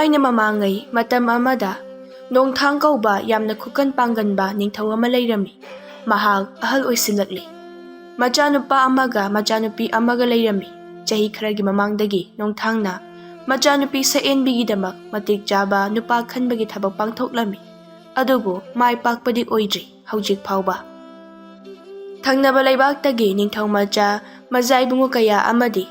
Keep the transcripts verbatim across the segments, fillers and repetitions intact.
ꯑꯩꯅ ꯃꯃꯥꯡꯉꯩ ꯃꯇꯝ ꯑꯃꯗ ꯅꯣꯡꯊꯥꯡ ꯀꯧꯕ ꯌꯥꯝꯅ ꯈꯨꯀꯟ ꯄꯥꯡꯒꯟꯕ ꯅꯤꯡꯊꯧ ꯑꯃ ꯂꯩꯔꯝꯃꯤ꯫ ꯃꯍꯥꯛ ꯑꯍꯜ ꯑꯣꯏꯁꯤꯜꯂꯛꯂꯤ꯫ ꯃꯆꯥꯅꯨꯄꯥ ꯑꯃꯒ ꯃꯆꯥꯅꯨꯄꯤ ꯑꯃꯒ ꯂꯩꯔꯝꯃꯤ꯫ ꯆꯍꯤ ꯈꯔꯒꯤ ꯃꯃꯥꯡꯗꯒꯤ ꯅꯣꯡꯊꯥꯡꯅ ꯃꯆꯥꯅꯨꯄꯤ ꯁꯛꯍꯦꯟꯕꯤꯒꯤꯗꯃꯛ ꯃꯇꯤꯛ ꯆꯥꯕ ꯅꯨꯄꯥ ꯈꯟꯕꯒꯤ ꯊꯕꯛ ꯄꯥꯡꯊꯣꯛꯂꯝꯃꯤ꯫ ꯑꯗꯨꯕꯨ ꯃꯥꯏ ꯄꯥꯛꯄꯗꯤ ꯑꯣꯏꯗ꯭ꯔꯤ ꯍꯧꯖꯤꯛ ꯐꯥꯎꯕ꯫ ꯊꯪꯅꯕ ꯂꯩꯕꯥꯛꯇꯒꯤ ꯅꯤꯡꯊꯧ ꯃꯆꯥ ꯃꯖꯥ ꯏꯕꯨꯡꯉꯣ ꯀꯌꯥ ꯑꯃꯗꯤ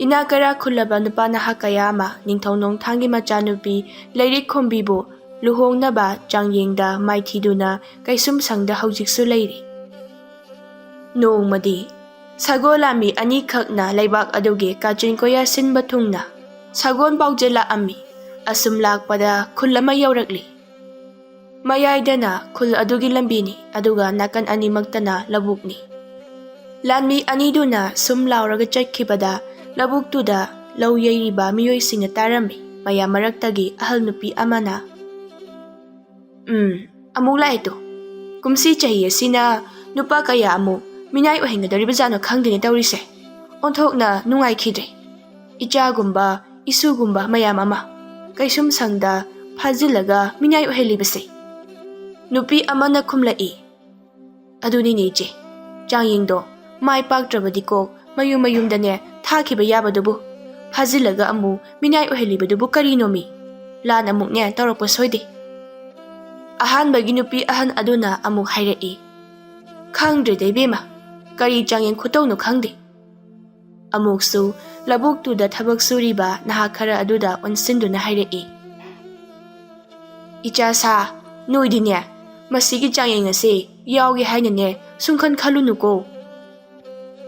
ꯏꯅꯥꯛ ꯀꯩꯔꯥꯛ ꯈꯨꯜꯂꯕ ꯅꯨꯄꯥ ꯅꯍꯥ ꯀꯌꯥ ꯑꯃ ꯅꯤꯡꯊꯧ ꯅꯣꯡꯊꯥꯡꯒꯤ ꯃꯆꯥꯅꯨꯄꯤ ꯂꯩꯔꯤꯛ ꯈꯣꯝꯕꯤꯕꯨ ꯂꯨꯍꯣꯡꯅꯕ ꯆꯥꯡꯌꯦꯡꯗ ꯃꯥꯏꯊꯤꯗꯨꯅ ꯀꯩꯁꯨꯝꯁꯪꯗ ꯍꯧꯖꯤꯛꯁꯨ ꯂꯩꯔꯤ꯫ ꯅꯣꯡꯃꯗꯤ ꯁꯒꯣꯜ ꯂꯥꯟꯃꯤ ꯑꯅꯤꯈꯛꯅ ꯂꯩꯕꯥꯛ ꯑꯗꯨꯒꯤ ꯀꯥꯆꯤꯟ ꯀꯣꯌꯥ ꯁꯤꯟꯕ ꯊꯨꯡꯅ ꯁꯒꯣꯜ ꯄꯥꯎꯖꯦꯜ ꯂꯥꯛꯑꯝꯃꯤ꯫ ꯑꯁꯨꯝ ꯂꯥꯛꯄꯗ ꯈꯨꯜ ꯑꯃ ꯌꯧꯔꯛꯂꯤ꯫ ꯃꯌꯥꯏꯗꯅ ꯈꯨꯜ ꯑꯗꯨꯒꯤ ꯂꯝꯕꯤꯅꯤ, ꯑꯗꯨꯒ ꯅꯥꯀꯟ ꯑꯅꯤꯃꯛꯇꯅ ꯂꯧꯕꯨꯛꯅꯤ꯫ ꯂꯥꯟꯃꯤ ꯑꯅꯤꯗꯨꯅ ꯁꯨꯝ ꯂꯥꯎꯔꯒ ꯆꯠꯈꯤꯕꯗ ꯂꯧꯕꯨꯛꯇꯨꯗ ꯂꯧ ꯌꯩꯔꯤꯕ ꯃꯤꯑꯣꯏꯁꯤꯡꯅ ꯇꯥꯔꯝꯃꯤ꯫ ꯃꯌꯥꯝ ꯃꯔꯛꯇꯒꯤ ꯑꯍꯜ ꯅꯨꯄꯤ ꯑꯃꯅ, "ꯎꯝ, ꯑꯃꯨꯛ ꯂꯥꯛꯑꯦ ꯇꯨ꯫ ꯀꯨꯝꯁꯤ ꯆꯍꯤ ꯑꯁꯤꯅ ꯅꯨꯄꯥ ꯀꯌꯥ ꯑꯃꯨꯛ ꯃꯤꯅꯥꯏ ꯑꯣꯏꯍꯟꯒꯗꯧꯔꯤꯕꯖꯥꯠꯅꯣ ꯈꯪꯗꯦꯅꯦ ꯇꯧꯔꯤꯁꯦ꯫ ꯑꯣꯟꯊꯣꯛꯅ ꯅꯨꯡꯉꯥꯏꯈꯤꯗ꯭ꯔꯦ꯫ ꯏꯆꯥꯒꯨꯝꯕ, ꯏꯁꯨꯒꯨꯝꯕ ꯃꯌꯥꯝ ꯑꯃ ꯀꯩꯁꯨꯝꯁꯪꯗ ꯐꯥꯖꯤꯜꯂꯒ ꯃꯤꯅꯥꯏ ꯑꯣꯏꯍꯜꯂꯤꯕꯁꯦ꯫" ꯅꯨꯄꯤ ꯑꯃꯅ ꯈꯨꯝꯂꯛꯏ, "ꯑꯗꯨꯅꯤꯅꯦ ꯏꯆꯦ, ꯆꯥꯡꯌꯦꯡꯗꯣ ꯃꯥꯏ ꯄꯥꯛꯇ꯭ꯔꯕꯗꯤ ꯀꯣꯛ ꯃꯌꯨꯝ ꯃꯌꯨꯝꯗꯅꯦ ꯊꯥꯈꯤꯕ ꯌꯥꯕꯗꯨꯕꯨ, ꯐꯥꯖꯤꯜꯂꯒ ꯑꯃꯨꯛ ꯃꯤꯅꯥꯏ ꯑꯣꯏꯍꯜꯂꯤꯕꯗꯨꯕꯨ ꯀꯔꯤꯅꯣꯃꯤ? ꯂꯥꯟ ꯑꯃꯨꯛꯅꯦ ꯇꯧꯔꯛꯄ ꯁꯣꯏꯗꯦ꯫" ꯑꯍꯥꯟꯕꯒꯤ ꯅꯨꯄꯤ ꯑꯍꯟ ꯑꯗꯨꯅ ꯑꯃꯨꯛ ꯍꯥꯏꯔꯛꯏ, "ꯈꯪꯗ꯭ꯔꯦꯗ ꯏꯕꯦꯝꯃ, ꯀꯔꯤ ꯆꯥꯡꯌꯦꯡ ꯈꯨꯇꯧꯅꯣ ꯈꯪꯗꯦ꯫" ꯑꯃꯨꯛꯁꯨ ꯂꯧꯕꯨꯛꯇꯨꯗ ꯊꯕꯛ ꯁꯨꯔꯤꯕ ꯅꯍꯥ ꯈꯔ ꯑꯗꯨꯗ ꯑꯣꯟꯁꯤꯟꯗꯨꯅ ꯍꯥꯏꯔꯛꯏ, "ꯏꯆꯥ ꯁꯥ, ꯅꯣꯏꯗꯤꯅꯦ, ꯃꯁꯤꯒꯤ ꯆꯥꯡꯌꯦꯡ ꯑꯁꯦ ꯌꯥꯎꯒꯦ ꯍꯥꯏꯅꯅꯦ ꯁꯨꯡꯈꯟ ꯈꯜꯂꯨꯅꯨꯀꯣ꯫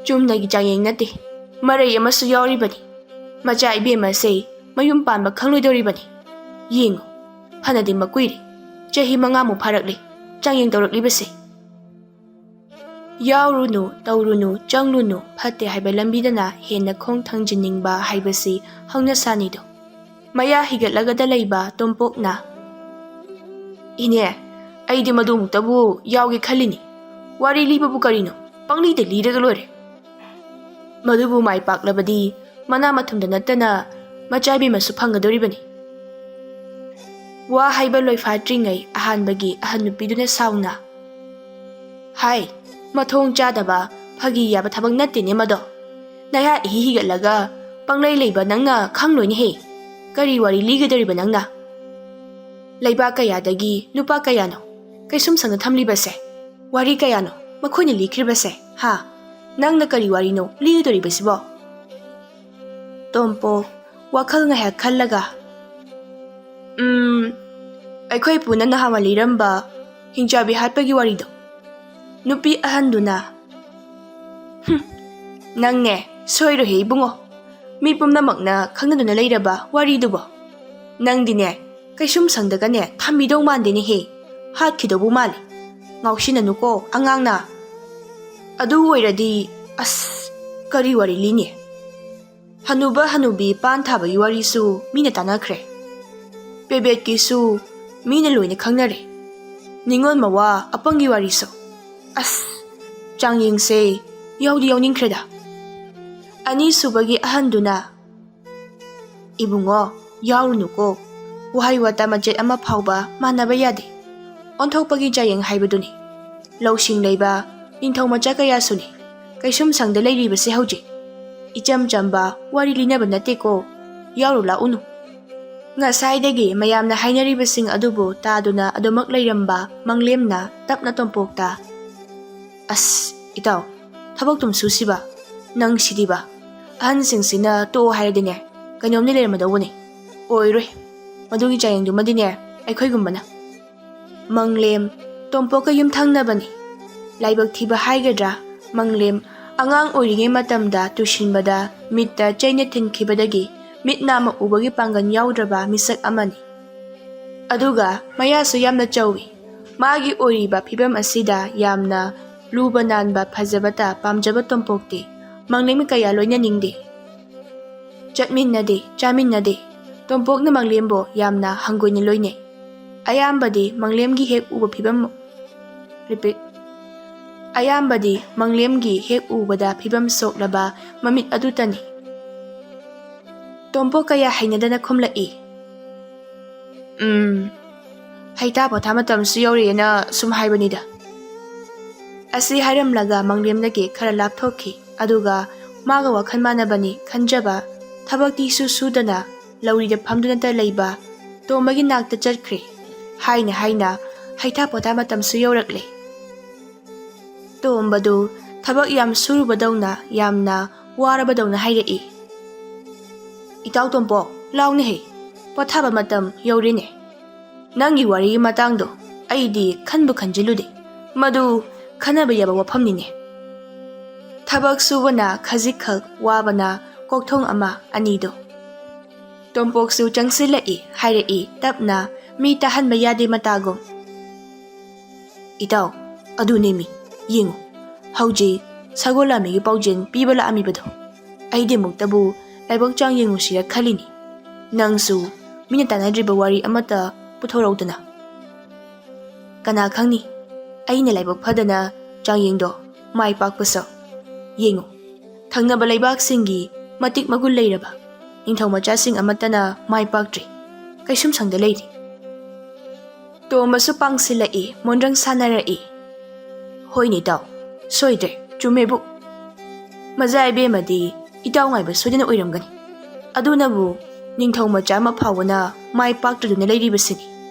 ꯆꯨꯝꯅꯒꯤ ꯆꯥꯡꯌꯦꯡ ꯅꯠꯇꯦ, ꯃꯔꯩ ꯑꯃꯁꯨ ꯌꯥꯎꯔꯤꯕꯅꯤ꯫ ꯃꯆꯥ ꯏꯕꯦꯝꯃꯁꯦ ꯃꯌꯨꯝ ꯄꯥꯟꯕ ꯈꯪꯂꯣꯏꯗꯧꯔꯤꯕꯅꯤ꯫ ꯌꯦꯡꯉꯨ, ꯐꯅꯗꯤ ꯃꯀꯨꯏꯔꯦ, ꯆꯍꯤ ꯃꯉꯥꯃꯨꯛ ꯐꯥꯔꯛꯂꯦ ꯆꯥꯡꯌꯦꯡ ꯇꯧꯔꯛꯂꯤꯕꯁꯦ꯫ ꯌꯥꯎꯔꯨꯅꯨ, ꯇꯧꯔꯨꯅꯨ, ꯆꯪꯂꯨꯅꯨ, ꯐꯠꯇꯦ ꯍꯥꯏꯕ ꯂꯝꯕꯤꯗꯅ ꯍꯦꯟꯅ ꯈꯣꯡ ꯊꯥꯡꯖꯤꯟꯅꯤꯡꯕ ꯍꯥꯏꯕꯁꯤ ꯍꯧꯅꯁꯥꯅꯤꯗꯣ꯫" ꯃꯌꯥ ꯍꯤꯒꯠꯂꯒꯗ ꯂꯩꯕ ꯇꯣꯝꯄꯣꯛꯅ, "ꯏꯅꯦ, ꯑꯩꯗꯤ ꯃꯗꯨꯃꯨꯛꯇꯕꯨ ꯌꯥꯎꯒꯦ ꯈꯜꯂꯤꯅꯤ꯫ ꯋꯥꯔꯤ ꯂꯤꯕꯕꯨ ꯀꯔꯤꯅꯣ? ꯄꯪꯂꯤꯗ ꯂꯤꯔꯒ ꯂꯣꯏꯔꯦ꯫ ꯃꯗꯨꯕꯨ ꯃꯥꯏ ꯄꯥꯛꯂꯕꯗꯤ ꯃꯅꯥ ꯃꯊꯨꯝꯗ ꯅꯠꯇꯅ ꯃꯆꯥ ꯏꯕꯦꯝꯃꯁꯨ ꯐꯪꯒꯗꯧꯔꯤꯕꯅꯤ꯫ ꯋꯥ ꯍꯥꯏꯕ ꯂꯣꯏꯐꯥꯠꯇ꯭ꯔꯤꯉꯩ ꯑꯍꯥꯟꯕꯒꯤ ꯑꯍꯟ ꯅꯨꯄꯤꯗꯨꯅ ꯁꯥꯎꯅ, "ꯍꯥꯏ, ꯃꯊꯣꯡ ꯆꯥꯗꯕ, ꯐꯥꯒꯤ ꯌꯥꯕ ꯊꯕꯛ ꯅꯠꯇꯦꯅꯦ ꯃꯗꯣ꯫ ꯅꯌꯥ ꯏꯍꯤ ꯍꯤꯒꯠꯂꯒ ꯄꯪꯂꯩ ꯂꯩꯕ ꯅꯪꯅ ꯈꯪꯂꯣꯏꯅꯦꯍꯦ꯫ ꯀꯔꯤ ꯋꯥꯔꯤ ꯂꯤꯒꯗꯧꯔꯤꯕ ꯅꯪꯅ? ꯂꯩꯕꯥꯛ ꯀꯌꯥꯗꯒꯤ ꯅꯨꯄꯥ ꯀꯌꯥꯅꯣ ꯀꯩꯁꯨꯝ ꯁꯪꯅ ꯊꯝꯂꯤꯕꯁꯦ? ꯋꯥꯔꯤ ꯀꯌꯥꯅꯣ ꯃꯈꯣꯏꯅ ꯂꯤꯈ꯭ꯔꯤꯕꯁꯦ? ꯍꯥ? ꯅꯪꯅ ꯀꯔꯤ ꯋꯥꯔꯤꯅꯣ ꯂꯤꯒꯗꯧꯔꯤꯕꯁꯤꯕꯣ?" ꯇꯣꯝꯄꯣ ꯋꯥꯈꯜ ꯉꯥꯏꯍꯥꯛ ꯈꯜꯂꯒ, "ꯎꯝ, ꯑꯩꯈꯣꯏ ꯄꯨꯅ ꯅꯍꯥꯟꯋꯥꯏ ꯂꯤꯔꯝꯕ ꯍꯤꯡꯆꯥꯕꯤ ꯍꯥꯠꯄꯒꯤ ꯋꯥꯔꯤꯗꯣ?" ꯅꯨꯄꯤ ꯑꯍꯟꯗꯨꯅ, "ꯍꯨꯝ, ꯅꯪꯅꯦ ꯁꯣꯏꯔꯣꯏꯍꯦ ꯏꯕꯨꯡꯉꯣ꯫ ꯃꯤ ꯄꯨꯝꯅꯃꯛꯅ ꯈꯪꯅꯗꯨꯅ ꯂꯩꯔꯕ ꯋꯥꯔꯤꯗꯨꯕꯣ? ꯅꯪꯗꯤꯅꯦ ꯀꯩꯁꯨꯝ ꯁꯪꯗꯒꯅꯦ ꯊꯝꯕꯤꯗꯧ ꯃꯥꯟꯗꯦꯅꯦꯍꯦ꯫ ꯍꯥꯠꯈꯤꯗꯧꯕꯨ ꯃꯥꯜꯂꯤ꯫ ꯉꯥꯎꯁꯤꯟꯅꯅꯨꯀꯣ ꯑꯉꯥꯡꯅ꯫ ꯑꯗꯨ ꯑꯣꯏꯔꯗꯤ, ꯑꯁ, ꯀꯔꯤ ꯋꯥꯔꯤ ꯂꯤꯅꯤ? ꯍꯅꯨꯕ ꯍꯅꯨꯕꯤ ꯄꯥꯟ ꯊꯥꯕꯒꯤ ꯋꯥꯔꯤꯁꯨ ꯃꯤꯅ ꯇꯥꯟꯅꯈ꯭ꯔꯦ꯫ ꯄꯦꯕꯦꯠꯀꯤꯁꯨ ꯃꯤꯅ ꯂꯣꯏꯅ ꯈꯪꯅꯔꯦ꯫ ꯅꯤꯉꯣꯜ ꯃꯋꯥ ꯑꯄꯪꯒꯤ ꯋꯥꯔꯤꯁꯨ꯫ ꯑꯁ, ꯆꯥꯡꯌꯦꯡꯁꯦ ꯌꯥꯎꯗꯤ ꯌꯥꯎꯅꯤꯡꯈ꯭ꯔꯦꯗ꯫" ꯑꯅꯤꯁꯨꯕꯒꯤ ꯑꯍꯟꯗꯨꯅ, "ꯏꯕꯨꯡꯉꯣ, ꯌꯥꯎꯔꯨꯅꯨꯀꯣ꯫ ꯋꯥꯍꯩ ꯋꯥꯇꯥ ꯃꯆꯦꯠ ꯑꯃ ꯐꯥꯎꯕ ꯃꯥꯟꯅꯕ ꯌꯥꯗꯦ꯫ ꯑꯣꯟꯊꯣꯛꯄꯒꯤ ꯆꯥꯡꯌꯦꯡ ꯍꯥꯏꯕꯗꯨꯅꯤ꯫ ꯂꯧꯁꯤꯡ ꯂꯩꯕ ꯅꯤꯡꯊꯧ ꯃꯆꯥ ꯀꯌꯥꯁꯨꯅꯤ ꯀꯩꯁꯨꯝ ꯁꯪꯗ ꯂꯩꯔꯤꯕꯁꯦ ꯍꯧꯖꯤꯛ꯫ ꯏꯆꯝ ꯆꯝꯕ ꯋꯥꯔꯤ ꯂꯤꯅꯕ ꯅꯠꯇꯦꯀꯣ꯫ ꯌꯥꯎꯔꯨ ꯂꯥꯛꯎꯅꯨ꯫" ꯉꯁꯥꯏꯗꯒꯤ ꯃꯌꯥꯝꯅ ꯍꯥꯏꯅꯔꯤꯕꯁꯤꯡ ꯑꯗꯨꯕꯨ ꯇꯥꯗꯨꯅ ꯑꯗꯨꯃꯛ ꯂꯩꯔꯝꯕ ꯃꯪꯂꯦꯝꯅ ꯇꯞꯅ ꯇꯣꯝꯄꯣꯛꯇ, "ꯑꯁ, ꯏꯇꯥꯎ, ꯊꯕꯛꯇꯨꯝ ꯁꯨꯁꯤꯕ, ꯅꯪ ꯁꯤꯗꯤꯕ꯫ ꯑꯍꯟꯁꯤꯡꯁꯤꯅ ꯇꯣꯛꯑꯣ ꯍꯥꯏꯔꯗꯤꯅꯦ, ꯀꯩꯅꯣꯝꯗꯤ ꯂꯩꯔꯝꯃꯗꯧꯕꯅꯦ꯫ ꯑꯣꯏꯔꯣꯏ꯫ ꯃꯗꯨꯒꯤ ꯆꯥꯡꯌꯦꯡꯗꯨꯃꯗꯤꯅꯦ, ꯑꯩꯈꯣꯏꯒꯨꯝꯕꯅ꯫" ꯃꯪꯂꯦꯝ ꯇꯣꯝꯄꯣꯛꯀ ꯌꯨꯝꯊꯪꯅꯕꯅꯤ꯫ ꯂꯥꯏꯕꯛ ꯊꯤꯕ ꯍꯥꯏꯒꯗ꯭ꯔꯥ, ꯃꯪꯂꯦꯝ ꯑꯉꯥꯡ ꯑꯣꯏꯔꯤꯉꯩ ꯃꯇꯝꯗ ꯇꯨꯁꯤꯟꯕꯗ ꯃꯤꯠꯇ ꯆꯩꯅ ꯊꯤꯟꯈꯤꯕꯗꯒꯤ ꯃꯤꯠ ꯅꯥꯝꯃ ꯎꯕꯒꯤ ꯄꯥꯡꯒꯜ ꯌꯥꯎꯗ꯭ꯔꯕ ꯃꯤꯁꯛ ꯑꯃꯅꯤ꯫ ꯑꯗꯨꯒ ꯃꯌꯥꯁꯨ ꯌꯥꯝꯅ ꯆꯧꯏ꯫ ꯃꯥꯒꯤ ꯑꯣꯏꯔꯤꯕ ꯐꯤꯕꯝ ꯑꯁꯤꯗ ꯌꯥꯝꯅ ꯂꯨꯕ ꯅꯥꯟꯕ ꯐꯖꯕꯇ ꯄꯥꯝꯖꯕ ꯇꯣꯝꯄꯣꯛꯇꯤ ꯃꯪꯂꯦꯝ ꯀꯌꯥ ꯂꯣꯏꯅꯅꯤꯡꯗꯦ꯫ ꯆꯠꯃꯤꯟꯅꯗꯦ, ꯆꯥꯃꯤꯟꯅꯗꯦ꯫ ꯇꯣꯝꯄꯣꯛꯅ ꯃꯪꯂꯦꯝꯕꯨ ꯌꯥꯝꯅ ꯍꯪꯒꯣꯏꯅ ꯂꯣꯏꯅꯩ꯫ ꯑꯌꯥꯝꯕꯗꯤ ꯃꯪꯂꯦꯝꯒꯤ ꯍꯦꯛ ꯎꯕ ꯐꯤꯕꯝ, repeat, ꯑꯌꯥꯝꯕꯗꯤ ꯃꯪꯂꯦꯝꯒꯤ ꯍꯦꯛ ꯎꯕꯗ ꯐꯤꯕꯝ ꯁꯣꯛꯂꯕ ꯃꯃꯤꯠ ꯑꯗꯨꯇꯅꯤ꯫ ꯇꯣꯝꯄꯣꯛ ꯀꯌꯥ ꯍꯩꯅꯗꯅ ꯈꯨꯝꯂꯛꯏ꯫ ꯎꯝ, ꯍꯩꯊꯥ ꯄꯣꯊꯥ ꯃꯇꯝꯁꯨ ꯌꯧꯔꯛꯑꯦꯅ ꯁꯨꯝ ꯍꯥꯏꯕꯅꯤꯗ꯫ ꯑꯁꯤ ꯍꯥꯏꯔꯝꯂꯒ ꯃꯪꯂꯦꯝꯗꯒꯤ ꯈꯔ ꯂꯥꯞꯊꯣꯛꯈꯤ꯫ ꯑꯗꯨꯒ ꯃꯥꯒ ꯋꯥꯈꯜ ꯃꯥꯟꯅꯕꯅꯤ ꯈꯟꯖꯕ, ꯊꯕꯛꯇꯤ ꯁꯨ ꯁꯨꯗꯅ ꯂꯧꯔꯤꯗ ꯐꯝꯗꯨꯅꯇ ꯂꯩꯕ ꯇꯣꯝꯕꯒꯤ ꯅꯥꯛꯇ ꯆꯠꯈ꯭ꯔꯦ꯫ ꯍꯥꯏꯅ ꯍꯥꯏꯅ ꯍꯩꯊꯥ ꯄꯣꯊꯥ ꯃꯇꯝꯁꯨ ꯌꯧꯔꯛꯂꯦ꯫ ꯇꯣꯝꯕꯗꯨ ꯊꯕꯛ ꯌꯥꯝ ꯁꯨꯔꯨꯕꯗꯧꯅ, ꯌꯥꯝꯅ ꯋꯥꯔꯕꯗꯧꯅ ꯍꯥꯏꯔꯛꯏ꯫ "ꯏꯇꯥꯎ ꯇꯣꯝꯄꯣꯛ, ꯂꯥꯎꯅꯦꯍꯦ, ꯄꯣꯊꯥꯕ ꯃꯇꯝ ꯌꯧꯔꯦꯅꯦ꯫ ꯅꯪꯒꯤ ꯋꯥꯔꯤꯒꯤ ꯃꯇꯥꯡꯗꯣ ꯑꯩꯗꯤ ꯈꯟꯕꯨ ꯈꯟꯖꯤꯜꯂꯨꯗꯦ꯫ ꯃꯗꯨ ꯈꯟꯅꯕ ꯌꯥꯕ ꯋꯥꯐꯝꯅꯤꯅꯦ꯫" ꯊꯕꯛ ꯁꯨꯕꯅ ꯈꯖꯤꯛꯈꯛ, ꯋꯥꯕꯅ ꯀꯣꯛꯊꯣꯡ ꯑꯃ ꯑꯅꯤꯗꯣ꯫ ꯇꯣꯝꯄꯣꯛꯁꯨ ꯆꯪꯁꯤꯜꯂꯛꯏ, ꯍꯥꯏꯔꯛꯏ ꯇꯞꯅ, ꯃꯤ ꯇꯥꯍꯟꯕ ꯌꯥꯗꯦ ꯃꯇꯥꯒꯨꯝ꯫ "ꯏꯇꯥꯎ, ꯑꯗꯨꯅꯦꯃꯤ, ꯌꯦꯡꯉꯨ, ꯍꯧꯖꯤꯛ ꯁꯒꯣꯜ ꯂꯥꯝꯃꯤꯒꯤ ꯄꯥꯎꯖꯦꯜ ꯄꯤꯕ ꯂꯥꯛꯑꯝꯃꯤꯕꯗꯣ꯫ ꯑꯩꯗꯤ ꯑꯃꯨꯛꯇꯕꯨ ꯂꯥꯏꯕꯛ ꯆꯥꯡ ꯌꯦꯡꯉꯨꯁꯤꯔ ꯈꯜꯂꯤꯅꯤ꯫ ꯅꯪꯁꯨ ꯃꯤꯅ ꯇꯥꯟꯅꯗ꯭ꯔꯤꯕ ꯋꯥꯔꯤ ꯑꯃꯠꯇ ꯄꯨꯊꯣꯔꯛꯎꯗꯅ꯫ ꯀꯅꯥ ꯈꯪꯅꯤ, ꯑꯩꯅ ꯂꯥꯏꯕꯛ ꯐꯗꯅ ꯆꯥꯡꯌꯦꯡꯗꯣ ꯃꯥꯏ ꯄꯥꯛꯄꯁꯨ꯫ ꯌꯦꯡꯉꯨ, ꯊꯪꯅꯕ ꯂꯩꯕꯥꯛꯁꯤꯡꯒꯤ ꯃꯇꯤꯛ ꯃꯒꯨꯟ ꯂꯩꯔꯕ ꯅꯤꯡꯊꯧ ꯃꯆꯥꯁꯤꯡ ꯑꯃꯠꯇꯅ ꯃꯥꯏ ꯄꯥꯛꯇ꯭ꯔꯤ, ꯀꯩꯁꯨꯝꯁꯪꯗ ꯂꯩꯔꯤ꯫" ꯇꯣꯝꯕꯁꯨ ꯄꯥꯡꯁꯤꯜꯂꯛꯏ, ꯃꯣꯟꯗ꯭ꯔꯪ ꯁꯥꯟꯅꯔꯛꯏ꯫ "ꯍꯣꯏꯅꯦ ꯏꯇꯥꯎ, ꯁꯣꯏꯗ꯭ꯔꯦ, ꯆꯨꯝꯃꯦꯕꯨ꯫ ꯃꯖꯥ ꯏꯕꯦꯝꯃꯗꯤ ꯏꯇꯥꯎ ꯉꯥꯏꯕ ꯁꯣꯏꯗꯅ ꯑꯣꯏꯔꯝꯒꯅꯤ꯫ ꯑꯗꯨꯅꯕꯨ ꯅꯤꯡꯊꯧ ꯃꯆꯥ ꯑꯃ ꯐꯥꯎꯕꯅ ꯃꯥꯏ ꯄꯥꯛꯇꯗꯨꯅ ꯂꯩꯔꯤꯕꯁꯤꯅꯤ꯫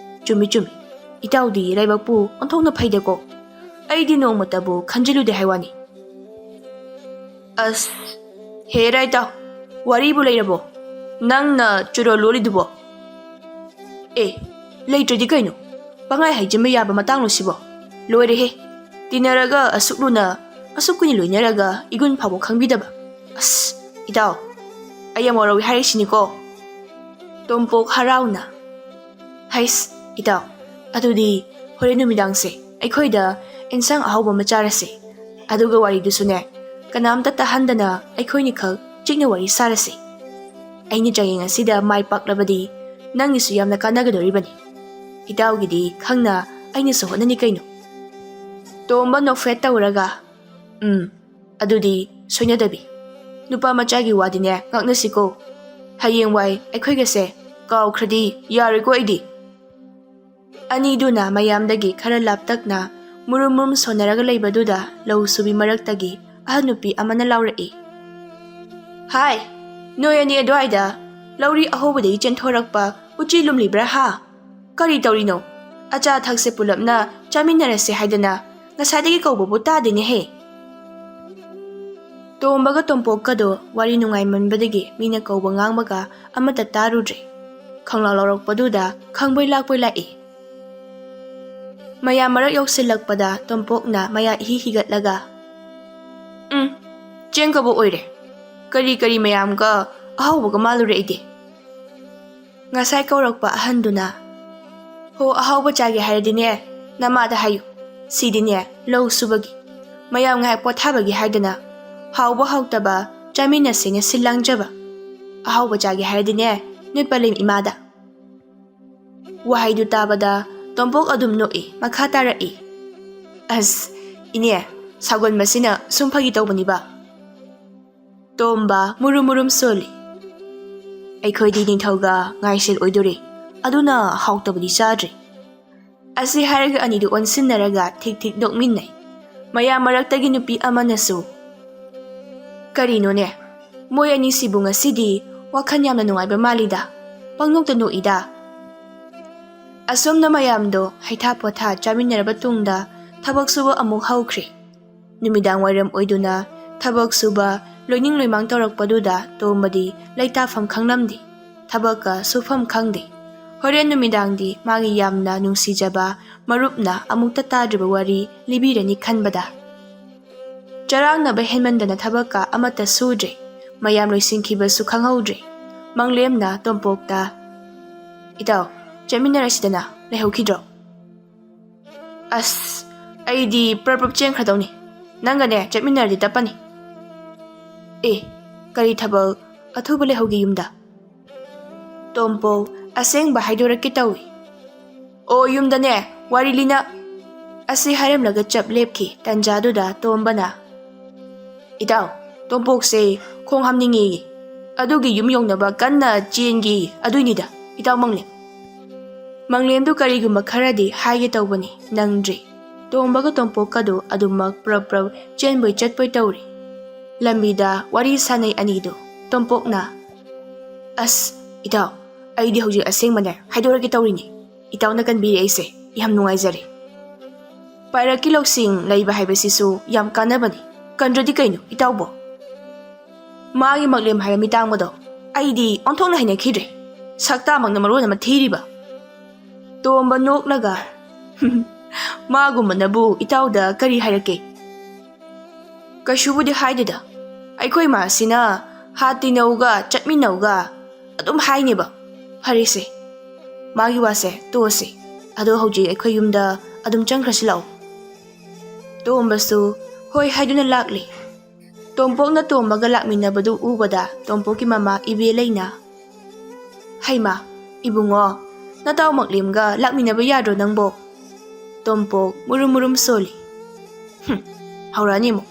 ꯆꯨꯝꯃꯤ, ꯆꯨꯝꯃꯤ꯫ ꯏꯇꯥꯎꯗꯤ ꯂꯥꯏꯕꯛꯄꯨ ꯑꯣꯟꯊꯣꯛꯅ ꯐꯩꯗꯀꯣ꯫ ꯑꯩꯗꯤ ꯅꯣꯡꯃꯇꯕꯨ ꯈꯟꯖꯤꯜꯂꯨꯗꯦ ꯍꯥꯏ ꯋꯥꯅꯤ꯫" "ꯑꯁ, ꯍꯦꯔꯥ ꯏꯇꯥꯎ, ꯋꯥꯔꯤꯕꯨ ꯂꯩꯔꯕꯣ? ꯅꯪꯅ ꯆꯨꯔꯣꯜ ꯂꯣꯜꯂꯤꯗꯨꯕꯣ?" "ꯑꯦ, ꯂꯩꯇ꯭ꯔꯗꯤ ꯀꯩꯅꯣ? ꯄꯪꯍꯥꯏ ꯍꯥꯏꯖꯤꯟꯕ ꯌꯥꯕ ꯃꯇꯥꯡꯂꯣ ꯁꯤꯕꯣ? ꯂꯣꯏꯔꯦꯍꯦ꯫ ꯇꯤꯟꯅꯔꯒ ꯑꯁꯨꯛ ꯂꯨꯅ, ꯑꯁꯨꯛ ꯀꯨꯏꯅ ꯂꯣꯏꯅꯔꯒ ꯏꯒꯨꯟ ꯐꯥꯎꯕ ꯈꯪꯕꯤꯗꯕ꯫ ꯑꯁ, ꯏꯇꯥꯎ, ꯑꯩ ꯌꯥꯝ ꯋꯥꯔꯧꯏ ꯍꯥꯏꯔꯤꯁꯤꯅꯤꯀꯣ꯫" ꯇꯣꯝꯄꯣꯛ ꯍꯔꯥꯎꯅ, "ꯍꯩꯁ, ꯏꯇꯥꯎ, ꯑꯗꯨꯗꯤ ꯍꯣꯔꯦꯟ ꯅꯨꯃꯤꯗꯥꯡꯁꯦ ꯑꯩꯈꯣꯏꯗ ꯏꯟꯁꯥꯡ ꯑꯍꯥꯎꯕ ꯑꯃ ꯆꯥꯔꯁꯦ꯫ ꯑꯗꯨꯒ ꯋꯥꯔꯤꯗꯨꯁꯨꯅꯦ, ꯀꯅꯥꯝꯇ ꯇꯥꯍꯟꯗꯅ ꯑꯩꯈꯣꯏꯅꯤꯈꯛ ꯆꯤꯛꯅ ꯋꯥꯔꯤ ꯁꯥꯔꯁꯦ꯫ ꯑꯩꯅ ꯆꯥꯡꯌꯦꯡ ꯑꯁꯤꯗ ꯃꯥꯏ ꯄꯥꯛꯂꯕꯗꯤ ꯅꯪꯒꯤꯁꯨ ꯌꯥꯝꯅ ꯀꯥꯟꯅꯒꯗꯧꯔꯤꯕꯅꯤ꯫ ꯏꯇꯥꯎꯒꯤꯗꯤ ꯈꯪꯅ ꯑꯩꯅꯁꯨ ꯍꯣꯠꯅꯅꯤ ꯀꯩꯅꯣ꯫" ꯇꯣꯝꯕ ꯅꯣꯛꯐꯦꯠ ꯇꯧꯔꯒ, "ꯎꯝ, ꯑꯗꯨꯗꯤ ꯁꯣꯏꯅꯗꯕꯤ꯫ ꯅꯨꯄꯥ ꯃꯆꯥꯒꯤ ꯋꯥꯗꯤꯅꯦ ꯉꯥꯛꯅꯁꯤꯀꯣ꯫ ꯍꯌꯦꯡꯋꯥꯏ ꯑꯩꯈꯣꯏꯒꯁꯦ ꯀꯥꯎꯈ꯭ꯔꯗꯤ ꯌꯥꯔꯣꯏꯀꯣ ꯑꯩꯗꯤ꯫ ꯑꯅꯤꯗꯨꯅ ꯃꯌꯥꯝꯗꯒꯤ ꯈꯔ ꯂꯥꯞꯇꯛꯅ ꯃꯨꯔꯨꯝ ꯃꯨꯔꯨꯝ ꯁꯣꯟꯅꯔꯒ ꯂꯩꯕꯗꯨꯗ ꯂꯧ ꯁꯨꯕꯤ ꯃꯔꯛꯇꯒꯤ ꯑꯍꯟ ꯅꯨꯄꯤ ꯑꯃꯅ ꯂꯥꯎꯔꯛꯏ, "ꯍꯥꯏ, ꯅꯣꯏ ꯑꯅꯤ ꯑꯗꯨꯋꯥꯏꯗ ꯂꯧꯔꯤ ꯑꯍꯧꯕꯗꯒꯤ ꯆꯦꯟꯊꯣꯔꯛꯄ ꯎꯆꯤ ꯂꯨꯝꯂꯤꯕ꯭ꯔꯥ ꯍꯥ? ꯀꯔꯤ ꯇꯧꯔꯤꯅꯣ? ꯑꯆꯥ ꯑꯊꯛꯁꯦ ꯄꯨꯂꯞꯅ ꯆꯥꯃꯤꯟꯅꯔꯁꯦ ꯍꯥꯏꯗꯅ ꯉꯁꯥꯏꯗꯒꯤ ꯀꯧꯕꯕꯨ ꯇꯥꯗꯦꯅꯦꯍꯦ!" ꯇꯣꯝꯕꯒ ꯇꯣꯝꯄꯣꯛꯀꯗꯣ ꯋꯥꯔꯤ ꯅꯨꯡꯉꯥꯏꯃꯟꯕꯗꯒꯤ ꯃꯤꯅ ꯀꯧꯕ ꯉꯥꯡꯕꯒ ꯑꯃꯠꯇ ꯇꯥꯔꯨꯗ꯭ꯔꯦ꯫ ꯈꯪꯂꯥꯎ ꯂꯥꯎꯔꯛꯄꯗꯨꯗ ꯈꯪꯕꯣꯏ ꯂꯥꯛꯄꯣꯏ ꯂꯥꯛꯏ꯫ ꯃꯌꯥꯝ ꯃꯔꯛ ꯌꯧꯁꯤꯜꯂꯛꯄꯗ ꯇꯣꯝꯄꯣꯛꯅ ꯃꯌꯥ ꯏꯍꯤ ꯍꯤꯒꯠꯂꯒ, "ꯎꯝ, ꯆꯦꯡ ꯀꯕꯣꯛ ꯑꯣꯏꯔꯦ꯫ ꯀꯔꯤ ꯀꯔꯤ ꯃꯌꯥꯝꯒ ꯑꯍꯥꯎꯕꯒ ꯃꯥꯜꯂꯨꯔꯦ ꯑꯩꯗꯤ꯫" ꯉꯁꯥꯏ ꯀꯧꯔꯛꯄ ꯑꯍꯟꯗꯨꯅ, "ꯍꯣ, ꯑꯍꯥꯎꯕ ꯆꯥꯒꯦ ꯍꯥꯏꯔꯗꯤꯅꯦ, ꯅꯃꯥꯗ ꯍꯥꯏꯌꯨ꯫ ꯁꯤꯗꯤꯅꯦ, ꯂꯧ ꯁꯨꯕꯒꯤ꯫ ꯃꯌꯥꯝ ꯉꯥꯏꯍꯥꯛ ꯄꯣꯊꯥꯕꯒꯤ ꯍꯥꯏꯗꯅ ꯍꯥꯎꯕ ꯍꯥꯎꯇꯕ ꯆꯥꯃꯤꯟꯅꯁꯦꯅ ꯁꯤꯜ ꯂꯥꯡꯖꯕ꯫ ꯑꯍꯥꯎꯕ ꯆꯥꯒꯦ ꯍꯥꯏꯔꯗꯤꯅꯦ, ꯅꯣꯏ ꯄꯂꯦꯝ ꯏꯃꯥꯗ꯫" ꯋꯥꯍꯩꯗꯨ ꯇꯥꯕꯗ ꯇꯣꯝꯄꯣꯛ ꯑꯗꯨꯝ ꯅꯣꯛꯏ, ꯃꯈꯥ ꯇꯥꯔꯛꯏ, "ꯑꯁ, ꯏꯅꯦ, ꯁꯥꯎꯒꯟꯕꯁꯤꯅ ꯁꯨꯝ ꯐꯥꯒꯤ ꯇꯧꯕꯅꯤꯕ꯫" ꯇꯣꯝꯕ ꯃꯨꯔꯨꯝ ꯃꯨꯔꯨꯝ ꯁꯣꯜꯂꯤ꯫ "ꯑꯩꯈꯣꯏꯗꯤ ꯅꯤꯡꯊꯧꯒ ꯉꯥꯏꯁꯦꯜ ꯑꯣꯏꯗꯣꯔꯦ, ꯑꯗꯨꯅ ꯍꯥꯎꯇꯕꯗꯤ ꯆꯥꯗ꯭ꯔꯦ꯫" ꯑꯁꯤ ꯍꯥꯏꯔꯒ ꯑꯅꯤꯗꯨ ꯑꯣꯟꯁꯤꯟꯅꯔꯒ ꯊꯤꯛ ꯊꯤꯛ ꯅꯣꯛꯃꯤꯟꯅꯩ꯫ ꯃꯌꯥꯝ ꯃꯔꯛꯇꯒꯤ ꯅꯨꯄꯤ ꯑꯃꯅꯁꯨ, "ꯀꯔꯤꯅꯣꯅꯦ, ꯃꯣꯏ ꯑꯅꯤꯁꯤꯕꯨ ꯉꯁꯤꯗꯤ ꯋꯥꯈꯜ ꯌꯥꯝꯅ ꯅꯨꯡꯉꯥꯏꯕ ꯃꯥꯜꯂꯤꯗ, ꯄꯪꯅꯣꯛꯇ ꯅꯣꯛꯏꯗ꯫" ꯑꯁꯨꯝꯅ ꯃꯌꯥꯝꯗꯣ ꯍꯩꯊꯥ ꯄꯣꯊꯥ ꯆꯥꯃꯤꯟꯅꯔꯕ ꯇꯨꯡꯗ ꯊꯕꯛ ꯁꯨꯕ ꯑꯃꯨꯛ ꯍꯧꯈ꯭ꯔꯦ꯫ ꯅꯨꯃꯤꯗꯥꯡ ꯋꯥꯏꯔꯝ ꯑꯣꯏꯗꯨꯅ ꯊꯕꯛ ꯁꯨꯕ ꯂꯣꯏꯅꯤꯡ ꯂꯣꯏꯃꯥꯡ ꯇꯧꯔꯛꯄꯗꯨꯗ ꯇꯣꯝꯕꯗꯤ ꯂꯩꯇꯥꯐꯝ ꯈꯪꯂꯝꯗꯦ, ꯊꯕꯛꯀ ꯁꯨꯐꯝ ꯈꯪꯗꯦ꯫ ꯍꯣꯔꯦꯟ ꯅꯨꯃꯤꯗꯥꯡꯗꯤ ꯃꯥꯒꯤ ꯌꯥꯝꯅ ꯅꯨꯡꯁꯤꯖꯕ ꯃꯔꯨꯞꯅ ꯑꯃꯨꯛꯇ ꯇꯥꯗ꯭ꯔꯤꯕ ꯋꯥꯔꯤ ꯂꯤꯕꯤꯔꯅꯤ ꯈꯟꯕꯗ꯫ ꯆꯔꯥꯡꯅꯕ ꯍꯦꯟꯃꯟꯗꯅ ꯊꯕꯛꯀ ꯑꯃꯠꯇ ꯁꯨꯗ꯭ꯔꯦ꯫ ꯃꯌꯥꯝ ꯂꯣꯏꯁꯤꯟꯈꯤꯕꯁꯨ ꯈꯪꯍꯧꯗ꯭ꯔꯦ꯫ ꯃꯪꯂꯦꯝꯅ ꯇꯣꯝꯄꯣꯛꯇ, "ꯏꯇꯥꯎ, ꯆꯠꯃꯤꯟꯅꯔꯁꯤꯗꯅ, ꯂꯩꯍꯧꯈꯤꯗ꯭ꯔꯣ?" "ꯑꯁ, ꯑꯩꯗꯤ ꯄ꯭ꯔꯞ ꯄ꯭ꯔꯞ ꯆꯦꯟꯈ꯭ꯔꯗꯧꯅꯤ꯫ ꯅꯪꯒꯅꯦ ꯆꯠꯃꯤꯟꯅꯔꯗꯤ ꯇꯞꯄꯅꯤ꯫" "ꯑꯦ, ꯀꯔꯤ ꯊꯕꯛ ꯑꯊꯨꯕ ꯂꯩꯍꯧꯒꯦ ꯌꯨꯝꯗ?" ꯇꯣꯝꯄꯣ ꯑꯁꯦꯡꯕ ꯍꯥꯏꯗꯣꯔꯛꯀꯦ ꯇꯧꯏ꯫ "ꯑꯣ, ꯌꯨꯝꯗꯅꯦ ꯋꯥꯔꯤ ꯂꯤꯅ꯫" ꯑꯁꯤ ꯍꯥꯏꯔꯝꯂꯒ ꯆꯞ ꯂꯦꯞꯈꯤ꯫ ꯇꯟꯖꯥꯗꯨꯗ ꯇꯣꯝꯕꯅ, "ꯏꯇꯥꯎ, ꯇꯣꯝꯄꯣꯛꯁꯦ ꯈꯣꯡ ꯍꯥꯝꯅꯤꯡꯉꯦꯌꯦ, ꯑꯗꯨꯒꯤ ꯌꯨꯝ ꯌꯧꯅꯕ ꯀꯟꯅ ꯆꯦꯟꯒꯦꯌꯦ, ꯑꯗꯨꯏꯅꯤꯗ, ꯏꯇꯥꯎ ꯃꯪꯂꯦꯝ꯫" ꯃꯪꯂꯦꯝꯗꯨ ꯀꯔꯤꯒꯨꯝꯕ ꯈꯔꯗꯤ ꯍꯥꯏꯒꯦ ꯇꯧꯕꯅꯤ, ꯅꯪꯗ꯭ꯔꯤ꯫ ꯇꯣꯝꯕꯒ ꯇꯣꯝꯄꯣꯛꯀꯗꯨ ꯑꯗꯨꯃꯛ ꯄ꯭ꯔꯞ ꯄ꯭ꯔꯞ ꯆꯦꯟꯕꯣꯏ ꯆꯠꯄꯣꯏ ꯇꯧꯔꯤ꯫ ꯂꯝꯕꯤꯗ ꯋꯥꯔꯤ ꯁꯥꯅꯩ ꯑꯅꯤꯗꯨ꯫ ꯇꯣꯝꯄꯣꯛꯅ, "ꯑꯁ, ꯏꯇꯥꯎ, ꯑꯩꯗꯤ ꯍꯧꯖꯤꯛ ꯑꯁꯦꯡꯕꯅꯦ ꯍꯥꯏꯗꯣꯔꯛꯀꯦ ꯇꯧꯔꯤꯅꯤ꯫ ꯏꯇꯥꯎꯅ ꯀꯟꯕꯤꯔꯛꯏꯁꯦ ꯌꯥꯝ ꯅꯨꯡꯉꯥꯏꯖꯔꯦ꯫ ꯄꯥꯏꯔꯛꯀꯤ ꯂꯧꯁꯤꯡ ꯂꯩꯕ ꯍꯥꯏꯕꯁꯤꯁꯨ ꯌꯥꯝ ꯀꯥꯟꯅꯕꯅꯤ꯫ ꯀꯟꯗ꯭ꯔꯗꯤ ꯀꯩꯅꯣ, ꯏꯇꯥꯎꯕꯣ?" ꯃꯥꯒꯤ ꯃꯪꯂꯦꯝ ꯍꯥꯏꯕ ꯃꯤꯇꯥꯡꯕꯗꯣ ꯑꯩꯗꯤ ꯑꯣꯟꯊꯣꯛꯅ ꯍꯩꯅꯈꯤꯗ꯭ꯔꯦ꯫ ꯁꯛꯇꯥꯃꯛꯅ ꯃꯔꯣꯟ ꯑꯃ ꯊꯤꯔꯤꯕ꯫ ꯇꯣꯝꯕ ꯅꯣꯛꯂꯒ, "ꯃꯥꯒꯨꯝꯕꯅꯕꯨ ꯏꯇꯥꯎꯗ ꯀꯔꯤ ꯍꯥꯏꯔꯛꯀꯦ?" "ꯀꯩꯁꯨꯕꯨꯗꯤ ꯍꯥꯏꯗꯦꯗ꯫ ꯑꯩꯈꯣꯏ ꯃꯥꯁꯤꯅ ꯍꯥꯠ ꯇꯤꯟꯅꯧꯒ ꯆꯠꯃꯤꯟꯅꯧꯒ ꯑꯗꯨꯝ ꯍꯥꯏꯅꯦꯕ꯫ ꯐꯔꯦꯁꯦ, ꯃꯥꯒꯤ ꯋꯥꯁꯦ ꯇꯣꯛꯑꯁꯤ꯫ ꯑꯗꯣ ꯍꯧꯖꯤꯛ ꯑꯩꯈꯣꯏ ꯌꯨꯝꯗ ꯑꯗꯨꯝ ꯆꯪꯈ꯭ꯔꯁꯤ ꯂꯥꯛꯑꯣ꯫" ꯇꯣꯝꯕꯁꯨ ꯍꯣꯏ ꯍꯥꯏꯗꯨꯅ ꯂꯥꯛꯂꯤ꯫ ꯇꯣꯝꯄꯣꯛꯅ ꯇꯣꯝꯕꯒ ꯂꯥꯛꯃꯤꯟꯅꯕꯗꯨ ꯎꯕꯗ ꯇꯣꯝꯄꯣꯛꯀꯤ ꯃꯃꯥ ꯏꯕꯦꯂꯩꯅ, "ꯍꯩꯃꯥ, ꯏꯕꯨꯡꯉꯣ, ꯅꯇꯥꯎ ꯃꯛꯂꯦꯝꯒ ꯂꯥꯛꯃꯤꯟꯅꯕ ꯌꯥꯗ꯭ꯔꯣ ꯅꯪꯕꯣ?" ꯇꯣꯝꯄꯣꯛ ꯃꯨꯔꯨꯝ ꯃꯨꯔꯨꯝ ꯁꯣꯜꯂꯤ꯫ "ꯍꯨꯝ, ꯍꯧꯔꯛꯑꯅꯤ ꯑꯃꯨꯛ꯫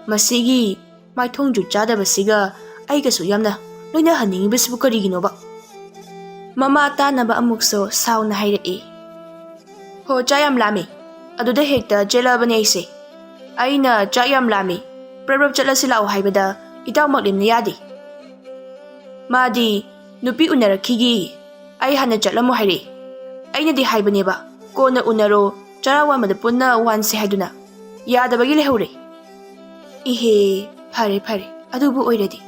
ꯃꯁꯤꯒꯤ ꯃꯥꯏꯊꯣꯡꯖꯨ ꯆꯥꯗꯕꯁꯤꯒ ꯑꯩꯒꯁꯨ ꯌꯥꯝꯅ ꯂꯣꯏꯅꯍꯟꯅꯤꯡꯉꯤꯕꯁꯤꯕꯨ ꯀꯔꯤꯒꯤꯅꯣꯕ?" ꯃꯃꯥ ꯇꯥꯅꯕ ꯑꯃꯨꯛꯁꯨ ꯁꯥꯎꯅ ꯍꯥꯏꯔꯛꯏ꯫ "ꯍꯣ, ꯆꯥꯛ ꯌꯥꯝ ꯂꯥꯝꯃꯤ꯫ ꯑꯗꯨꯗ ꯍꯦꯛꯇ ꯆꯦꯜꯂꯛꯑꯕꯅꯦ ꯑꯩꯁꯦ꯫ ꯑꯩꯅ ꯆꯥꯛ ꯌꯥꯝ ꯂꯥꯝꯃꯤ, ꯄ꯭ꯔꯞ ꯄ꯭ꯔꯞ ꯆꯠꯂꯁꯤ ꯂꯥꯛꯑꯣ ꯍꯥꯏꯕꯗ ꯏꯇꯥꯎ ꯃꯛꯂꯦꯝꯅ ꯌꯥꯗꯦ꯫ ꯃꯥꯗꯤ ꯅꯨꯄꯤ ꯎꯅꯔꯛꯈꯤꯒꯦ, ꯑꯩ ꯍꯥꯟꯅ ꯆꯠꯂꯝꯃꯣ ꯍꯥꯏꯔꯛꯏ꯫ ꯑꯩꯅꯗꯤ ꯍꯥꯏꯕꯅꯦꯕ, ꯀꯣꯟꯅ ꯎꯅꯔꯣ, ꯆꯔꯥ ꯋꯥꯟꯕꯗ ꯄꯨꯟꯅ ꯋꯥꯟꯁꯦ ꯍꯥꯏꯗꯨꯅ꯫ ꯌꯥꯗꯕꯒꯤ ꯂꯩꯍꯧꯔꯦ꯫" "ꯏꯍꯦ, ꯐꯔꯦ ꯐꯔꯦ, ꯑꯗꯨꯕꯨ ꯑꯣꯏꯔꯗꯤ꯫"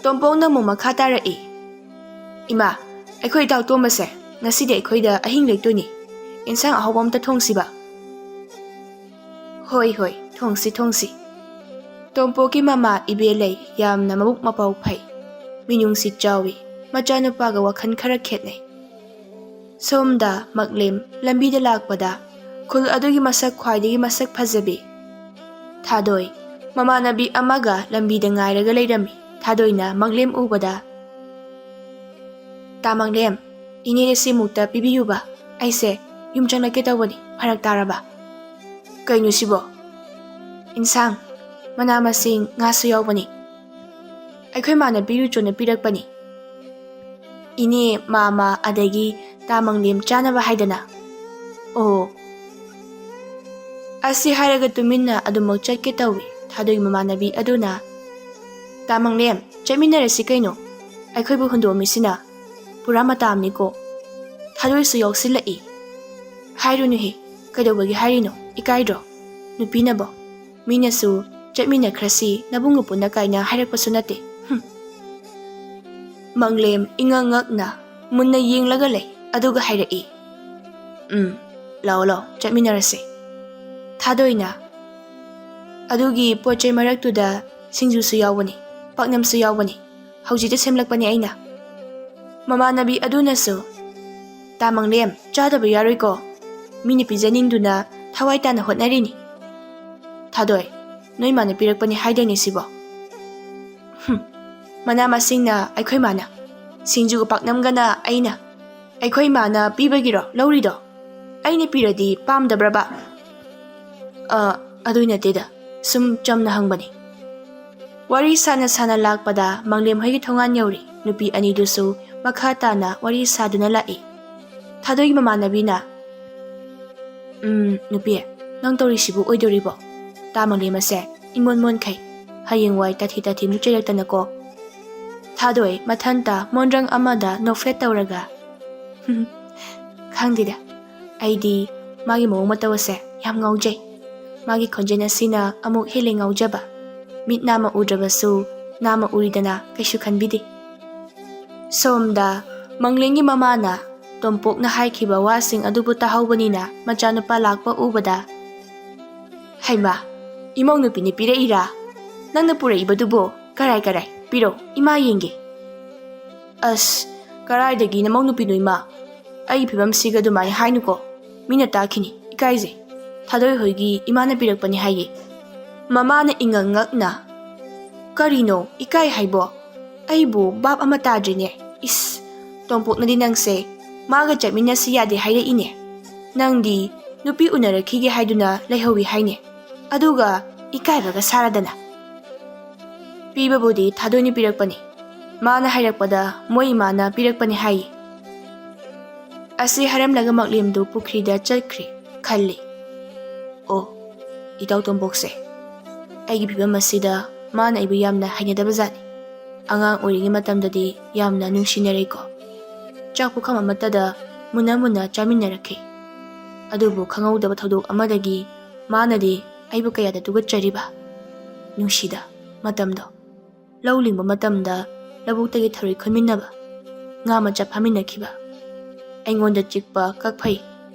ꯇꯣꯝꯄꯣꯛꯅ ꯑꯃꯨꯛ ꯃꯈꯥ ꯇꯥꯔꯛꯏ꯫ "ꯏꯃꯥ, ꯑꯩꯈꯣꯏ ꯏꯇꯥꯎ ꯇꯣꯝꯕꯁꯦ ꯉꯁꯤꯗꯤ ꯑꯩꯈꯣꯏꯗ ꯑꯍꯤꯡ ꯂꯦꯛꯇꯣꯏꯅꯤ꯫ ꯏꯟꯁꯥꯡ ꯑꯍꯥꯎꯕ ꯑꯝꯇ ꯊꯣꯡꯁꯤꯕ꯫" "ꯍꯣꯏ ꯍꯣꯏ, ꯊꯣꯡꯁꯤ ꯊꯣꯡꯁꯤ꯫" ꯇꯣꯝꯄꯣꯛꯀꯤ ꯃꯃꯥ ꯏꯕꯦꯂꯩ ꯌꯥꯝꯅ ꯃꯕꯨꯛ ꯃꯄꯥꯎ ꯐꯩ, ꯃꯤꯅꯨꯡꯁꯤ ꯆꯥꯎꯏ, ꯃꯆꯥꯅꯨꯄꯥꯒ ꯋꯥꯈꯜ ꯈꯔ ꯈꯦꯠꯅꯩ꯫ ꯁꯣꯝꯗ ꯃꯛꯂꯦꯝ ꯂꯝꯕꯤꯗ ꯂꯥꯛꯄꯗ ꯈꯨꯜ ꯑꯗꯨꯒꯤ ꯃꯁꯛ ꯈ꯭ꯋꯥꯏꯗꯒꯤ ꯃꯁꯛ ꯐꯖꯕꯤ ꯊꯥꯗꯣꯏ ꯃꯃꯥꯟꯅꯕꯤ ꯑꯃꯒ ꯂꯝꯕꯤꯗ ꯉꯥꯏꯔꯒ ꯂꯩꯔꯝꯃꯤ꯫ ꯊꯥꯗꯣꯏꯅ ꯃꯛꯂꯦꯝ ꯎꯕꯗ, "ꯇꯥ ꯃꯪꯂꯦꯝ, ꯏꯅꯦ ꯁꯤꯃꯨꯛꯇ ꯄꯤꯕꯤꯌꯨꯕ, ꯑꯩꯁꯦ ꯌꯨꯝ ꯆꯪꯂꯛꯀꯦ ꯇꯧꯕꯅꯤ, ꯐꯔꯛ ꯇꯥꯔꯕ?" "ꯀꯩꯅꯣ ꯁꯤꯕꯣ?" "ꯏꯟꯁꯥꯡ, ꯃꯅꯥ ꯃꯁꯤꯡ, ꯉꯥꯁꯨ ꯌꯥꯎꯕꯅꯤ꯫ ꯑꯩꯈꯣꯏ ꯃꯥꯅ ꯄꯤꯔꯨꯆꯣꯅ ꯄꯤꯔꯛꯄꯅꯤ꯫ ꯏꯅꯦ, ꯃꯥꯃ, ꯑꯗꯒꯤ ꯇꯥ ꯃꯪꯂꯦꯝ ꯆꯥꯅꯕ ꯍꯥꯏꯗꯅ꯫ ꯑꯣ꯫ ꯑꯁꯤ ꯍꯥꯏꯔꯒ ꯇꯨꯃꯤꯟꯅ ꯑꯗꯨꯃꯛ ꯆꯠꯀꯦ ꯇꯧꯏ꯫ ꯊꯥꯗꯣꯏ ꯃꯃꯥꯟꯅꯕꯤ ꯑꯗꯨꯅ, "ꯇꯥ ꯃꯪꯂꯦꯝ, ꯆꯠꯃꯤꯟꯅꯔꯁꯤ ꯀꯩꯅꯣ? ꯑꯩꯈꯣꯏꯕꯨ ꯍꯨꯟꯗꯣꯛꯑꯝꯃꯤꯁꯤꯅ ꯄꯨꯔꯥ ꯃꯇꯥ ꯑꯃꯅꯤꯀꯣ꯫" ꯊꯥꯗꯣꯏꯁꯨ ꯌꯥꯎꯁꯤꯜꯂꯛꯏ꯫ "ꯍꯥꯏꯔꯨꯅꯨꯍꯦ, ꯀꯩꯗꯧꯕꯒꯤ ꯍꯥꯏꯔꯤꯅꯣ? ꯏꯀꯥꯏꯗ꯭ꯔꯣ? ꯅꯨꯄꯤꯅꯕꯣ? ꯃꯤꯅꯁꯨ ꯆꯠꯃꯤꯟꯅꯈ꯭ꯔꯁꯤ ꯅꯕꯨꯡ ꯄꯨꯟꯅ ꯀꯥꯏꯅ ꯍꯥꯏꯔꯛꯄꯁꯨ ꯅꯠꯇꯦ꯫" ꯍꯨꯝ꯫ ꯃꯪꯂꯦꯝ ꯏꯉꯛ ꯉꯛꯅ ꯃꯨꯟꯅ ꯌꯦꯡꯂꯒ ꯂꯩ, ꯑꯗꯨꯒ ꯍꯥꯏꯔꯛꯏ, "ꯎꯝ, ꯂꯥꯛꯑꯣ, ꯂꯥꯛꯑꯣ, ꯆꯠꯃꯤꯟꯅꯔꯁꯦ꯫" ꯊꯥꯗꯣꯏꯅ, "ꯑꯗꯨꯒꯤ ꯄꯣꯠ ꯆꯩ ꯃꯔꯛꯇꯨꯗ ꯁꯤꯡꯖꯨꯁꯨ ꯌꯥꯎꯕꯅꯤ, ꯄꯥꯛꯅꯝꯁꯨ ꯌꯥꯎꯕꯅꯤ, ꯍꯧꯖꯤꯛꯇ ꯁꯦꯝꯂꯛꯄꯅꯤ ꯑꯩꯅ꯫" ꯃꯃꯥꯟꯅꯕꯤ ꯑꯗꯨꯅꯁꯨ, "ꯇꯥ ꯃꯪꯂꯦꯝ, ꯆꯥꯗꯕ ꯌꯥꯔꯣꯏꯀꯣ, ꯃꯤꯅ ꯄꯤꯖꯅꯤꯡꯗꯨꯅ ꯊꯋꯥꯏ ꯇꯥꯅ ꯍꯣꯠꯅꯔꯤꯅꯤ꯫" "ꯊꯥꯗꯣꯏ, ꯅꯣꯏ ꯃꯥꯅ ꯄꯤꯔꯛꯄꯅꯤ ꯍꯥꯏꯗꯥꯏꯅꯦ ꯁꯤꯕꯣ?" "ꯍꯨꯝ, ꯃꯅꯥ ꯃꯁꯤꯡꯅ ꯑꯩꯈꯣꯏ ꯃꯥꯅ, ꯁꯤꯡꯖꯨꯒ ꯄꯥꯛꯅꯝꯒꯅ ꯑꯩꯅ꯫ ꯑꯩꯈꯣꯏ ꯃꯥꯅ ꯄꯤꯕꯒꯤꯔꯣ ꯂꯧꯔꯤꯗꯣ? ꯑꯩꯅ ꯄꯤꯔꯗꯤ ꯄꯥꯝꯗꯕ꯭ꯔꯕ?" "ꯑ, ꯑꯗꯨꯏ ꯅꯠꯇꯦꯗ, ꯁꯨꯝ ꯆꯝꯅ ꯍꯪꯕꯅꯤ꯫" ꯋꯥꯔꯤ ꯁꯥꯅ ꯁꯥꯅ ꯂꯥꯛꯄꯗ ꯃꯪꯂꯦꯝ ꯍꯣꯏꯒꯤ ꯊꯣꯡꯒꯥꯟ ꯌꯧꯔꯤ꯫ ꯅꯨꯄꯤ ꯑꯅꯤꯗꯨꯁꯨ ꯃꯈꯥ ꯇꯥꯅ ꯋꯥꯔꯤ ꯁꯥꯗꯨꯅ ꯂꯥꯛꯏ꯫ ꯊꯥꯗꯣꯏꯒꯤ ꯃꯃꯥꯟꯅꯕꯤꯅ, "ꯎꯝ, ꯅꯨꯄꯤ, ꯅꯪ ꯇꯧꯔꯤꯁꯤꯕꯨ ꯑꯣꯏꯗꯣꯔꯤꯕꯣ? ꯇꯥ ꯃꯪꯂꯦꯝ ꯑꯁꯦ ꯏꯃꯣꯟ ꯃꯣꯟꯈꯩ꯫ ꯍꯌꯦꯡꯋꯥꯏ ꯇꯥꯊꯤ ꯇꯥꯊꯤ ꯑꯃꯨꯛ ꯆꯩꯔꯛꯇꯅꯀꯣ꯫" ꯊꯥꯗꯣꯏ ꯃꯊꯟꯇ ꯃꯣꯟꯗ꯭ꯔꯪ ꯑꯃꯗ ꯅꯣꯛꯐꯦꯠ ꯇꯧꯔꯒ, "ꯈꯪꯗꯦꯗ, ꯑꯩꯗꯤ ꯃꯥꯒꯤ ꯃꯑꯣꯡ ꯃꯇꯧ ꯑꯁꯦ ꯌꯥꯝ ꯉꯥꯎꯖꯩ꯫ ꯃꯥꯒꯤ ꯈꯣꯟꯖꯦꯜ ꯑꯁꯤꯅ ꯑꯃꯨꯛ ꯍꯦꯜꯂꯦ ꯉꯥꯎꯖꯕ꯫ ꯃꯤꯠ ꯅꯥꯝꯃ ꯎꯗ꯭ꯔꯕꯁꯨ ꯅꯥꯝꯃ ꯎꯔꯤꯗꯅ ꯀꯩꯁꯨ ꯈꯟꯕꯤꯗꯦ꯫" ꯁꯣꯝꯗ ꯃꯪꯂꯦꯝꯒꯤ ꯃꯃꯥꯅ ꯇꯣꯝꯄꯣꯛꯅ ꯍꯥꯏꯈꯤꯕ ꯋꯥꯁꯤꯡ ꯑꯗꯨꯕꯨ ꯇꯥꯍꯧꯕꯅꯤꯅ ꯃꯆꯥꯅꯨꯄꯥ ꯂꯥꯛꯄ ꯎꯕꯗ, "ꯍꯩꯃꯥ, ꯏꯃꯧ ꯅꯨꯄꯤꯅ ꯄꯤꯔꯛꯏꯔꯥ? ꯅꯪꯅ ꯄꯨꯔꯛꯏꯕꯗꯨꯕꯣ? ꯀꯔꯥꯏ, ꯀꯔꯥꯏ? ꯄꯤꯔꯛꯎ, ꯏꯃꯥ ꯌꯦꯡꯒꯦ꯫" "ꯑꯁ, ꯀꯔꯥꯏꯗꯒꯤ ꯅꯃꯧ ꯅꯨꯄꯤꯅꯣ ꯏꯃꯥ? ꯑꯩꯒꯤ ꯐꯤꯕꯝꯁꯤꯒ ꯑꯗꯨꯃꯥꯏꯅ ꯍꯥꯏꯅꯨꯀꯣ꯫ ꯃꯤꯅ ꯇꯥꯈꯤꯅꯤ, ꯏꯀꯥꯏꯖꯩ꯫ ꯊꯥꯗꯣꯏ ꯍꯣꯏꯒꯤ ꯏꯃꯥꯅ ꯄꯤꯔꯛꯄꯅꯤ ꯍꯥꯏꯌꯦ꯫" ꯃꯃꯥꯅ ꯏꯉꯛ ꯉꯛꯅ, "ꯀꯔꯤꯅꯣ ꯏꯀꯥꯏ ꯍꯥꯏꯕꯣ? ꯑꯩꯕꯨ ꯚꯥꯞ ꯑꯃ ꯇꯥꯗ꯭ꯔꯤꯅꯦ꯫ ꯏꯁ, ꯇꯣꯝꯄꯣꯛꯅꯗꯤ ꯅꯪꯁꯦ ꯃꯥꯒ ꯆꯠꯃꯤꯟꯅꯁꯤ ꯌꯥꯗꯦ ꯍꯥꯏꯔꯛꯏꯅꯦ꯫ ꯅꯪꯗꯤ ꯅꯨꯄꯤ ꯎꯅꯔꯛꯈꯤꯒꯦ ꯍꯥꯏꯗꯨꯅ ꯂꯩꯍꯧꯋꯤ ꯍꯥꯏꯅꯦ꯫ ꯑꯗꯨꯒ ꯏꯀꯥꯏꯕꯒ ꯁꯥꯔꯗꯅ꯫" "ꯄꯤꯕꯕꯨꯗꯤ ꯊꯥꯗꯣꯏꯅ ꯄꯤꯔꯛꯄꯅꯤ꯫ ꯃꯥꯅ ꯍꯥꯏꯔꯛꯄꯗ ꯃꯣꯏ ꯏꯃꯥꯅ ꯄꯤꯔꯛꯄꯅꯤ ꯍꯥꯏꯌꯦ꯫" ꯑꯁꯤ ꯍꯥꯏꯔꯝꯂꯒ ꯃꯛꯂꯦꯝꯗꯨ ꯄꯨꯈ꯭ꯔꯤꯗ ꯆꯠꯈ꯭ꯔꯦ ꯈꯜꯂꯤ꯫ ꯑꯣ, ꯏꯇꯥꯎ ꯇꯣꯝꯄꯣꯛꯁꯦ, ꯑꯩꯒꯤ ꯐꯤꯕꯝ ꯑꯁꯤꯗ ꯃꯥꯅ ꯑꯩꯕꯨ ꯌꯥꯝꯅ ꯍꯩꯅꯗꯕ ꯖꯥꯠꯅꯤ꯫ ꯑꯉꯥꯡ ꯑꯣꯏꯔꯤꯉꯩ ꯃꯇꯝꯗꯗꯤ ꯌꯥꯝꯅ ꯅꯨꯡꯁꯤꯅꯔꯦꯀꯣ꯫ ꯆꯥꯛ ꯄꯨꯈꯝ ꯑꯃꯠꯇꯗ ꯃꯨꯟꯅ ꯃꯨꯟꯅ ꯆꯥꯃꯤꯟꯅꯔꯛꯈꯤ꯫ ꯑꯗꯨꯕꯨ ꯈꯪꯍꯧꯗꯕ ꯊꯧꯗꯣꯛ ꯑꯃꯗꯒꯤ ꯃꯥꯅꯗꯤ ꯑꯩꯕꯨ ꯀꯌꯥꯗ ꯇꯨꯒꯠꯆꯔꯤꯕ꯫ ꯅꯨꯡꯁꯤꯗ ꯃꯇꯝꯗꯣ꯫ ꯂꯧ ꯂꯤꯡꯕ ꯃꯇꯝꯗ ꯂꯧꯕꯨꯛꯇꯒꯤ ꯊꯔꯣꯏ ꯈꯨꯟꯃꯤꯟꯅꯕ, ꯉꯥ ꯃꯆꯥ ꯐꯥꯃꯤꯟꯅꯈꯤꯕ꯫ ꯑꯩꯉꯣꯟꯗ ꯆꯤꯛꯄ ꯀꯛꯐꯩ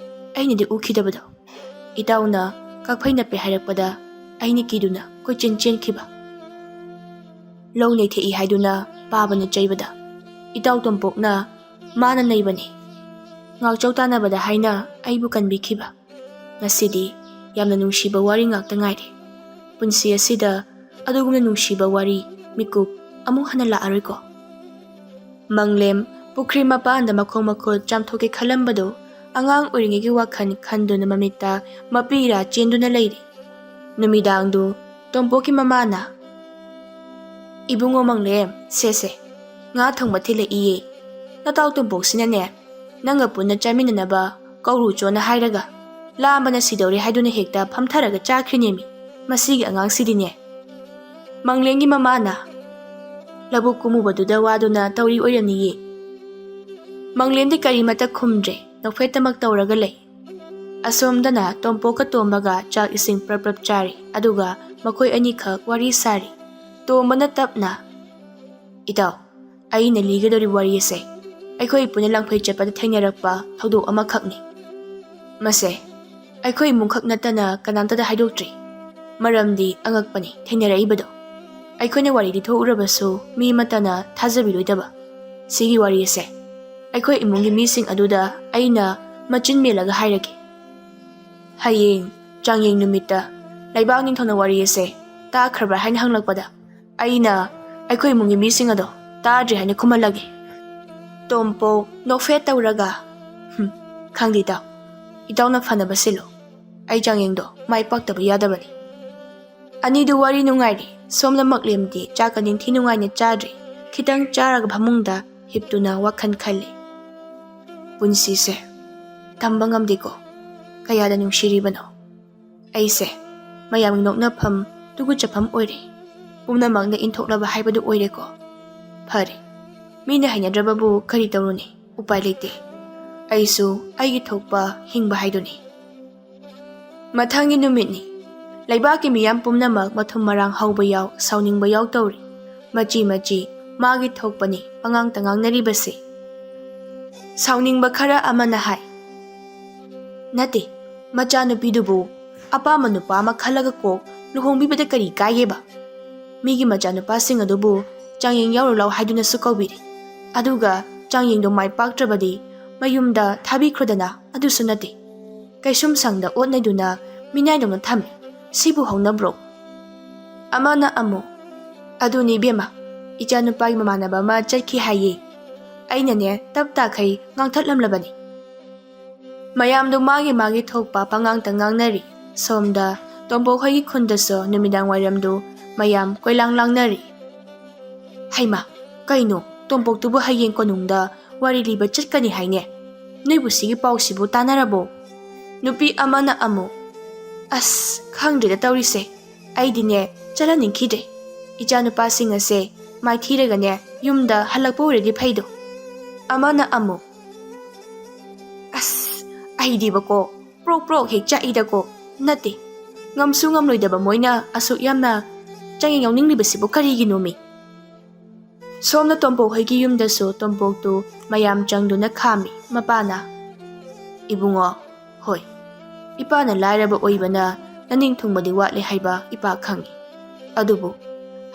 ꯑꯩꯅꯗꯤ ꯎꯈꯤꯗꯕꯗꯣ꯫ ꯏꯇꯥꯎꯅ ꯀꯛꯐꯩ ꯅꯞꯄꯦ ꯍꯥꯏꯔꯛꯄꯗ ꯑꯩꯅ ꯀꯤꯗꯨꯅ ꯀꯣꯏꯆꯦꯟ ꯆꯦꯟꯈꯤꯕ꯫ ꯂꯧ ꯂꯩꯊꯦꯛꯏ ꯍꯥꯏꯗꯨꯅ ꯄꯥꯕꯅ ꯆꯩꯕꯗ ꯏꯇꯥꯎ ꯇꯣꯝꯄꯣꯛꯅ ꯃꯥꯅ ꯅꯩꯕꯅꯤ꯫ ꯉꯥꯛꯆꯧ ꯇꯥꯟꯅꯕꯗ ꯍꯥꯏꯅ ꯑꯩꯕꯨ ꯀꯟꯕꯤꯈꯤꯕ꯫ ꯉꯁꯤꯗꯤ ꯌꯥꯝꯅ ꯅꯨꯡꯁꯤꯕ ꯋꯥꯔꯤ ꯉꯥꯛꯇ ꯉꯥꯏꯔꯦ꯫ ꯄꯨꯟꯁꯤ ꯑꯁꯤꯗ ꯑꯗꯨꯒꯨꯝꯅ ꯅꯨꯡꯁꯤꯕ ꯋꯥꯔꯤ ꯃꯤꯀꯨꯞ ꯑꯃꯨꯛ ꯍꯟꯅ ꯂꯥꯛꯑꯔꯣꯏꯀꯣ꯫ ꯃꯪꯂꯦꯝ ꯄꯨꯈ꯭ꯔꯤ ꯃꯄꯥꯟꯗ ꯃꯈꯣꯡ ꯃꯈꯨꯠ ꯆꯥꯝꯊꯣꯛꯀꯦ ꯈꯜꯂꯝꯕꯗꯨ ꯑꯉꯥꯡ ꯑꯣꯏꯔꯤꯉꯩꯒꯤ ꯋꯥꯈꯜ ꯈꯟꯗꯨꯅ ꯃꯃꯤꯠꯇ ꯃꯄꯤ ꯏꯔꯥ ꯆꯦꯟꯗꯨꯅ ꯂꯩꯔꯤ꯫ ꯅꯨꯃꯤꯗꯥꯡꯗꯨ ꯇꯣꯝꯄꯣꯛꯀꯤ ꯃꯃꯥꯅ, "ꯏꯕꯨꯡꯉꯣ ꯃꯪꯂꯦꯝ, ꯁꯦ ꯁꯦ, ꯉꯥ ꯊꯣꯡꯕ ꯊꯤꯜꯂꯛꯏꯌꯦ꯫ ꯅꯇꯥꯎ ꯇꯣꯝꯄꯣꯛꯁꯤꯅꯅꯦ, ꯅꯪꯒ ꯄꯨꯟꯅ ꯆꯥꯃꯤꯟꯅꯅꯕ ꯀꯧꯔꯨꯆꯣꯅ ꯍꯥꯏꯔꯒ ꯂꯥꯝꯕꯅ ꯁꯤꯗꯧꯔꯦ ꯍꯥꯏꯗꯨꯅ ꯍꯦꯛꯇ ꯐꯝꯊꯔꯒ ꯆꯥꯈ꯭ꯔꯤꯅꯦꯃꯤ꯫ ꯃꯁꯤꯒꯤ ꯑꯉꯥꯡꯁꯤꯗꯤꯅꯦ"꯫ ꯃꯪꯂꯦꯝꯒꯤ ꯃꯃꯥꯅ ꯂꯧꯕꯨꯛ ꯀꯨꯝꯃꯨꯕꯗꯨꯗ ꯋꯥꯗꯨꯅ ꯇꯧꯔꯤ ꯑꯣꯏꯔꯝꯅꯤꯌꯦ꯫ ꯃꯪꯂꯦꯝꯗꯤ ꯀꯔꯤꯃꯠꯇ ꯈꯨꯝꯗ꯭ꯔꯦ, ꯅꯣꯛꯐꯦꯠꯇꯃꯛ ꯇꯧꯔꯒ ꯂꯩ꯫ ꯑꯁꯣꯝꯗꯅ ꯇꯣꯝꯄꯣꯛꯀ ꯇꯣꯝꯕꯒ ꯆꯥꯛ ꯏꯁꯤꯡ ꯄ꯭ꯔꯞ ꯄ꯭ꯔꯞ ꯆꯥꯔꯤ, ꯑꯗꯨꯒ ꯃꯈꯣꯏ ꯑꯅꯤꯈꯛ ꯋꯥꯔꯤ ꯁꯥꯔꯤ꯫ ꯇꯣꯝꯕꯅ ꯇꯞꯅ, "ꯏꯇꯥꯎ, ꯑꯩꯅ ꯂꯤꯒꯗꯧꯔꯤꯕ ꯋꯥꯔꯤ ꯑꯁꯦ ꯑꯩꯈꯣꯏ ꯄꯨꯟꯅ ꯂꯪꯐꯩ ꯆꯠꯄꯗ ꯊꯦꯡꯅꯔꯛꯄ ꯊꯧꯗꯣꯛ ꯑꯃꯈꯛꯅꯤ꯫ ꯃꯁꯦ ꯑꯩꯈꯣꯏ ꯏꯃꯨꯡꯈꯛ ꯅꯠꯇꯅ ꯀꯅꯥꯝꯇꯗ ꯍꯥꯏꯗꯣꯛꯇ꯭ꯔꯤ꯫ ꯃꯔꯝꯗꯤ ꯑꯉꯛꯄꯅꯤ ꯊꯦꯡꯅꯔꯛꯏꯕꯗꯣ꯫ ꯑꯩꯈꯣꯏꯅ ꯋꯥꯔꯤ ꯂꯤꯊꯣꯛꯎꯔꯕꯁꯨ ꯃꯤ ꯑꯃꯠꯇꯅ ꯊꯥꯖꯕꯤꯔꯣꯏꯗꯕ꯫ ꯁꯤꯒꯤ ꯋꯥꯔꯤ ꯑꯁꯦ ꯑꯩꯈꯣꯏ ꯏꯃꯨꯡꯒꯤ ꯃꯤꯁꯤꯡ ꯑꯗꯨꯗ ꯑꯩꯅ ꯃꯆꯤꯟ ꯃꯦꯜꯂꯒ ꯍꯥꯏꯔꯒꯦ꯫ ꯍꯌꯦꯡ ꯆꯥꯡꯌꯦꯡ ꯅꯨꯃꯤꯠꯇ ꯂꯩꯕꯥꯛ ꯅꯤꯡꯊꯧꯅ ꯋꯥꯔꯤ ꯑꯁꯦ ꯇꯥꯈ꯭ꯔꯕ꯭ꯔꯥ ꯍꯥꯏꯅ ꯍꯪꯂꯛꯄꯗ ꯑꯩꯅ ꯑꯩꯈꯣꯏ ꯏꯃꯨꯡꯒꯤ ꯃꯤꯁꯤꯡ ꯑꯗꯣ ꯇꯥꯗ꯭ꯔꯤ ꯍꯥꯏꯅ ꯈꯨꯝꯍꯜꯂꯒꯦ"꯫ ꯇꯣꯝꯄꯣ ꯅꯣꯛꯐꯦꯠ ꯇꯧꯔꯒ, "ꯍꯨꯝ, ꯈꯪꯗꯦ ꯏꯇꯥꯎ, ꯏꯇꯥꯎꯅ ꯐꯅꯕ ꯁꯤꯜꯂꯣ꯫ ꯑꯩ ꯆꯥꯡꯌꯦꯡꯗꯣ ꯃꯥꯏ ꯄꯥꯛꯇꯕ ꯌꯥꯗꯕꯅꯤ"꯫ ꯑꯅꯤꯗꯨ ꯋꯥꯔꯤ ꯅꯨꯡꯉꯥꯏꯔꯤ꯫ ꯁꯣꯝꯗ ꯃꯛꯂꯦꯝꯗꯤ ꯆꯥꯛꯀ ꯅꯤꯡꯊꯤ ꯅꯨꯡꯉꯥꯏꯅ ꯆꯥꯗ꯭ꯔꯤ꯫ ꯈꯤꯇꯪ ꯆꯥꯔꯒ ꯐꯃꯨꯡꯗ ꯍꯤꯞꯇꯨꯅ ꯋꯥꯈꯜ ꯈꯜꯂꯤ꯫ ꯄꯨꯟꯁꯤꯁꯦ ꯇꯝꯕ ꯉꯝꯗꯦꯀꯣ, ꯀꯌꯥꯗ ꯅꯨꯡꯁꯤꯔꯤꯕꯅꯣ꯫ ꯑꯩꯁꯦ ꯃꯌꯥꯝꯒꯤ ꯅꯣꯛꯅꯐꯝ, ꯇꯨꯒꯨꯠꯆꯐꯝ ꯑꯣꯏꯔꯦ꯫ ꯄꯨꯝꯅꯃꯛꯅ ꯏꯟꯊꯣꯛꯅꯕ ꯍꯥꯏꯕꯗꯨ ꯑꯣꯏꯔꯦꯀꯣ꯫ ꯐꯔꯦ, ꯃꯤꯅ ꯍꯩꯅꯗ꯭ꯔꯕꯕꯨ ꯀꯔꯤ ꯇꯧꯔꯨꯅꯤ? ꯎꯄꯥꯏ ꯂꯩꯇꯦ꯫ ꯑꯩꯁꯨ ꯑꯩꯒꯤ ꯊꯣꯛꯄ ꯍꯤꯡꯕ ꯍꯥꯏꯗꯨꯅꯤ꯫ ꯃꯊꯪꯒꯤ ꯅꯨꯃꯤꯠꯅꯤ꯫ ꯂꯩꯕꯥꯛꯀꯤ ꯃꯤꯌꯥꯝ ꯄꯨꯝꯅꯃꯛ ꯃꯊꯨꯝ ꯃꯔꯥꯡ ꯍꯧꯕ ꯌꯥꯎ, ꯁꯥꯎꯅꯤꯡꯕ ꯌꯥꯎ ꯇꯧꯔꯤ꯫ ꯃꯆꯤ ꯃꯆꯤ ꯃꯥꯒꯤ ꯊꯣꯛꯄꯅꯤ ꯄꯉꯥꯡꯇ ꯉꯥꯡꯅꯔꯤꯕꯁꯦ꯫ ꯁꯥꯎꯅꯤꯡꯕ ꯈꯔ ꯑꯃꯅ ꯍꯥꯏ, "ꯅꯠꯇꯦ, ꯃꯆꯥꯅꯨꯄꯤꯗꯨꯕꯨ ꯑꯄꯥꯝꯕ ꯅꯨꯄꯥ ꯑꯃ ꯈꯜꯂꯒ ꯀꯣꯛ ꯂꯨꯍꯣꯡꯕꯤꯕꯗ ꯀꯔꯤ ꯀꯥꯏꯒꯦꯕ? ꯃꯤꯒꯤ ꯃꯆꯥꯅꯨꯄꯥꯁꯤꯡ ꯑꯗꯨꯕꯨ ꯆꯥꯡꯌꯦꯡ ꯌꯥꯎꯔꯨ ꯂꯥꯎ ꯍꯥꯏꯗꯨꯅꯁꯨ ꯀꯧꯕꯤꯔꯤ꯫ ꯑꯗꯨꯒ ꯆꯥꯡꯌꯦꯡꯗꯣ ꯃꯥꯏ ꯄꯥꯛꯇ꯭ꯔꯕꯗꯤ ꯃꯌꯨꯝꯗ ꯊꯥꯕꯤꯈ꯭ꯔꯣꯗꯅ, ꯑꯗꯨꯁꯨ ꯅꯠꯇꯦ꯫ ꯀꯩꯁꯨꯝ ꯁꯪꯗ ꯑꯣꯠ ꯅꯩꯗꯨꯅ ꯃꯤꯅꯥꯏꯗꯧꯅ ꯊꯝꯃꯤ꯫ ꯁꯤꯕꯨ ꯍꯧꯅꯕ꯭ꯔꯣ?" ꯑꯃꯅ ꯑꯃꯨꯛ, "ꯑꯗꯨꯅꯤ ꯏꯕꯦꯝꯃ, ꯏꯆꯥꯅꯨꯄꯥꯒꯤ ꯃꯃꯥꯟꯅꯕ ꯑꯃ ꯆꯠꯈꯤ ꯍꯥꯏꯌꯦ꯫ ꯑꯩꯅꯅꯦ ꯇꯞ ꯇꯥꯈꯩ ꯉꯥꯡꯊꯠꯂꯝꯂꯕꯅꯤ꯫" ꯃꯌꯥꯝꯗꯨ ꯃꯥꯒꯤ ꯃꯥꯒꯤ ꯊꯣꯛꯄ ꯄꯉꯥꯡꯇ ꯉꯥꯡꯅꯔꯤ꯫ ꯁꯣꯝꯗ ꯇꯣꯝꯄꯣꯛ ꯍꯣꯏꯒꯤ ꯈꯨꯟꯗꯁꯨ ꯅꯨꯃꯤꯗꯥꯡ ꯋꯥꯏꯔꯝꯗꯨ ꯃꯌꯥꯝ ꯀꯣꯏꯂꯥꯡ ꯂꯥꯡꯅꯔꯤ꯫ "ꯍꯩꯃꯥ, ꯀꯩꯅꯣ, ꯇꯣꯝꯄꯣꯛꯇꯨꯕꯨ ꯍꯌꯦꯡ ꯀꯣꯅꯨꯡꯗ ꯋꯥꯔꯤ ꯂꯤꯕ ꯆꯠꯀꯅꯤ ꯍꯥꯏꯅꯦ꯫ ꯅꯣꯏꯕꯨ ꯁꯤꯒꯤ ꯄꯥꯎꯁꯤꯕꯨ ꯇꯥꯟꯅꯔꯕꯣ?" ꯅꯨꯄꯤ ꯑꯃꯅ ꯑꯃꯨꯛ, "ꯑꯁ, ꯈꯪꯗ꯭ꯔꯦꯗ ꯇꯧꯔꯤꯁꯦ꯫ ꯑꯩꯗꯤꯅꯦ ꯆꯠꯍꯟꯅꯤꯡꯈꯤꯗ꯭ꯔꯦ꯫ ꯏꯆꯥꯅꯨꯄꯥꯁꯤꯡ ꯑꯁꯦ ꯃꯥꯏꯊꯤꯔꯒꯅꯦ ꯌꯨꯝꯗ ꯍꯜꯂꯛꯄ ꯑꯣꯏꯔꯗꯤ ꯐꯩꯗꯣ꯫" ꯑꯃꯅ ꯑꯃꯨꯛ, "ꯑꯁ, ꯑꯩꯗꯤꯕꯀꯣ ꯄ꯭ꯔꯣꯛ ꯄ꯭ꯔꯣꯛ ꯍꯦꯛ ꯆꯥꯛꯏꯗꯀꯣ꯫ ꯅꯠꯇꯦ, ꯉꯝꯁꯨ ꯉꯝꯂꯣꯏꯗꯕ ꯃꯣꯏꯅ ꯑꯁꯨꯛ ꯌꯥꯝꯅ ꯆꯥꯡꯌꯦꯡ ꯌꯥꯎꯅꯤꯡꯂꯤꯕꯁꯤꯕꯨ ꯀꯔꯤꯒꯤꯅꯣꯃꯤ?" ꯁꯣꯝꯅ ꯇꯣꯝꯄꯣꯛ ꯍꯣꯏꯒꯤ ꯌꯨꯝꯗꯁꯨ ꯇꯣꯝꯄꯣꯛꯇꯨ ꯃꯌꯥꯝ ꯆꯪꯗꯨꯅ ꯈꯥꯝꯃꯤ꯫ ꯃꯄꯥꯅ, "ꯏꯕꯨꯡꯉꯣ, ꯍꯣꯏ, ꯏꯄꯥꯅ ꯂꯥꯏꯔꯕ ꯑꯣꯏꯕꯅ ꯅꯅꯤꯡ ꯊꯨꯡꯕꯗꯤ ꯋꯥꯠꯂꯦ ꯍꯥꯏꯕ ꯏꯄꯥ ꯈꯪꯏ꯫ ꯑꯗꯨꯕꯨ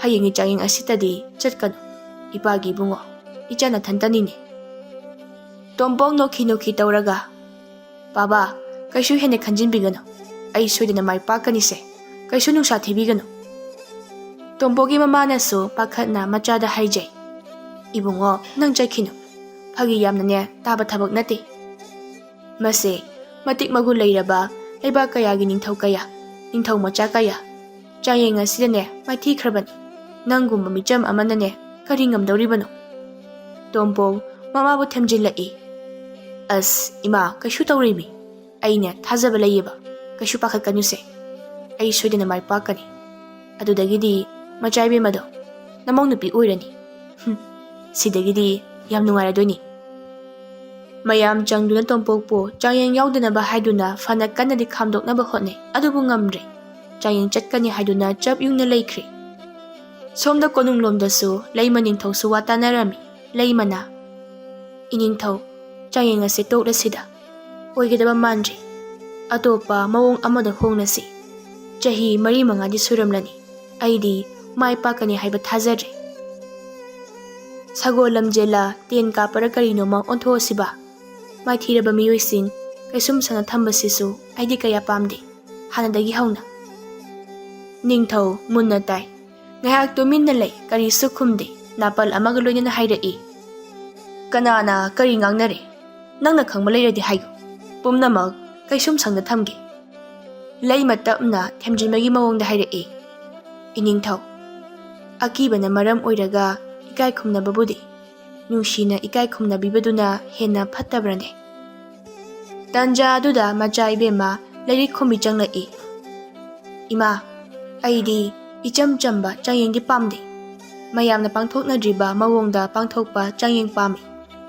ꯍꯌꯦꯡꯒꯤ ꯆꯥꯡꯌꯦꯡ ꯑꯁꯤꯗꯗꯤ ꯆꯠꯀꯅꯨ꯫ ꯏꯄꯥꯒꯤ ꯏꯕꯨꯡꯉꯣ, ꯏꯆꯥ ꯅꯊꯟꯇꯅꯤꯅꯦ꯫" ꯇꯣꯝꯄꯣꯛ ꯅꯣꯛꯈꯤ ꯅꯣꯛꯈꯤ ꯇꯧꯔꯒ, "ꯕꯥꯕꯥ, ꯀꯩꯁꯨ ꯍꯦꯟꯅ ꯈꯟꯖꯤꯟꯕꯤꯒꯅꯨ꯫ ꯑꯩ ꯁꯣꯏꯗꯅ ꯃꯥꯏ ꯄꯥꯛꯀꯅꯤꯁꯦ꯫ ꯀꯩꯁꯨ ꯅꯨꯡꯁꯥ ꯊꯤꯕꯤꯒꯅꯨ꯫" ꯇꯣꯝꯄꯣꯛꯀꯤ ꯃꯃꯥꯅꯁꯨ ꯄꯥꯈꯠꯅ ꯃꯆꯥꯗ ꯍꯥꯏꯖꯩ, "ꯏꯕꯨꯡꯉꯣ, ꯅꯪ ꯆꯠꯈꯤꯅꯨ꯫ ꯐꯥꯒꯤ ꯌꯥꯝꯅꯅꯦ ꯇꯥꯕ ꯊꯕꯛ ꯅꯠꯇꯦ꯫ ꯃꯁꯦ ꯃꯇꯤꯛ ꯃꯒꯨꯟ ꯂꯩꯔꯕ ꯂꯩꯕꯥꯛ ꯀꯌꯥꯒꯤ ꯅꯤꯡꯊꯧ ꯀꯌꯥ, ꯅꯤꯡꯊꯧ ꯃꯆꯥ ꯀꯌꯥ ꯆꯥꯡꯌꯦꯡ ꯑꯁꯤꯗꯅꯦ ꯃꯥꯏꯊꯤꯈ꯭ꯔꯕꯅꯤ꯫ ꯅꯪꯒꯨꯝꯕ ꯃꯤꯆꯝ ꯑꯃꯅꯅꯦ ꯀꯔꯤ ꯉꯝꯗꯧꯔꯤꯕꯅꯣ?" ꯇꯣꯝꯄꯣꯛ ꯃꯃꯥꯕꯨ ꯊꯦꯝꯖꯤꯜꯂꯛꯏ꯫ "ꯑꯁ ꯏꯃꯥ, ꯀꯩꯁꯨ ꯇꯧꯔꯣꯏꯃꯤ꯫ ꯑꯩꯅ ꯊꯥꯖꯕ ꯂꯩꯌꯦꯕ꯫ ꯀꯩꯁꯨ ꯄꯥꯈꯠꯀꯅꯨꯁꯦ꯫ ꯑꯩ ꯁꯣꯏꯗꯅ ꯃꯥꯏ ꯄꯥꯛꯀꯅꯤ꯫ ꯑꯗꯨꯗꯒꯤꯗꯤ ꯃꯆꯥ ꯏꯕꯦꯝꯃꯗꯣ ꯅꯃꯧ ꯅꯨꯄꯤ ꯑꯣꯏꯔꯅꯤ꯫ ꯍꯨꯝ, ꯁꯤꯗꯒꯤꯗꯤ ꯌꯥꯝ ꯅꯨꯡꯉꯥꯏꯔꯗꯣꯏꯅꯤ"꯫ ꯃꯌꯥꯝ ꯆꯪꯗꯨꯅ ꯇꯣꯝꯄꯣꯛꯄꯨ ꯆꯥꯡꯌꯦꯡ ꯌꯥꯎꯗꯅꯕ ꯍꯥꯏꯗꯨꯅ ꯐꯅ ꯀꯟꯅꯗꯤ ꯈꯥꯝꯗꯣꯛꯅꯕ ꯍꯣꯠꯅꯩ, ꯑꯗꯨꯕꯨ ꯉꯝꯗ꯭ꯔꯦ꯫ ꯆꯥꯡꯌꯦꯡ ꯆꯠꯀꯅꯤ ꯍꯥꯏꯗꯨꯅ ꯆꯞ ꯌꯨꯡꯅ ꯂꯩꯈ꯭ꯔꯦ꯫ ꯁꯣꯝꯗ ꯀꯣꯅꯨꯡꯂꯣꯝꯗꯁꯨ ꯂꯩꯃ ꯅꯤꯡꯊꯧꯁꯨ ꯋꯥ ꯇꯥꯅꯔꯝꯃꯤ꯫ ꯂꯩꯃꯅ, "ꯏꯅꯤꯡꯊꯧ, ꯆꯥꯡꯌꯦꯡ ꯑꯁꯤ ꯇꯣꯛꯂꯁꯤꯗ꯫ ꯑꯣꯏꯒꯗꯕ ꯃꯥꯟꯗ꯭ꯔꯦ꯫ ꯑꯇꯣꯞꯄ ꯃꯑꯣꯡ ꯑꯃꯗ ꯍꯣꯡꯂꯁꯤ꯫ ꯆꯍꯤ ꯃꯔꯤ ꯃꯉꯥꯗꯤ ꯁꯨꯔꯝꯂꯅꯤ꯫ ꯑꯩꯗꯤ ꯃꯥꯏ ꯄꯥꯛꯀꯅꯤ ꯍꯥꯏꯕ ꯊꯥꯖꯗ꯭ꯔꯦ꯫ ꯁꯒꯣꯜ ꯂꯝꯖꯦꯜꯂ ꯇꯦꯟ ꯀꯥꯞꯄꯔ ꯀꯔꯤꯅꯣꯃ ꯑꯣꯟꯊꯣꯛꯑꯁꯤꯕ꯫ ꯃꯥꯏꯊꯤꯔꯕ ꯃꯤꯑꯣꯏꯁꯤꯡ ꯀꯩꯁꯨꯝ ꯁꯥꯟꯅ ꯊꯝꯕꯁꯤꯁꯨ ꯑꯩꯗꯤ ꯀꯌꯥ ꯄꯥꯝꯗꯦ꯫ ꯍꯥꯟꯅꯗꯒꯤ ꯍꯧꯅ"꯫ ꯅꯤꯡꯊꯧ ꯃꯨꯟꯅ ꯇꯥꯏ꯫ ꯉꯥꯏꯍꯥꯛ ꯇꯨꯃꯤꯟꯅ ꯂꯩ, ꯀꯔꯤꯁꯨ ꯈꯨꯝꯗꯦ꯫ ꯅꯥꯄꯜ ꯑꯃꯒ ꯂꯣꯏꯅꯅ ꯍꯥꯏꯔꯛꯏ, "ꯀꯅꯥꯅ ꯀꯔꯤ ꯉꯥꯡꯅꯔꯦ? ꯅꯪꯅ ꯈꯪꯕ ꯂꯩꯔꯗꯤ ꯍꯥꯏꯌꯨ꯫ ꯄꯨꯝꯅꯃꯛ ꯀꯩꯁꯨꯝ ꯁꯪꯗ ꯊꯝꯒꯦ"꯫ ꯂꯩꯃ ꯇꯞꯅ ꯊꯦꯝꯖꯤꯟꯕꯒꯤ ꯃꯑꯣꯡꯗ ꯍꯥꯏꯔꯛꯏ, "ꯏꯅꯤꯡꯊꯧ, ꯑꯀꯤꯕꯅ ꯃꯔꯝ ꯑꯣꯏꯔꯒ ꯏꯀꯥꯏ ꯈꯨꯝꯅꯕꯕꯨꯗꯤ ꯅꯨꯡꯁꯤꯅ ꯏꯀꯥꯏ ꯈꯨꯝꯅꯕꯤꯕꯗꯨꯅ ꯍꯦꯟꯅ ꯐꯠꯇꯕ꯭ꯔꯅꯦ?" ꯇꯥꯟꯖꯥ ꯑꯗꯨꯗ ꯃꯆꯥ ꯏꯕꯦꯝꯃ ꯂꯥꯏꯔꯤꯛ ꯈꯨꯝꯕꯤ ꯆꯪꯂꯛꯏ꯫ "ꯏꯃꯥ, ꯑꯩꯗꯤ ꯏꯆꯝ ꯆꯝꯕ ꯆꯥꯡꯌꯦꯡꯗꯤ ꯄꯥꯝꯗꯦ꯫ ꯃꯌꯥꯝꯅ ꯄꯥꯡꯊꯣꯛꯅꯗ꯭ꯔꯤꯕ ꯃꯑꯣꯡꯗ ꯄꯥꯡꯊꯣꯛꯄ ꯆꯥꯡꯌꯦꯡ ꯄꯥꯝꯃꯤ꯫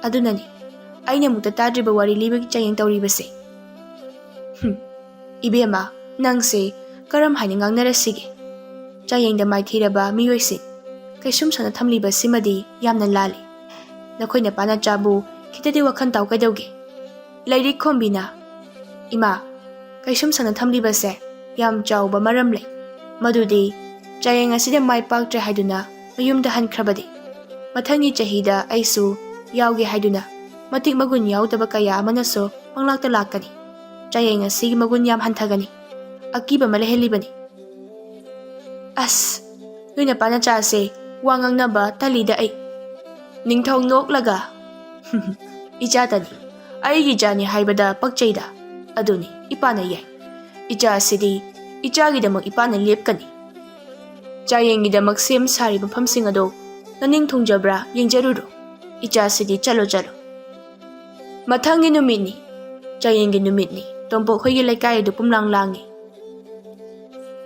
ꯑꯗꯨꯅꯅꯤ ꯑꯩꯅ ꯑꯃꯨꯛꯇ ꯇꯥꯗ꯭ꯔꯤꯕ ꯋꯥꯔꯤ ꯂꯤꯕꯒꯤ ꯆꯥꯡꯌꯦꯡ ꯇꯧꯔꯤꯕꯁꯦ"꯫ "ꯍꯨꯝ, ꯏꯕꯦꯝꯃ, ꯅꯪꯁꯦ ꯀꯔꯝ ꯍꯥꯏꯅ ꯉꯥꯡꯅꯔꯁꯤꯒꯦ? ꯆꯥꯡꯌꯦꯡꯗ ꯃꯥꯏꯊꯤꯔꯕ ꯃꯤꯑꯣꯏꯁꯤꯡ ꯀꯩꯁꯨꯝ ꯁꯥꯟꯅ ꯊꯝꯂꯤꯕꯁꯤꯃꯗꯤ ꯌꯥꯝꯅ ꯂꯥꯜꯂꯤ꯫ ꯅꯈꯣꯏ ꯅꯄꯥ ꯅꯆꯥꯕꯨ ꯈꯤꯇꯗꯤ ꯋꯥꯈꯜ ꯇꯥꯎ ꯀꯩꯗꯧꯒꯦ?" ꯂꯥꯏꯔꯤꯛ ꯈꯣꯝꯕꯤꯅ, "ꯏꯃꯥ, ꯀꯩꯁꯨꯝ ꯁꯥꯟꯅ ꯊꯝꯂꯤꯕꯁꯦ ꯌꯥꯝ ꯆꯥꯎꯕ ꯃꯔꯝ ꯂꯩ꯫ ꯃꯗꯨꯗꯤ ꯆꯥꯡꯌꯦꯡ ꯑꯁꯤꯗ ꯃꯥꯏ ꯄꯥꯛꯇ꯭ꯔꯦ ꯍꯥꯏꯗꯨꯅ ꯃꯌꯨꯝꯗ ꯍꯟꯈ꯭ꯔꯕꯗꯤ ꯃꯊꯪꯒꯤ ꯆꯍꯤꯗ ꯑꯩꯁꯨ ꯌꯥꯎꯒꯦ ꯍꯥꯏꯗꯨꯅ ꯃꯇꯤꯛ ꯃꯒꯨꯟ ꯌꯥꯎꯗꯕ ꯀꯌꯥ ꯑꯃꯅꯁꯨ ꯄꯪꯂꯥꯛꯇ ꯂꯥꯛꯀꯅꯤ꯫ ꯆꯥꯡꯌꯦꯡ ꯑꯁꯤꯒꯤ ꯃꯒꯨꯟ ꯌꯥꯝ ꯍꯟꯊꯒꯅꯤ꯫ ꯑꯀꯤꯕ ꯑꯃ ꯂꯩꯍꯜꯂꯤꯕꯅꯤ"꯫ "ꯑꯁ, ꯅꯣꯏ ꯅꯄꯥ ꯅꯆꯥꯁꯦ ꯋꯥ ꯉꯥꯡꯅꯕ ꯇꯜꯂꯤꯗ ꯑꯩ"꯫ ꯅꯤꯡꯊꯧ ꯅꯣꯛꯂꯒ, "ꯏꯆꯥꯇꯅꯤ, ꯑꯩꯒꯤ ꯏꯆꯥꯅꯤ ꯍꯥꯏꯕꯗ ꯄꯛꯆꯩꯗ꯫ ꯑꯗꯨꯅꯤ, ꯏꯄꯥꯅ ꯌꯥꯏ꯫ ꯏꯆꯥꯁꯤꯗꯤ ꯏꯆꯥꯒꯤꯗꯃꯛ ꯏꯄꯥꯅ ꯂꯦꯞꯀꯅꯤ꯫ ꯆꯥꯡꯌꯦꯡꯒꯤꯗꯃꯛ ꯁꯦꯝ ꯁꯥꯔꯤꯕ ꯃꯐꯝꯁꯤꯡ ꯑꯗꯣ ꯅꯅꯤꯡ ꯊꯨꯡꯖꯕ꯭ꯔꯥ ꯌꯦꯡꯖꯔꯨꯔꯣ꯫ ꯏꯆꯥꯁꯤꯗꯤ ꯆꯠꯂꯣ, ꯆꯠꯂꯣ"꯫ ꯃꯊꯪꯒꯤ ꯅꯨꯃꯤꯠꯅꯤ꯫ ꯆꯌꯦꯡꯒꯤ ꯅꯨꯃꯤꯠꯅꯤ꯫ ꯇꯣꯝꯄꯣꯛ ꯈꯣꯏꯒꯤ ꯂꯩꯀꯥꯏ ꯑꯗꯨ ꯄꯨꯝꯂꯥꯡ ꯂꯥꯡꯉꯤ꯫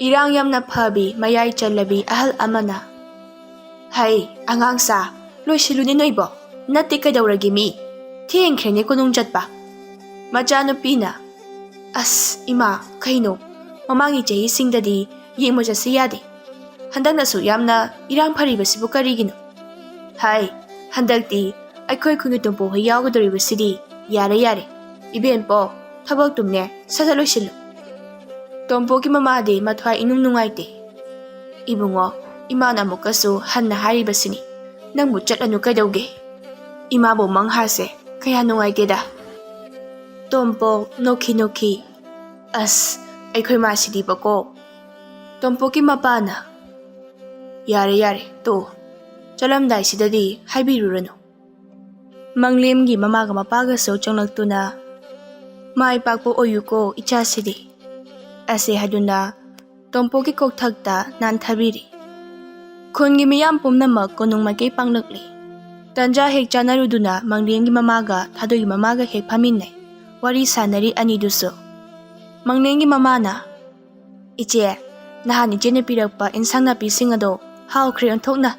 ꯏꯔꯥꯡ ꯌꯥꯝꯅ ꯐꯕꯤ, ꯃꯌꯥꯏ ꯆꯜꯂꯕꯤ ꯑꯍꯜ ꯑꯃꯅ, "ꯍꯩ, ꯑꯉꯥꯡꯁꯥ, ꯂꯣꯏꯁꯤꯜꯂꯨꯅꯦ ꯅꯣꯏꯕꯣ꯫ ꯅꯠꯇꯦ, ꯀꯩꯗꯧꯔꯒꯦ ꯃꯤ? ꯊꯦꯡꯈ꯭ꯔꯦꯅꯦ ꯀꯣꯅꯨꯡ ꯆꯠꯄ꯫" ꯃꯆꯥꯅꯨꯄꯤꯅ, "ꯑꯁ, ꯏꯃꯥ, ꯀꯩꯅꯣ? ꯃꯃꯥꯡꯒꯤ ꯆꯍꯤꯁꯤꯡꯗꯗꯤ ꯌꯦꯡꯕ ꯆꯠꯁꯤ ꯌꯥꯗꯦ꯫ ꯍꯟꯗꯛꯅꯁꯨ ꯌꯥꯝꯅ ꯏꯔꯥꯡ ꯐꯔꯤꯕꯁꯤꯕꯨ ꯀꯔꯤꯒꯤꯅꯣ? ꯍꯥꯏ, ꯍꯟꯗꯛꯇꯤ ꯑꯩꯈꯣꯏ ꯈꯨꯟꯒꯤ ꯇꯣꯝꯄꯣ ꯍꯣꯏ ꯌꯥꯎꯒꯗꯧꯔꯤꯕꯁꯤꯗꯤ ꯌꯥꯔꯦ, ꯌꯥꯔꯦ꯫ ꯏꯕꯦꯝꯄꯣ, ꯊꯕꯛꯇꯨꯝꯅꯦ, ꯁꯠ ꯁꯠ ꯂꯣꯏꯁꯤꯜꯂꯨ꯫" ꯇꯣꯝꯄꯣꯛꯀꯤ ꯃꯃꯥꯗꯤ ꯃꯊ꯭ꯋꯥꯏ ꯏꯅꯨꯡ ꯅꯨꯡꯉꯥꯏꯇꯦ꯫ "ꯏꯕꯨꯡꯉꯣ, ꯏꯃꯥꯅ ꯑꯃꯨꯛꯀꯁꯨ ꯍꯟꯅ ꯍꯥꯏꯔꯤꯕꯁꯤꯅꯤ, ꯅꯪꯕꯨ ꯆꯠꯂꯅꯨ ꯀꯩꯗꯧꯒꯦ? ꯏꯃꯥꯕꯨ ꯃꯪ ꯍꯥꯁꯦ ꯀꯌꯥ ꯅꯨꯡꯉꯥꯏꯇꯦꯗ꯫" ꯇꯣꯝꯄꯣꯛ ꯅꯣꯛꯈꯤ ꯅꯣꯛꯈꯤ꯫ "ꯑꯁ, ꯑꯩꯈꯣꯏ ꯃꯥꯁꯤꯗꯤꯕꯀꯣ꯫" ꯇꯣꯝꯄꯣꯛꯀꯤ ꯃꯄꯥꯅ, "ꯌꯥꯔꯦ, ꯌꯥꯔꯦ, ꯇꯣꯛꯑꯣ꯫ ꯆꯠꯂꯝꯗꯥꯏꯁꯤꯗꯗꯤ ꯍꯥꯏꯕꯤꯔꯨꯔꯅꯨ꯫" ꯃꯪꯂꯦꯝꯒꯤ ꯃꯃꯥꯒ ꯃꯄꯥꯒꯁꯨ ꯆꯪꯂꯛꯇꯨꯅ, "ꯃꯥꯏ ꯄꯥꯛꯄ ꯑꯣꯏꯌꯨꯀꯣ ꯏꯆꯥꯁꯤꯗꯤ" ꯑꯁꯦ ꯍꯥꯏꯗꯨꯅ ꯇꯣꯝꯄꯣꯛꯀꯤ ꯀꯣꯛꯊꯛꯇ ꯅꯥꯟꯊꯕꯤꯔꯤ꯫ ꯈꯨꯟꯒꯤ ꯃꯤꯌꯥꯝ ꯄꯨꯝꯅꯃꯛ ꯀꯣꯅꯨꯡ ꯃꯥꯏꯀꯩ ꯄꯥꯡꯂꯛꯂꯤ꯫ ꯇꯟꯖꯥ ꯍꯦꯛ ꯆꯥꯅꯔꯨꯗꯨꯅ ꯃꯪꯂꯦꯝꯒꯤ ꯃꯃꯥꯒ ꯊꯥꯗꯣꯏꯒꯤ ꯃꯃꯥꯒ ꯍꯦꯛ ꯐꯝꯃꯤꯟꯅꯩ꯫ ꯋꯥꯔꯤ ꯁꯥꯟꯅꯔꯤ ꯑꯅꯤꯗꯨꯁꯨ꯫ ꯃꯪꯂꯦꯝꯒꯤ ꯃꯃꯥꯅ, "ꯏꯆꯦ, ꯅꯍꯥꯟ ꯏꯆꯦꯅ ꯄꯤꯔꯛꯄ ꯏꯟꯁꯥꯡ ꯅꯥꯄꯤꯁꯤꯡ ꯑꯗꯣ ꯍꯥꯎꯈ꯭ꯔꯦ ꯑꯣꯟꯊꯣꯛꯅ꯫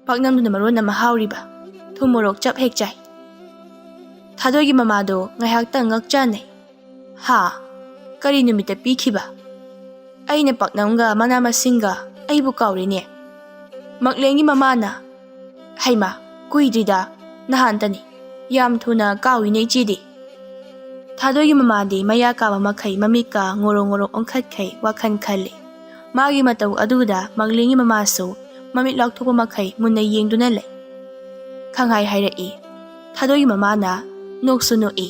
ꯄꯥꯛꯅꯝꯗꯨꯅ ꯃꯔꯣꯟ ꯑꯃ ꯍꯥꯎꯔꯤꯕ꯫ ꯊꯨꯝ ꯃꯣꯔꯣꯛ ꯆꯞ ꯍꯦꯛ ꯆꯥꯏ꯫" ꯊꯥꯗꯣꯏꯒꯤ ꯃꯃꯥꯗꯣ ꯉꯥꯏꯍꯥꯛꯇꯪ ꯉꯛ ꯆꯥꯟꯅꯩ꯫ "ꯍꯥ? ꯀꯔꯤ ꯅꯨꯃꯤꯠꯇ ꯄꯤꯈꯤꯕ? ꯑꯩꯅ ꯄꯥꯛꯅꯝꯒ ꯃꯅꯥ ꯃꯁꯤꯡꯒ ꯑꯩꯕꯨ ꯀꯥꯎꯔꯦꯅꯦ꯫" ꯃꯪꯂꯦꯝꯒꯤ ꯃꯃꯥꯅ, "ꯍꯩꯃꯥ, ꯀꯨꯏꯗ꯭ꯔꯤꯗ, ꯅꯍꯥꯟꯇꯅꯤ꯫ ꯌꯥꯝ ꯊꯨꯅ ꯀꯥꯎꯏꯅꯦ ꯏꯆꯦꯗꯤ꯫" ꯊꯥꯗꯣꯏꯒꯤ ꯃꯃꯥꯗꯤ ꯃꯌꯥ ꯀꯥꯕ ꯃꯈꯩ ꯃꯃꯤꯠꯀ ꯉꯣꯔꯣꯛ ꯉꯣꯔꯣꯛ ꯑꯣꯟꯈꯠꯈꯩ ꯋꯥꯈꯜ ꯈꯜꯂꯤ꯫ ꯃꯥꯒꯤ ꯃꯇꯧ ꯑꯗꯨꯗ ꯃꯪꯂꯦꯝꯒꯤ ꯃꯃꯥꯁꯨ ꯃꯃꯤꯠ ꯂꯥꯎꯊꯣꯛꯄ ꯃꯈꯩ ꯃꯨꯟꯅ ꯌꯦꯡꯗꯨꯅ ꯂꯩ꯫ ꯈꯪꯍꯥꯏ ꯍꯥꯏꯔꯛꯏ꯫ ꯊꯥꯗꯣꯏꯒꯤ ꯃꯃꯥꯅ ꯅꯣꯛꯁꯨ ꯅꯣꯛꯏ꯫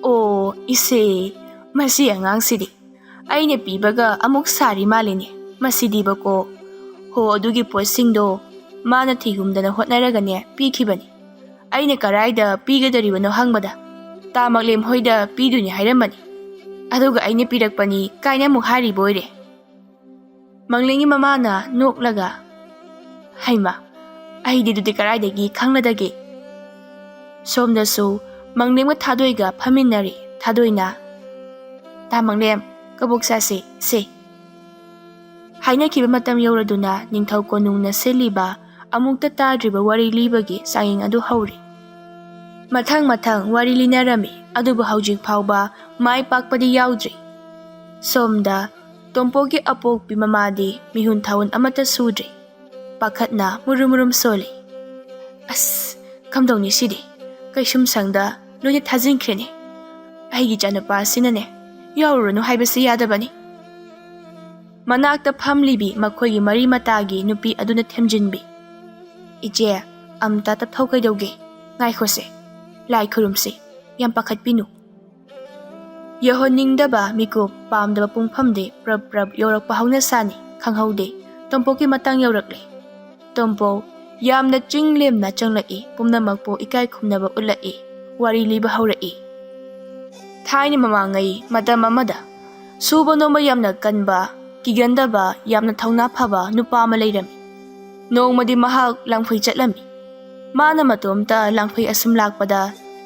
"ꯑꯣ, ꯏꯆꯦ, ꯃꯁꯤ ꯑꯉꯥꯡꯁꯤꯗꯤ ꯑꯩꯅ ꯄꯤꯕꯒ ꯑꯃꯨꯛ ꯁꯥꯔꯤ ꯃꯥꯜꯂꯤꯅꯦ ꯃꯁꯤꯗꯤꯕꯀꯣ꯫ ꯍꯣ, ꯑꯗꯨꯒꯤ ꯄꯣꯠꯁꯤꯡꯗꯣ ꯃꯥꯅ ꯊꯤꯍꯨꯝꯗꯅ ꯍꯣꯠꯅꯔꯒꯅꯦ ꯄꯤꯈꯤꯕꯅꯤ꯫ ꯑꯩꯅ ꯀꯔꯥꯏꯗ ꯄꯤꯒꯗꯧꯔꯤꯕꯅꯣ ꯍꯪꯕꯗ ꯇꯥ ꯃꯪꯂꯦꯝ ꯍꯣꯏꯗ ꯄꯤꯗꯣꯏꯅꯤ ꯍꯥꯏꯔꯝꯕꯅꯤ꯫ ꯑꯗꯨꯒ ꯑꯩꯅ ꯄꯤꯔꯛꯄꯅꯤ ꯀꯥꯏꯅ ꯑꯃꯨꯛ ꯍꯥꯏꯔꯤꯕ ꯑꯣꯏꯔꯦ꯫" ꯃꯪꯂꯦꯝꯒꯤ ꯃꯃꯥꯅ ꯅꯣꯛꯂꯒ, "ꯍꯩꯃꯥ, ꯑꯩꯗꯤ ꯑꯗꯨꯗꯤ ꯀꯔꯥꯏꯗꯒꯤ ꯈꯪꯂꯗꯒꯦ?" ꯁꯣꯝꯗꯁꯨ ꯃꯪꯂꯦꯝꯒ ꯊꯥꯗꯣꯏꯒ ꯐꯝꯃꯤꯟꯅꯔꯤ꯫ ꯊꯥꯗꯣꯏꯅ, "ꯇꯥ ꯃꯪꯂꯦꯝ, ꯀꯕꯣꯛ ꯆꯥꯁꯤ, ꯁꯦ꯫" ꯍꯥꯏꯅꯈꯤꯕ ꯃꯇꯝ ꯌꯧꯔꯗꯨꯅ ꯅꯤꯡꯊꯧ ꯀꯣꯅꯨꯡꯅ ꯁꯤꯜꯂꯤꯕ ꯑꯃꯨꯛꯇ ꯇꯥꯗ꯭ꯔꯤꯕ ꯋꯥꯔꯤ ꯂꯤꯕꯒꯤ ꯆꯥꯡꯌꯦꯡ ꯑꯗꯨ ꯍꯧꯔꯤ꯫ ꯃꯊꯪ ꯃꯊꯪ ꯋꯥꯔꯤ ꯂꯤꯅꯔꯝꯃꯤ, ꯑꯗꯨꯕꯨ ꯍꯧꯖꯤꯛ ꯐꯥꯎꯕ ꯃꯥꯏ ꯄꯥꯛꯄꯗꯤ ꯌꯥꯎꯗ꯭ꯔꯤ꯫ ꯁꯣꯝꯗ ꯇꯣꯝꯄꯣꯛꯀꯤ ꯑꯄꯣꯛꯄꯤ ꯃꯃꯥꯗꯤ ꯃꯤꯍꯨꯟ ꯊꯥꯍꯨꯟ ꯑꯃꯠꯇ ꯁꯨꯗ꯭ꯔꯤ꯫ ꯄꯥꯈꯠꯅ ꯃꯨꯔꯨꯝ ꯃꯨꯔꯨꯝ ꯁꯣꯜꯂꯤ꯫ "ꯑꯁ, ꯀꯝꯗꯧꯅꯤ ꯁꯤꯗꯤ? ꯀꯩꯁꯨꯝ ꯁꯪꯗ ꯂꯣꯏꯅ ꯊꯥꯖꯤꯟꯈ꯭ꯔꯦꯅꯦ꯫ ꯑꯩꯒꯤ ꯏꯆꯥꯅꯨꯄꯥꯁꯤꯅꯅꯦ, ꯌꯥꯎꯔꯨꯔꯅꯨ ꯍꯥꯏꯕꯁꯤ ꯌꯥꯗꯕꯅꯤ꯫" ꯃꯅꯥꯛꯇ ꯐꯝꯂꯤꯕꯤ ꯃꯈꯣꯏꯒꯤ ꯃꯔꯤ ꯃꯇꯥꯒꯤ ꯅꯨꯄꯤ ꯑꯗꯨꯅ ꯊꯦꯝꯖꯤꯟꯕꯤ꯫ "ꯏꯆꯦ, ꯑꯝꯇ ꯇꯞꯊꯧ ꯀꯩꯗꯧꯒꯦ? ꯉꯥꯏꯈꯣꯁꯦ, ꯂꯥꯏ ꯈꯨꯔꯨꯝꯁꯤ, ꯌꯥꯝ ꯄꯥꯈꯠꯄꯤꯅꯨ꯫" ꯌꯧꯍꯟꯅꯤꯡꯗꯕ ꯃꯤꯀꯨꯞ ꯄꯥꯝꯗꯕ ꯄꯨꯡꯐꯝꯗꯤ ꯄ꯭ꯔꯞ ꯄ꯭ꯔꯞ ꯌꯧꯔꯛꯄ ꯍꯧꯅ ꯁꯥꯅꯤ, ꯈꯪꯍꯧꯗꯦ꯫ ꯇꯣꯝꯄꯣꯛꯀꯤ ꯃꯇꯥꯡ ꯌꯧꯔꯛꯂꯦ꯫ ꯇꯣꯝꯄꯣꯛ ꯌꯥꯝꯅ ꯆꯤꯡ ꯂꯦꯝꯅ ꯆꯪꯂꯛꯏ, ꯄꯨꯝꯅꯃꯛꯄꯨ ꯏꯀꯥꯏ ꯈꯨꯝꯅꯕ ꯎꯠꯂꯛꯏ, ꯋꯥꯔꯤ ꯂꯤꯕ ꯍꯧꯔꯛꯏ꯫ ꯊꯥꯏꯅ ꯃꯃꯥꯡꯉꯩ ꯃꯇꯝ ꯑꯃꯗ ꯁꯨꯕ ꯅꯣꯝꯕ ꯌꯥꯝꯅ ꯀꯟꯕ, ꯀꯤꯒꯟꯗꯕ, ꯌꯥꯝꯅ ꯊꯧꯅꯥ ꯐꯕ ꯅꯨꯄꯥ ꯑꯃ ꯂꯩꯔꯝꯃꯤ꯫ ꯅꯣꯡꯃꯗꯤ ꯃꯍꯥꯛ ꯂꯥꯡꯐꯩ ꯆꯠꯂꯝꯃꯤ꯫ ꯃꯥꯅ ꯃꯇꯣꯝꯇ ꯂꯥꯡꯐꯩ ꯑꯁꯨꯝ ꯂꯥꯛꯄꯗ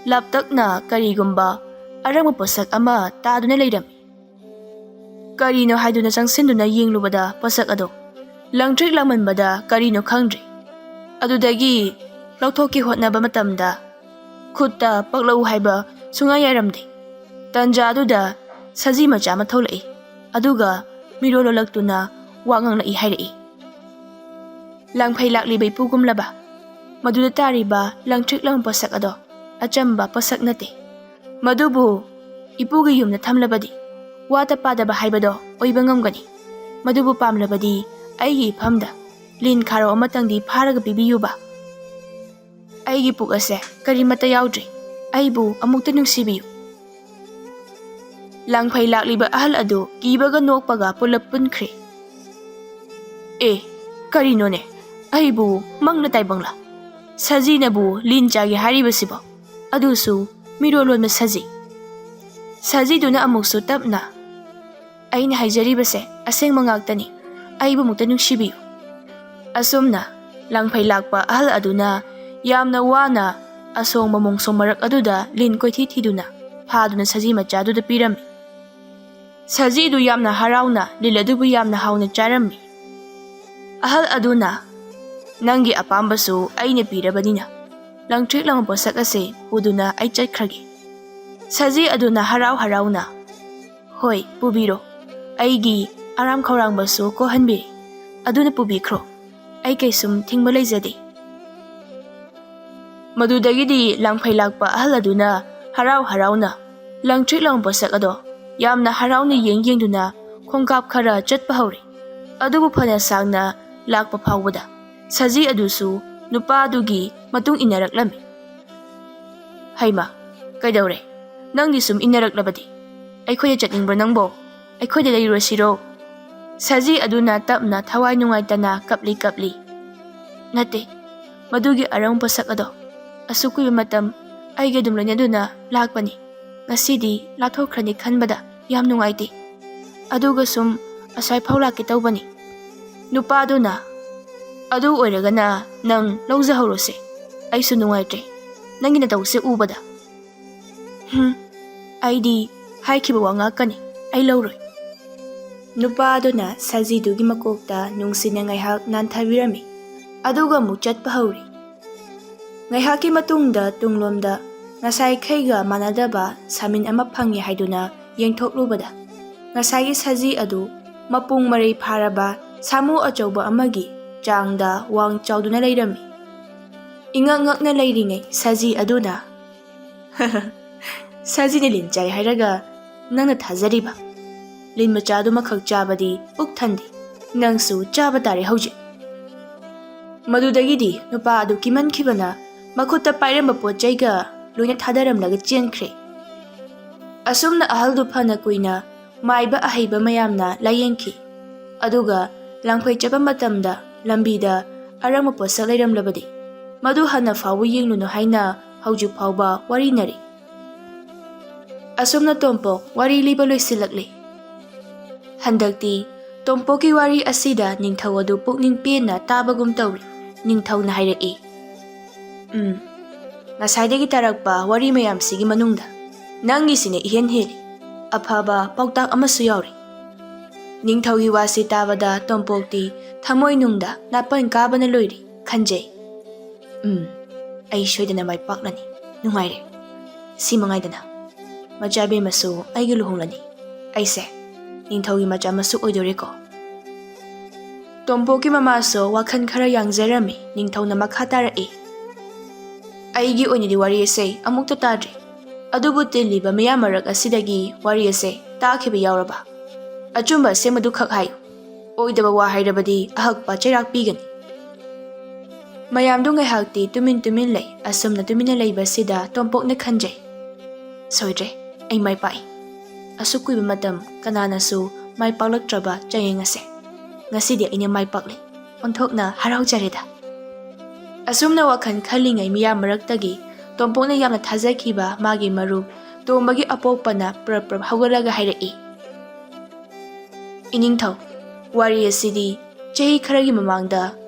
ꯂꯥꯞꯇꯛꯅ ꯀꯔꯤꯒꯨꯝꯕ ꯑꯔꯪꯕ ꯄꯣꯠꯁꯛ ꯑꯃ ꯇꯥꯗꯨꯅ ꯂꯩꯔꯝꯃꯤ꯫ ꯀꯔꯤꯅꯣ ꯍꯥꯏꯗꯨꯅ ꯆꯪꯁꯤꯟꯗꯨꯅ ꯌꯦꯡꯂꯨꯕꯗ ꯄꯣꯠꯁꯛ ꯑꯗꯣ ꯂꯪꯇ꯭ꯔꯤꯛ ꯂꯪꯃꯟꯕꯗ ꯀꯔꯤꯅꯣ ꯈꯪꯗ꯭ꯔꯦ꯫ ꯑꯗꯨꯗꯒꯤ ꯂꯧꯊꯣꯛꯀꯦ ꯍꯣꯠꯅꯕ ꯃꯇꯝꯗ ꯈꯨꯠꯇ ꯄꯛꯂꯛꯎ ꯍꯥꯏꯕ ꯁꯨꯡꯌꯥ ꯌꯥꯔꯝꯗꯦ꯫ ꯇꯟꯖꯥꯗꯨꯗ ꯁꯖꯤ ꯃꯆꯥ ꯑꯃ ꯊꯣꯛꯂꯛꯏ꯫ ꯑꯗꯨꯒ ꯃꯤꯔꯣꯜ ꯂꯣꯜꯂꯛꯇꯨꯅ ꯋꯥ ꯉꯥꯡꯂꯛꯏ ꯍꯥꯏꯔꯛꯏ꯫ ꯂꯥꯡꯐꯩ ꯂꯥꯛꯂꯤꯕ ꯏꯄꯨꯒꯨꯝꯂꯕ ꯃꯗꯨꯗ ꯇꯥꯔꯤꯕ ꯂꯪꯇ꯭ꯔꯤꯛ ꯂꯪꯕ ꯄꯣꯠꯁꯛ ꯑꯗꯣ ꯑꯆꯝꯕ ꯄꯣꯠꯁꯛ ꯅꯠꯇꯦ꯫ ꯃꯗꯨꯕꯨ ꯏꯄꯨꯒꯤ ꯌꯨꯝꯗ ꯊꯝꯂꯕꯗꯤ ꯋꯥꯠꯇ ꯄꯥꯗꯕ ꯍꯥꯏꯕꯗꯣ ꯑꯣꯏꯕ ꯉꯝꯒꯅꯤ꯫ ꯃꯗꯨꯕꯨ ꯄꯥꯝꯂꯕꯗꯤ ꯑꯩꯒꯤ ꯏꯐꯝꯗ ꯂꯤꯟ ꯈꯥꯔꯧ ꯑꯃꯇꯪꯗꯤ ꯐꯥꯔꯒ ꯄꯤꯕꯤꯌꯨꯕ꯫ ꯑꯩꯒꯤ ꯄꯨꯛ ꯑꯁꯦ ꯀꯔꯤꯃꯠꯇ ꯌꯥꯎꯗ꯭ꯔꯦ꯫ ꯑꯩꯕꯨ ꯑꯃꯨꯛꯇ ꯅꯨꯡꯁꯤꯕꯤꯌꯨ꯫ ꯂꯥꯡꯐꯩ ꯂꯥꯛꯂꯤꯕ ꯑꯍꯜ ꯑꯗꯨ ꯀꯤꯕꯒ ꯅꯣꯛꯄꯒ ꯄꯨꯂꯞ ꯄꯨꯟꯈ꯭ꯔꯦ꯫ "ꯑꯦ, ꯀꯔꯤꯅꯣꯅꯦ? ꯑꯩꯕꯨ ꯃꯪꯂ ꯇꯥꯏꯕꯪꯂ? ꯁꯖꯤꯅꯕꯨ ꯂꯤꯟ ꯆꯥꯒꯦ ꯍꯥꯏꯔꯤꯕꯁꯤꯕꯣ? ꯑꯗꯨꯁꯨ ꯃꯤꯔꯣꯜ ꯂꯣꯟꯕ ꯁꯖꯤ?" ꯁꯖꯤꯗꯨꯅ ꯑꯃꯨꯛꯁꯨ ꯇꯞꯅ, "ꯑꯩꯅ ꯍꯥꯏꯖꯔꯤꯕꯁꯦ ꯑꯁꯦꯡꯕ ꯉꯥꯛꯇꯅꯤ꯫ ꯑꯩꯕꯨ ꯑꯃꯨꯛꯇ ꯅꯨꯡꯁꯤꯕꯤꯌꯨ꯫" ꯑꯁꯨꯝꯅ ꯂꯥꯡꯐꯩ ꯂꯥꯛꯄ ꯑꯍꯜ ꯑꯗꯨꯅ ꯌꯥꯝꯅ ꯋꯥꯅ ꯑꯁꯣꯡꯕ ꯃꯣꯡꯁꯣꯡ ꯃꯔꯛ ꯑꯗꯨꯗ ꯂꯤꯟ ꯀꯣꯏꯊꯤ ꯊꯤꯗꯨꯅ ꯐꯥꯗꯨꯅ ꯁꯖꯤ ꯃꯆꯥꯗꯨꯗ ꯄꯤꯔꯝꯃꯤ꯫ ꯁꯖꯤꯗꯨ ꯌꯥꯝꯅ ꯍꯔꯥꯎꯅ ꯂꯤꯟ ꯑꯗꯨꯕꯨ ꯌꯥꯝꯅ ꯍꯥꯎꯅ ꯆꯥꯔꯝꯃꯤ꯫ ꯑꯍꯜ ꯑꯗꯨꯅ, "ꯅꯪꯒꯤ ꯑꯄꯥꯝꯕꯁꯨ ꯑꯩꯅ ꯄꯤꯔꯕꯅꯤꯅ, ꯂꯪꯇ꯭ꯔꯤꯛ ꯂꯪꯕ ꯄꯣꯠꯁꯛ ꯑꯁꯦ ꯄꯨꯗꯨꯅ ꯑꯩ ꯆꯠꯈ꯭ꯔꯒꯦ꯫" ꯁꯖꯤ ꯑꯗꯨꯅ ꯍꯔꯥꯎ ꯍꯔꯥꯎꯅ, "ꯍꯣꯏ, ꯄꯨꯕꯤꯔꯣ꯫ ꯑꯩꯒꯤ ꯑꯔꯥꯝ ꯈꯧꯔꯥꯡꯕꯁꯨ ꯀꯣꯛꯍꯟꯕꯤꯔꯦ꯫ ꯑꯗꯨꯅ ꯄꯨꯕꯤꯈ꯭ꯔꯣ꯫ ꯑꯩ ꯀꯩꯁꯨꯝ ꯊꯤꯡꯕ ꯂꯩꯖꯗꯦ꯫" ꯃꯗꯨꯗꯒꯤꯗꯤ ꯂꯥꯡꯐꯩ ꯂꯥꯛꯄ ꯑꯍꯜ ꯑꯗꯨꯅ ꯍꯔꯥꯎ ꯍꯔꯥꯎꯅ ꯂꯪꯇ꯭ꯔꯤꯛ ꯂꯪꯕ ꯄꯣꯠꯁꯛ ꯑꯗꯣ ꯌꯥꯝꯅ ꯍꯔꯥꯎꯅ ꯌꯦꯡ ꯌꯦꯡꯗꯨꯅ ꯈꯣꯡꯀꯥꯞ ꯈꯔ ꯆꯠꯄ ꯍꯧꯔꯦ꯫ ꯑꯗꯨꯕꯨ ꯐꯅ ꯁꯥꯡꯅ ꯂꯥꯛꯄ ꯐꯥꯎꯕꯗ ꯁꯖꯤ ꯑꯗꯨꯁꯨ ꯅꯨꯄꯥ ꯑꯗꯨꯒꯤ ꯃꯇꯨꯡ ꯏꯟꯅꯔꯛꯂꯝꯃꯤ꯫ "ꯍꯩꯃꯥ, ꯀꯩꯗꯧꯔꯦ? ꯅꯪꯗꯤ ꯁꯨꯝ ꯏꯟꯅꯔꯛꯂꯕꯗꯤ? ꯑꯩꯈꯣꯏꯗ ꯆꯠꯅꯤꯡꯕ꯭ꯔꯣ ꯅꯪꯕꯣ? ꯑꯩꯈꯣꯏꯗ ꯂꯩꯔꯨꯔꯁꯤꯔꯣ?" ꯁꯖꯤ ꯑꯗꯨꯅ ꯇꯞꯅ ꯊꯋꯥꯏ ꯅꯨꯡꯉꯥꯏꯇꯅ ꯀꯞꯂꯤ ꯀꯞꯂꯤ꯫ "ꯅꯠꯇꯦ, ꯃꯗꯨꯒꯤ ꯑꯔꯪꯕ ꯄꯣꯠꯁꯛ ꯑꯗꯣ ꯑꯁꯨꯛ ꯀꯨꯏꯕ ꯃꯇꯝ ꯑꯩꯒ ꯑꯗꯨꯝ ꯂꯣꯏꯅꯗꯨꯅ ꯂꯥꯛꯄꯅꯤ꯫ ꯉꯁꯤꯗꯤ ꯂꯥꯞꯊꯣꯛꯈ꯭ꯔꯅꯤ ꯈꯟꯕꯗ ꯌꯥꯝ ꯅꯨꯡꯉꯥꯏꯇꯦ꯫ ꯑꯗꯨꯒ ꯁꯨꯝ ꯑꯁ꯭ꯋꯥꯏ ꯐꯥꯎ ꯂꯥꯛꯀꯦ ꯇꯧꯕꯅꯤ꯫" ꯅꯨꯄꯥꯗꯨꯅ, "ꯑꯗꯨ ꯑꯣꯏꯔꯒꯅ ꯅꯪ ꯂꯧꯖꯍꯧꯔꯣꯁꯦ꯫ ꯑꯩꯁꯨ ꯅꯨꯡꯉꯥꯏꯇ꯭ꯔꯦ ꯅꯪꯒꯤ ꯅꯇꯧꯁꯦ ꯎꯕꯗ꯫" "ꯍꯨꯝ, ꯑꯩꯗꯤ ꯍꯥꯏꯈꯤꯕ ꯋꯥ ꯉꯥꯛꯀꯅꯤ, ꯑꯩ ꯂꯧꯔꯣꯏ꯫" ꯅꯨꯄꯥ ꯑꯗꯨꯅ ꯁꯖꯤꯗꯨꯒꯤ ꯃꯀꯣꯛꯇ ꯅꯨꯡꯁꯤꯅ ꯉꯥꯏꯍꯥꯛ ꯅꯥꯟꯊꯕꯤꯔꯝꯃꯤ, ꯑꯗꯨꯒ ꯑꯃꯨꯛ ꯆꯠꯄ ꯍꯧꯔꯤ꯫ ꯉꯥꯏꯍꯥꯛꯀꯤ ꯃꯇꯨꯡꯗ ꯇꯨꯡꯂꯣꯝꯗ ꯉꯁꯥꯏꯈꯩꯒ ꯃꯥꯟꯅꯗꯕ ꯁꯥꯃꯤꯟ ꯑꯃ ꯐꯪꯉꯤ ꯍꯥꯏꯗꯨꯅ ꯌꯦꯡꯊꯣꯛꯂꯨꯕꯗ, ꯉꯁꯥꯏꯒꯤ ꯁꯖꯤ ꯑꯗꯨ ꯃꯄꯨꯡ ꯃꯔꯩ ꯐꯥꯔꯕ ꯁꯥꯃꯨ ꯑꯆꯧꯕ ꯑꯃꯒꯤ ꯆꯥꯡꯗ ꯋꯥꯡ ꯆꯥꯎꯗꯨꯅ ꯂꯩꯔꯝꯃꯤ꯫ ꯏꯉꯛ ꯉꯛꯅ ꯂꯩꯔꯤꯉꯩ ꯁꯖꯤ ꯑꯗꯨꯅ, "ꯁꯖꯤꯅ ꯂꯤꯟ ꯆꯥꯏ ꯍꯥꯏꯔꯒ ꯅꯪꯅ ꯊꯥꯖꯔꯤꯕ? ꯂꯤꯟ ꯃꯆꯥꯗꯨꯃꯈꯛ ꯆꯥꯕꯗꯤ ꯄꯨꯛ ꯊꯟꯗꯦ꯫ ꯅꯪꯁꯨ ꯆꯥꯕ ꯇꯥꯔꯦ ꯍꯧꯖꯤꯛ꯫" ꯃꯗꯨꯗꯒꯤꯗꯤ ꯅꯨꯄꯥ ꯑꯗꯨ ꯀꯤꯃꯟꯈꯤꯕꯅ ꯃꯈꯨꯠꯇ ꯄꯥꯏꯔꯝꯕ ꯄꯣꯠ ꯆꯩꯒ ꯂꯣꯏꯅ ꯊꯥꯗꯔꯝꯂꯒ ꯆꯦꯟꯈ꯭ꯔꯦ꯫ ꯑꯁꯨꯝꯅ ꯑꯍꯜꯗꯨ ꯐꯅ ꯀꯨꯏꯅ ꯃꯥꯏꯕ ꯑꯍꯩꯕ ꯃꯌꯥꯝꯅ ꯂꯥꯌꯦꯡꯈꯤ꯫ ꯑꯗꯨꯒ ꯂꯥꯡꯐꯩ ꯆꯠꯄ ꯃꯇꯝꯗ ꯂꯝꯕꯤꯗ ꯑꯔꯪꯕ ꯄꯣꯠꯁꯛ ꯂꯩꯔꯝꯂꯕꯗꯤ ꯃꯗꯨ ꯍꯟꯅ ꯐꯥꯎꯕ ꯌꯦꯡꯂꯨꯅꯨ ꯍꯥꯏꯅ ꯍꯧꯖꯤꯛ ꯐꯥꯎꯕ ꯋꯥꯔꯤꯅꯔꯤ꯫ ꯑꯁꯨꯝꯅ ꯇꯣꯝꯄꯣꯛ ꯋꯥꯔꯤ ꯂꯤꯕ ꯂꯣꯏꯁꯤꯜꯂꯛꯂꯤ꯫ ꯍꯟꯗꯛꯇꯤ ꯇꯣꯝꯄꯣꯛꯀꯤ ꯋꯥꯔꯤ ꯑꯁꯤꯗ ꯅꯤꯡꯊꯧ ꯑꯗꯨ ꯄꯨꯛꯅꯤꯡ ꯄꯦꯟꯅ ꯇꯥꯕꯒꯨꯝ ꯇꯧꯔꯤ꯫ ꯅꯤꯡꯊꯧꯅ ꯍꯥꯏꯔꯛꯏ, "ꯎꯝ, ꯉꯁꯥꯏꯗꯒꯤ ꯇꯥꯔꯛꯄ ꯋꯥꯔꯤ ꯃꯌꯥꯝꯁꯤꯒꯤ ꯃꯅꯨꯡꯗ ꯅꯪꯒꯤꯁꯤꯅ ꯏꯍꯦꯟ ꯍꯦꯜꯂꯤ꯫ ꯑꯐꯕ ꯄꯥꯎꯇꯥꯛ ꯑꯃꯁꯨ ꯌꯥꯎꯔꯤ꯫ ꯅꯤꯡꯊꯧꯒꯤ ꯋꯥꯁꯤ ꯇꯥꯕꯗ ꯇꯣꯝꯄꯣꯛꯇꯤ ꯊꯃꯣꯏꯅꯨꯡꯗ ꯅꯥꯄꯟ ꯀꯥꯕꯅ ꯂꯣꯏꯔꯤ ꯈꯟꯖꯩ꯫ "ꯎꯝ, ꯑꯩ ꯁꯣꯏꯗꯅ ꯃꯥꯏ ꯄꯥꯛꯂꯅꯤ꯫ ꯅꯨꯡꯉꯥꯏꯔꯦ꯫ ꯁꯤ ꯃꯉꯥꯏꯗꯅ꯫ ꯃꯆꯥꯕꯦꯝꯃꯁꯨ ꯑꯩꯒ ꯂꯨꯍꯣꯡꯂꯅꯤ꯫ ꯑꯩꯁꯦ ꯅꯤꯡꯊꯧꯒꯤ ꯃꯆꯥ ꯃꯁꯨ ꯑꯣꯏꯗꯣꯔꯦꯀꯣ?" ꯇꯣꯝꯄꯣꯛꯀꯤ ꯃꯃꯥꯁꯨ ꯋꯥꯈꯜ ꯈꯔ ꯌꯥꯡꯖꯔꯝꯃꯤ꯫ ꯅꯤꯡꯊꯧꯅ ꯃꯈꯥ ꯇꯥꯔꯛꯏ, "ꯑꯩꯒꯤ ꯑꯣꯏꯅꯗꯤ ꯋꯥꯔꯤ ꯑꯁꯦ ꯑꯃꯨꯛꯇ ꯇꯥꯗ꯭ꯔꯤ꯫ ꯑꯗꯨꯕꯨ ꯇꯤꯜꯂꯤꯕ ꯃꯤꯌꯥꯝ ꯃꯔꯛ ꯑꯁꯤꯗꯒꯤ ꯋꯥꯔꯤ ꯑꯁꯦ ꯇꯥꯈꯤꯕ ꯌꯥꯎꯔꯕ? ꯑꯆꯨꯝꯕ ꯑꯁꯦꯡꯕꯗꯨ ꯈꯛ ꯍꯥꯏꯌꯨ꯫ ꯑꯣꯏꯗꯕ ꯋꯥ ꯍꯥꯏꯔꯕꯗꯤ ꯑꯍꯛꯄ ꯆꯩꯔꯥꯛ ꯄꯤꯒꯅꯤ꯫" ꯃꯌꯥꯝꯗꯨ ꯉꯥꯏꯍꯥꯛꯇꯤ ꯇꯨꯃꯤꯟ ꯇꯨꯃꯤꯟ ꯂꯩ꯫ ꯑꯁꯨꯝꯅ ꯇꯨꯃꯤꯟꯅ ꯂꯩꯕꯁꯤꯗ ꯇꯣꯝꯄꯣꯛꯅ ꯈꯟꯖꯩ, "ꯁꯣꯏꯗ꯭ꯔꯦ, ꯑꯩ ꯃꯥꯏ ꯄꯥꯛꯏ꯫ ꯑꯁꯨꯛ ꯀꯨꯏꯕ ꯃꯇꯝ ꯀꯅꯥꯅꯁꯨ ꯃꯥꯏ ꯄꯥꯛꯂꯛꯇ꯭ꯔꯕ ꯆꯌꯦꯡ ꯑꯁꯦ ꯉꯁꯤꯗꯤ ꯑꯩꯅ ꯃꯥꯏ ꯄꯥꯛꯂꯦ꯫ ꯑꯣꯟꯊꯣꯛꯅ ꯍꯔꯥꯎꯖꯔꯦꯗ꯫" ꯑꯁꯨꯝꯅ ꯋꯥꯈꯜ ꯈꯜꯂꯤꯉꯩ ꯃꯤꯌꯥꯝ ꯃꯔꯛꯇꯒꯤ ꯇꯣꯝꯄꯣꯛꯅ ꯌꯥꯝꯅ ꯊꯥꯖꯈꯤꯕ ꯃꯥꯒꯤ ꯃꯔꯨꯞ ꯇꯣꯝꯕꯒꯤ ꯑꯄꯣꯛꯄꯅ ꯄ꯭ꯔꯞ ꯄ꯭ꯔꯞ ꯍꯧꯒꯠꯂꯒ ꯍꯥꯏꯔꯛꯏ, "ꯏꯅꯤꯡꯊꯧ, ꯋꯥꯔꯤ ꯑꯁꯤꯗꯤ ꯆꯍꯤ ꯈꯔꯒꯤ ꯃꯃꯥꯡꯗ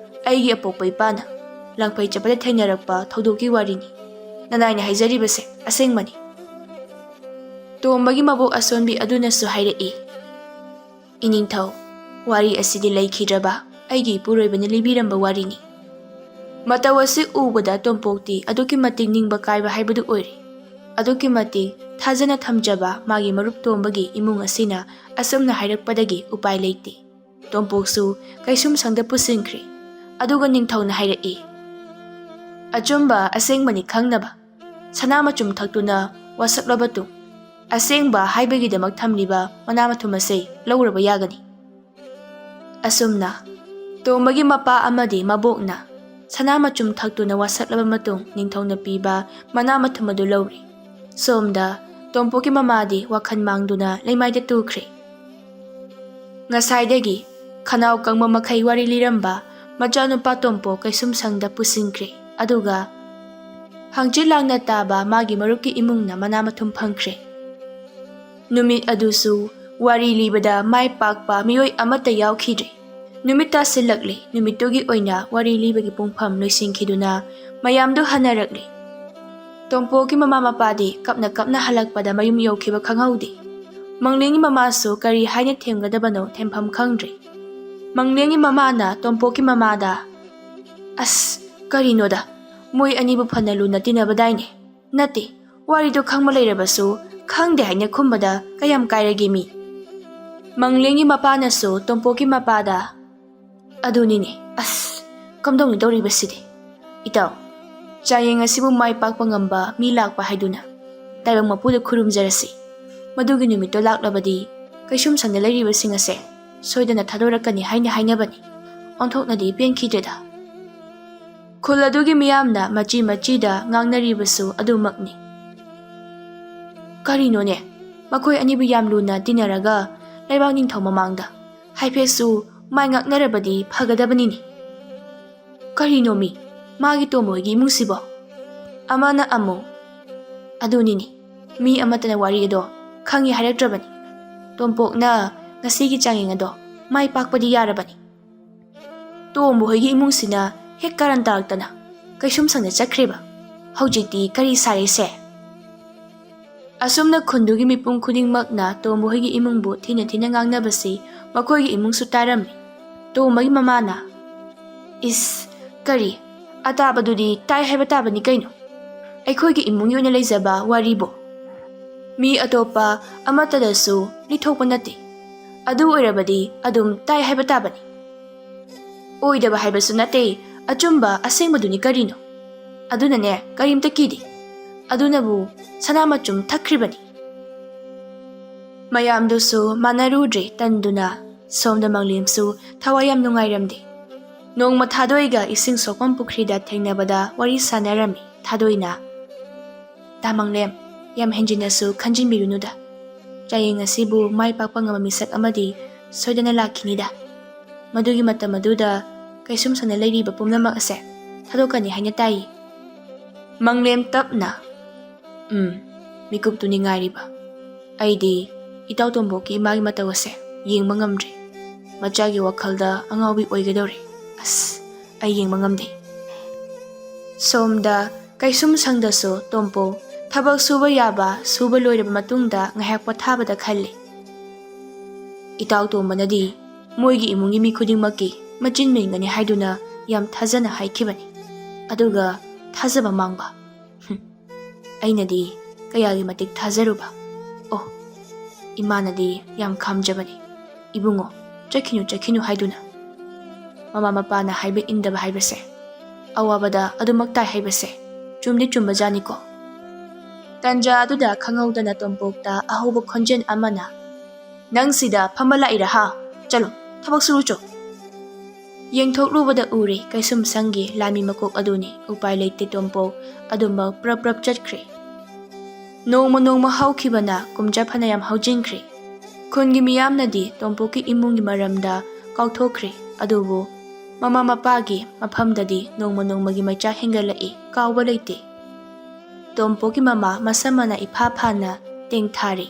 ꯑꯩꯒꯤ ꯑꯄꯣꯛꯄ ꯏꯄꯥꯅ ꯂꯥꯡꯐꯩ ꯆꯠꯄꯗ ꯊꯦꯡꯅꯔꯛꯄ ꯊꯧꯗꯣꯛꯀꯤ ꯋꯥꯔꯤꯅꯤ꯫ ꯅꯅꯥꯏꯅ ꯍꯥꯏꯖꯔꯤꯕꯁꯦ ꯑꯁꯦꯡꯕꯅꯤ꯫" ꯇꯣꯝꯕꯒꯤ ꯃꯕꯣꯛ ꯑꯁꯣꯟꯕꯤ ꯑꯗꯨꯅꯁꯨ ꯍꯥꯏꯔꯛꯏ, "ꯏꯅꯤꯡꯊꯧ, ꯋꯥꯔꯤ ꯑꯁꯤꯗꯤ ꯂꯩꯈꯤꯗ꯭ꯔꯕ ꯑꯩꯒꯤ ꯏꯄꯨꯔꯣꯏꯕꯅ ꯂꯤꯕꯤꯔꯝꯕ ꯋꯥꯔꯤꯅꯤ꯫" ꯃꯇꯧ ꯑꯁꯤ ꯎꯕꯗ ꯇꯣꯝꯄꯣꯛꯇꯤ ꯑꯗꯨꯛꯀꯤ ꯃꯇꯤꯛ ꯅꯤꯡꯕ ꯀꯥꯏꯕ ꯍꯥꯏꯕꯗꯨ ꯑꯣꯏꯔꯦ꯫ ꯑꯗꯨꯛꯀꯤ ꯃꯇꯤꯛ ꯊꯥꯖꯅ ꯊꯝꯖꯕ ꯃꯥꯒꯤ ꯃꯔꯨꯞ ꯇꯣꯝꯕꯒꯤ ꯏꯃꯨꯡ ꯑꯁꯤꯅ ꯑꯁꯨꯝꯅ ꯍꯥꯏꯔꯛꯄꯗꯒꯤ ꯎꯄꯥꯏ ꯂꯩꯇꯦ꯫ ꯇꯣꯝꯄꯣꯛꯁꯨ ꯀꯩꯁꯨꯝ ꯁꯪꯗ ꯄꯨꯁꯤꯟꯈ꯭ꯔꯦ꯫ ꯑꯗꯨꯒ ꯅꯤꯡꯊꯧꯅ ꯍꯥꯏꯔꯛꯏ, "ꯑꯆꯨꯝꯕ ꯑꯁꯦꯡꯕꯅꯤ ꯈꯪꯅꯕ ꯁꯅꯥ ꯃꯆꯨꯝ ꯊꯛꯇꯨꯅ ꯋꯥꯁꯛꯂꯕ ꯇꯨꯡ, ꯑꯁꯦꯡꯕ ꯍꯥꯏꯕꯒꯤꯗꯃꯛ ꯊꯝꯂꯤꯕ ꯃꯅꯥ ꯃꯊꯨꯝ ꯑꯁꯦ ꯂꯧꯔꯕ ꯌꯥꯒꯅꯤ꯫" ꯑꯁꯨꯝꯅ ꯇꯣꯝꯕꯒꯤ ꯃꯄꯥ ꯑꯃꯗꯤ ꯃꯕꯣꯛꯅ ꯁꯅꯥ ꯃꯆꯨꯝ ꯊꯛꯇꯨꯅ ꯋꯥꯁꯛꯂꯕ ꯃꯇꯨꯡ, ꯅꯤꯡꯊꯧꯅ ꯄꯤꯕ ꯃꯅꯥ ꯃꯊꯨꯝ ꯑꯗꯨ ꯂꯧꯔꯤ꯫ ꯁꯣꯝꯗ ꯇꯣꯝꯄꯣꯛꯀꯤ ꯃꯃꯥꯗꯤ ꯋꯥꯈꯜ ꯃꯥꯡꯗꯨꯅ ꯂꯩꯃꯥꯏꯗ ꯇꯨꯈ꯭ꯔꯦ꯫ ꯉꯁꯥꯏꯗꯒꯤ ꯈꯅꯥꯎ ꯀꯪꯕ ꯃꯈꯩ ꯋꯥꯔꯤ ꯂꯤꯔꯝꯕ ꯃꯆꯥꯅꯨꯄꯥ ꯇꯣꯝꯄꯣꯛ ꯀꯩꯁꯨꯝ ꯁꯪꯗ ꯄꯨꯁꯤꯟꯈ꯭ꯔꯦ꯫ ꯑꯗꯨꯒ ꯍꯪꯆꯤꯠ ꯂꯥꯡꯅ ꯇꯥꯕ ꯃꯥꯒꯤ ꯃꯔꯨꯞꯀꯤ ꯏꯃꯨꯡꯅ ꯃꯅꯥ ꯃꯊꯨꯝ ꯐꯪꯈ꯭ꯔꯦ꯫ ꯅꯨꯃꯤꯠ ꯑꯗꯨꯁꯨ ꯋꯥꯔꯤ ꯂꯤꯕꯗ ꯃꯥꯏ ꯄꯥꯛꯄ ꯃꯤꯑꯣꯏ ꯑꯃꯠꯇ ꯌꯥꯎꯈꯤꯗ꯭ꯔꯦ꯫ ꯅꯨꯃꯤꯠ ꯇꯥꯁꯤꯜꯂꯛꯂꯦ꯫ ꯅꯨꯃꯤꯠꯇꯨꯒꯤ ꯑꯣꯏꯅ ꯋꯥꯔꯤ ꯂꯤꯕꯒꯤ ꯄꯨꯡꯐꯝ ꯂꯣꯏꯁꯤꯟꯈꯤꯗꯨꯅ ꯃꯌꯥꯝꯗꯨ ꯍꯟꯅꯔꯛꯂꯦ꯫ ꯇꯣꯝꯄꯣꯛꯀꯤ ꯃꯃꯥ ꯃꯄꯥꯗꯤ ꯀꯞꯅ ꯀꯞꯅ ꯍꯜꯂꯛꯄꯗ ꯃꯌꯨꯝ ꯌꯧꯈꯤꯕ ꯈꯪꯍꯧꯗꯦ꯫ ꯃꯪꯂꯦꯝꯒꯤ ꯃꯃꯥꯁꯨ ꯀꯔꯤ ꯍꯥꯏꯅ ꯊꯦꯝꯒꯗꯕꯅꯣ ꯊꯦꯝꯐꯝ ꯈꯪꯗ꯭ꯔꯦ꯫ ꯃꯪꯂꯦꯝꯒꯤ ꯃꯃꯥꯅ ꯇꯣꯝꯄꯣꯛꯀꯤ ꯃꯃꯥꯗ, "ꯑꯁ, ꯀꯔꯤꯅꯣꯗ, ꯃꯣꯏ ꯑꯅꯤꯕꯨ ꯐꯅ ꯂꯨꯅ ꯇꯤꯟꯅꯕꯗꯥꯏꯅꯦ? ꯅꯠꯇꯦ, ꯋꯥꯔꯤꯗꯣ ꯈꯪꯕ ꯂꯩꯔꯕꯁꯨ ꯈꯪꯗꯦ ꯍꯥꯏꯅ ꯈꯨꯝꯕꯗ ꯀꯌꯥꯝ ꯀꯥꯏꯔꯒꯦ ꯃꯤ?" ꯃꯪꯂꯦꯝꯒꯤ ꯃꯄꯥꯅꯁꯨ ꯇꯣꯝꯄꯣꯛꯀꯤ ꯃꯄꯥꯗ, "ꯑꯗꯨꯅꯤꯅꯦ, ꯑꯁ, ꯀꯝꯗꯧꯅꯤ ꯇꯧꯔꯤꯕꯁꯤꯗꯤ? ꯏꯇꯥꯎ, ꯆꯥꯡꯌꯦꯡ ꯑꯁꯤꯕꯨ ꯃꯥꯏ ꯄꯥꯛꯄ ꯉꯝꯕ ꯃꯤ ꯂꯥꯛꯄ ꯍꯥꯏꯗꯨꯅ ꯇꯥꯏꯕꯪ ꯃꯄꯨꯗ ꯈꯨꯔꯨꯝꯖꯔꯁꯤ꯫ ꯃꯗꯨꯒꯤ ꯅꯨꯃꯤꯠꯇꯣ ꯂꯥꯛꯂꯕꯗꯤ ꯀꯩꯁꯨꯝꯁꯪꯗ ꯂꯩꯔꯤꯕꯁꯤꯡ ꯑꯁꯦ ꯁꯣꯏꯗꯅ ꯊꯥꯗꯣꯔꯛꯀꯅꯤ ꯍꯥꯏꯅ ꯍꯥꯏꯅꯕꯅꯤ꯫ ꯑꯣꯟꯊꯣꯛꯅꯗꯤ ꯄꯦꯟꯈꯤꯗ꯭ꯔꯦꯗ꯫" ꯈꯨꯜ ꯑꯗꯨꯒꯤ ꯃꯤꯌꯥꯝꯅ ꯃꯆꯤ ꯃꯆꯤꯗ ꯉꯥꯡꯅꯔꯤꯕꯁꯨ ꯑꯗꯨꯃꯛꯅꯤ꯫ "ꯀꯔꯤꯅꯣꯅꯦ, ꯃꯈꯣꯏ ꯑꯅꯤꯕꯨ ꯌꯥꯝ ꯂꯨꯅ ꯇꯤꯟꯅꯔꯒ ꯂꯩꯕꯥꯛ ꯅꯤꯡꯊꯧ ꯃꯃꯥꯡꯗ ꯍꯥꯏꯐꯦꯠꯁꯨ ꯃꯥꯏ ꯉꯥꯛꯅꯔꯕꯗꯤ ꯐꯒꯗꯕꯅꯤꯅꯦ꯫ ꯀꯔꯤꯅꯣ ꯃꯤ, ꯃꯥꯒꯤ ꯇꯣꯝꯕ ꯍꯣꯏꯒꯤ ꯏꯃꯨꯡꯁꯤꯕꯣ?" ꯑꯃꯅ ꯑꯃꯨꯛ, "ꯑꯗꯨꯅꯤꯅꯦ, ꯃꯤ ꯑꯃꯠꯇꯅ ꯋꯥꯔꯤ ꯑꯗꯣ ꯈꯪꯉꯤ ꯍꯥꯏꯔꯛꯇ꯭ꯔꯕꯅꯤ꯫ ꯇꯣꯝꯄꯣꯛꯅ ꯉꯁꯤꯒꯤ ꯆꯥꯡꯌꯦꯡ ꯑꯗꯣ ꯃꯥꯏ ꯄꯥꯛꯄꯗꯤ ꯌꯥꯔꯕꯅꯤ꯫ ꯇꯣꯝꯕ ꯍꯣꯏꯒꯤ ꯏꯃꯨꯡꯁꯤꯅ ꯍꯦꯛ ꯀꯥꯔꯟ ꯇꯥꯔꯛꯇꯅ ꯀꯩꯁꯨꯝꯁꯪꯗ ꯆꯠꯈ꯭ꯔꯦꯕ꯫ ꯍꯧꯖꯤꯛꯇꯤ ꯀꯔꯤ ꯁꯥꯔꯦꯁꯦ?" ꯑꯁꯨꯝꯅ ꯈꯨꯟꯗꯨꯒꯤ ꯃꯤꯄꯨꯝ ꯈꯨꯗꯤꯡꯃꯛꯅ ꯇꯣꯝꯕ ꯍꯣꯏꯒꯤ ꯏꯃꯨꯡꯕꯨ ꯊꯤꯅ ꯊꯤꯅ ꯉꯥꯡꯅꯕꯁꯤ ꯃꯈꯣꯏꯒꯤ ꯏꯃꯨꯡꯁꯨ ꯇꯥꯔꯝꯃꯤ꯫ ꯇꯣꯝꯕꯒꯤ ꯃꯃꯥꯅ, "ꯏꯁ, ꯀꯔꯤ? ꯑꯇꯥꯕꯗꯨꯗꯤ ꯇꯥꯏ ꯍꯥꯏꯕ ꯇꯥꯕꯅꯤ ꯀꯩꯅꯣ? ꯑꯩꯈꯣꯏꯒꯤ ꯏꯃꯨꯡꯒꯤ ꯑꯣꯏꯅ ꯂꯩꯖꯕ ꯋꯥꯔꯤꯕꯨ ꯃꯤ ꯑꯇꯣꯞꯄ ꯑꯃꯠꯇꯗꯁꯨ ꯂꯤꯊꯣꯛꯄ ꯅꯠꯇꯦ꯫ ꯑꯗꯨ ꯑꯣꯏꯔꯕꯗꯤ ꯑꯗꯨꯝ ꯇꯥꯏ ꯍꯥꯏꯕ ꯇꯥꯕꯅꯤ꯫ ꯑꯣꯏꯗꯕ ꯍꯥꯏꯕꯁꯨ ꯅꯠꯇꯦ, ꯑꯆꯨꯝꯕ ꯑꯁꯦꯡꯕꯗꯨꯅꯤ ꯀꯔꯤꯅꯣ? ꯑꯗꯨꯅꯅꯦ, ꯀꯔꯤꯝꯇ ꯀꯤꯗꯦ꯫ ꯑꯗꯨꯅꯕꯨ ꯁꯅꯥ ꯃꯆꯨꯝ ꯊꯛꯈ꯭ꯔꯤꯕꯅꯤ꯫" ꯃꯌꯥꯝꯗꯨꯁꯨ ꯃꯥꯟꯅꯔꯨꯗ꯭ꯔꯦ ꯇꯟꯗꯨꯅ꯫ ꯁꯣꯝꯗ ꯃꯪꯂꯦꯝꯁꯨ ꯊꯋꯥꯏ ꯌꯥꯝ ꯅꯨꯡꯉꯥꯏꯔꯝꯗꯦ꯫ ꯅꯣꯡꯃ ꯊꯥꯗꯣꯏꯒ ꯏꯁꯤꯡ ꯁꯣꯛꯐꯝ ꯄꯨꯈ꯭ꯔꯤꯗ ꯊꯦꯡꯅꯕꯗ ꯋꯥꯔꯤ ꯁꯥꯟꯅꯔꯝꯃꯤ ꯊꯥꯗꯣꯏꯅ꯫ "ꯇꯥ ꯃꯪꯂꯦꯝ, ꯌꯥꯝ ꯍꯦꯟꯖꯤꯟꯅꯁꯨ ꯈꯟꯖꯤꯟꯕꯤꯔꯨꯅꯨꯗ꯫ ꯆꯥꯡꯌꯦꯡ ꯑꯁꯤꯕꯨ ꯃꯥꯏ ꯄꯥꯛꯄ ꯉꯝꯕ ꯃꯤꯁꯛ ꯑꯃꯗꯤ ꯁꯣꯏꯗꯅ ꯂꯥꯛꯈꯤꯅꯤꯗ꯫ ꯃꯗꯨꯒꯤ ꯃꯇꯝ ꯑꯗꯨꯗ ꯀꯩꯁꯨꯝꯁꯪꯗ ꯂꯩꯔꯤꯕ ꯄꯨꯝꯅꯃꯛ ꯑꯁꯦ ꯊꯥꯗꯣꯛꯀꯅꯤ ꯍꯥꯏꯅ ꯇꯥꯏꯌꯦ꯫" ꯃꯪꯂꯦꯝ ꯇꯞꯅ, "ꯎꯝ, ꯃꯤꯀꯨꯞꯇꯨꯅꯤ ꯉꯥꯏꯔꯤꯕ꯫ ꯑꯩꯗꯤ ꯏꯇꯥꯎ ꯇꯣꯝꯕꯣꯛꯀꯤ ꯏꯃꯥꯒꯤ ꯃꯇꯧ ꯑꯁꯦ ꯌꯦꯡꯕ ꯉꯝꯗ꯭ꯔꯦ꯫ ꯃꯆꯥꯒꯤ ꯋꯥꯈꯜꯗ ꯑꯉꯥꯎꯕꯤ ꯑꯣꯏꯒꯗꯧꯔꯦ꯫ ꯑꯁ, ꯑꯩ ꯌꯦꯡꯕ ꯉꯝꯗꯦ꯫" ꯁꯣꯝꯗ ꯀꯩꯁꯨꯝ ꯁꯪꯗꯁꯨ ꯇꯣꯝꯄꯣ ꯊꯕꯛ ꯁꯨꯕ ꯌꯥꯕ ꯁꯨꯕ ꯂꯣꯏꯔꯕ ꯃꯇꯨꯡꯗ ꯉꯥꯏꯍꯥꯛ ꯄꯣꯊꯥꯕꯗ ꯈꯜꯂꯤ, "ꯏꯇꯥꯎ ꯇꯣꯝꯕꯅꯗꯤ ꯃꯣꯏꯒꯤ ꯏꯃꯨꯡꯒꯤ ꯃꯤ ꯈꯨꯗꯤꯡꯃꯛꯀꯤ ꯃꯆꯤꯟ ꯃꯦꯟꯒꯅꯤ ꯍꯥꯏꯗꯨꯅ ꯌꯥꯝ ꯊꯥꯖꯅ ꯍꯥꯏꯈꯤꯕꯅꯤ꯫ ꯑꯗꯨꯒ ꯊꯥꯖꯕ ꯃꯥꯡꯕ꯫ ꯍꯨꯝ, ꯑꯩꯅꯗꯤ ꯀꯌꯥꯒꯤ ꯃꯇꯤꯛ ꯊꯥꯖꯔꯨꯕ꯫ ꯑꯣ, ꯏꯃꯥꯅꯗꯤ ꯌꯥꯝ ꯈꯥꯝꯖꯕꯅꯤ꯫ ꯏꯕꯨꯡꯉꯣ, ꯆꯠꯈꯤꯅꯨ, ꯆꯠꯈꯤꯅꯨ ꯍꯥꯏꯗꯨꯅ꯫ ꯃꯃꯥ ꯃꯄꯥꯅ ꯍꯥꯏꯕ ꯏꯟꯗꯕ ꯍꯥꯏꯕꯁꯦ, ꯑꯋꯥꯕꯗ ꯑꯗꯨꯃꯛ ꯇꯥꯏ ꯍꯥꯏꯕꯁꯦ ꯆꯨꯝꯗꯤ ꯆꯨꯝꯕꯖꯥꯠꯅꯤꯀꯣ꯫" ꯇꯟꯖꯥ ꯑꯗꯨꯗ ꯈꯪꯍꯧꯗꯅ ꯇꯣꯝꯄꯣꯛꯇ ꯑꯍꯧꯕ ꯈꯣꯟꯖꯦꯜ ꯑꯃꯅ, "ꯅꯪ ꯁꯤꯗ ꯐꯝꯕ ꯂꯥꯛꯏꯔꯥ ꯍꯥ? ꯆꯠꯂꯣ, ꯊꯕꯛ ꯁꯨꯔꯨ ꯆꯣ꯫" ꯌꯦꯡꯊꯣꯛꯂꯨꯕꯗ ꯎꯔꯦ, ꯀꯩꯁꯨꯝꯁꯪꯒꯤ ꯂꯥꯟꯃꯤ ꯃꯀꯣꯛ ꯑꯗꯨꯅꯤ꯫ ꯎꯄꯥꯏ ꯂꯩꯇꯦ, ꯇꯣꯝꯄꯣꯛ ꯑꯗꯨꯃꯛ ꯄ꯭ꯔꯞ ꯄ꯭ꯔꯞ ꯆꯠꯈ꯭ꯔꯦ꯫ ꯅꯣꯡꯃ ꯅꯣꯡꯃ ꯍꯧꯈꯤꯕꯅ ꯀꯨꯝꯖꯥ ꯐꯅꯌꯥꯝ ꯍꯧꯖꯤꯟꯈ꯭ꯔꯦ꯫ ꯈꯨꯟꯒꯤ ꯃꯤꯌꯥꯝꯅꯗꯤ ꯇꯣꯝꯄꯣꯛꯀꯤ ꯏꯃꯨꯡꯒꯤ ꯃꯔꯝꯗ ꯀꯥꯎꯊꯣꯛꯈ꯭ꯔꯦ, ꯑꯗꯨꯕꯨ ꯃꯃꯥ ꯃꯄꯥꯒꯤ ꯃꯐꯝꯗꯗꯤ ꯅꯣꯡꯃ ꯅꯣꯡꯃꯒꯤ ꯃꯩꯆꯥꯛ ꯍꯦꯟꯒꯠꯂꯛꯏ, ꯀꯥꯎꯕ ꯂꯩꯇꯦ꯫ ꯇꯣꯝꯄꯣꯛꯀꯤ ꯃꯃꯥ ꯃꯁꯝ ꯃꯅꯥ ꯏꯐꯥ ꯐꯥꯅ ꯇꯦꯡꯊꯥꯔꯤ꯫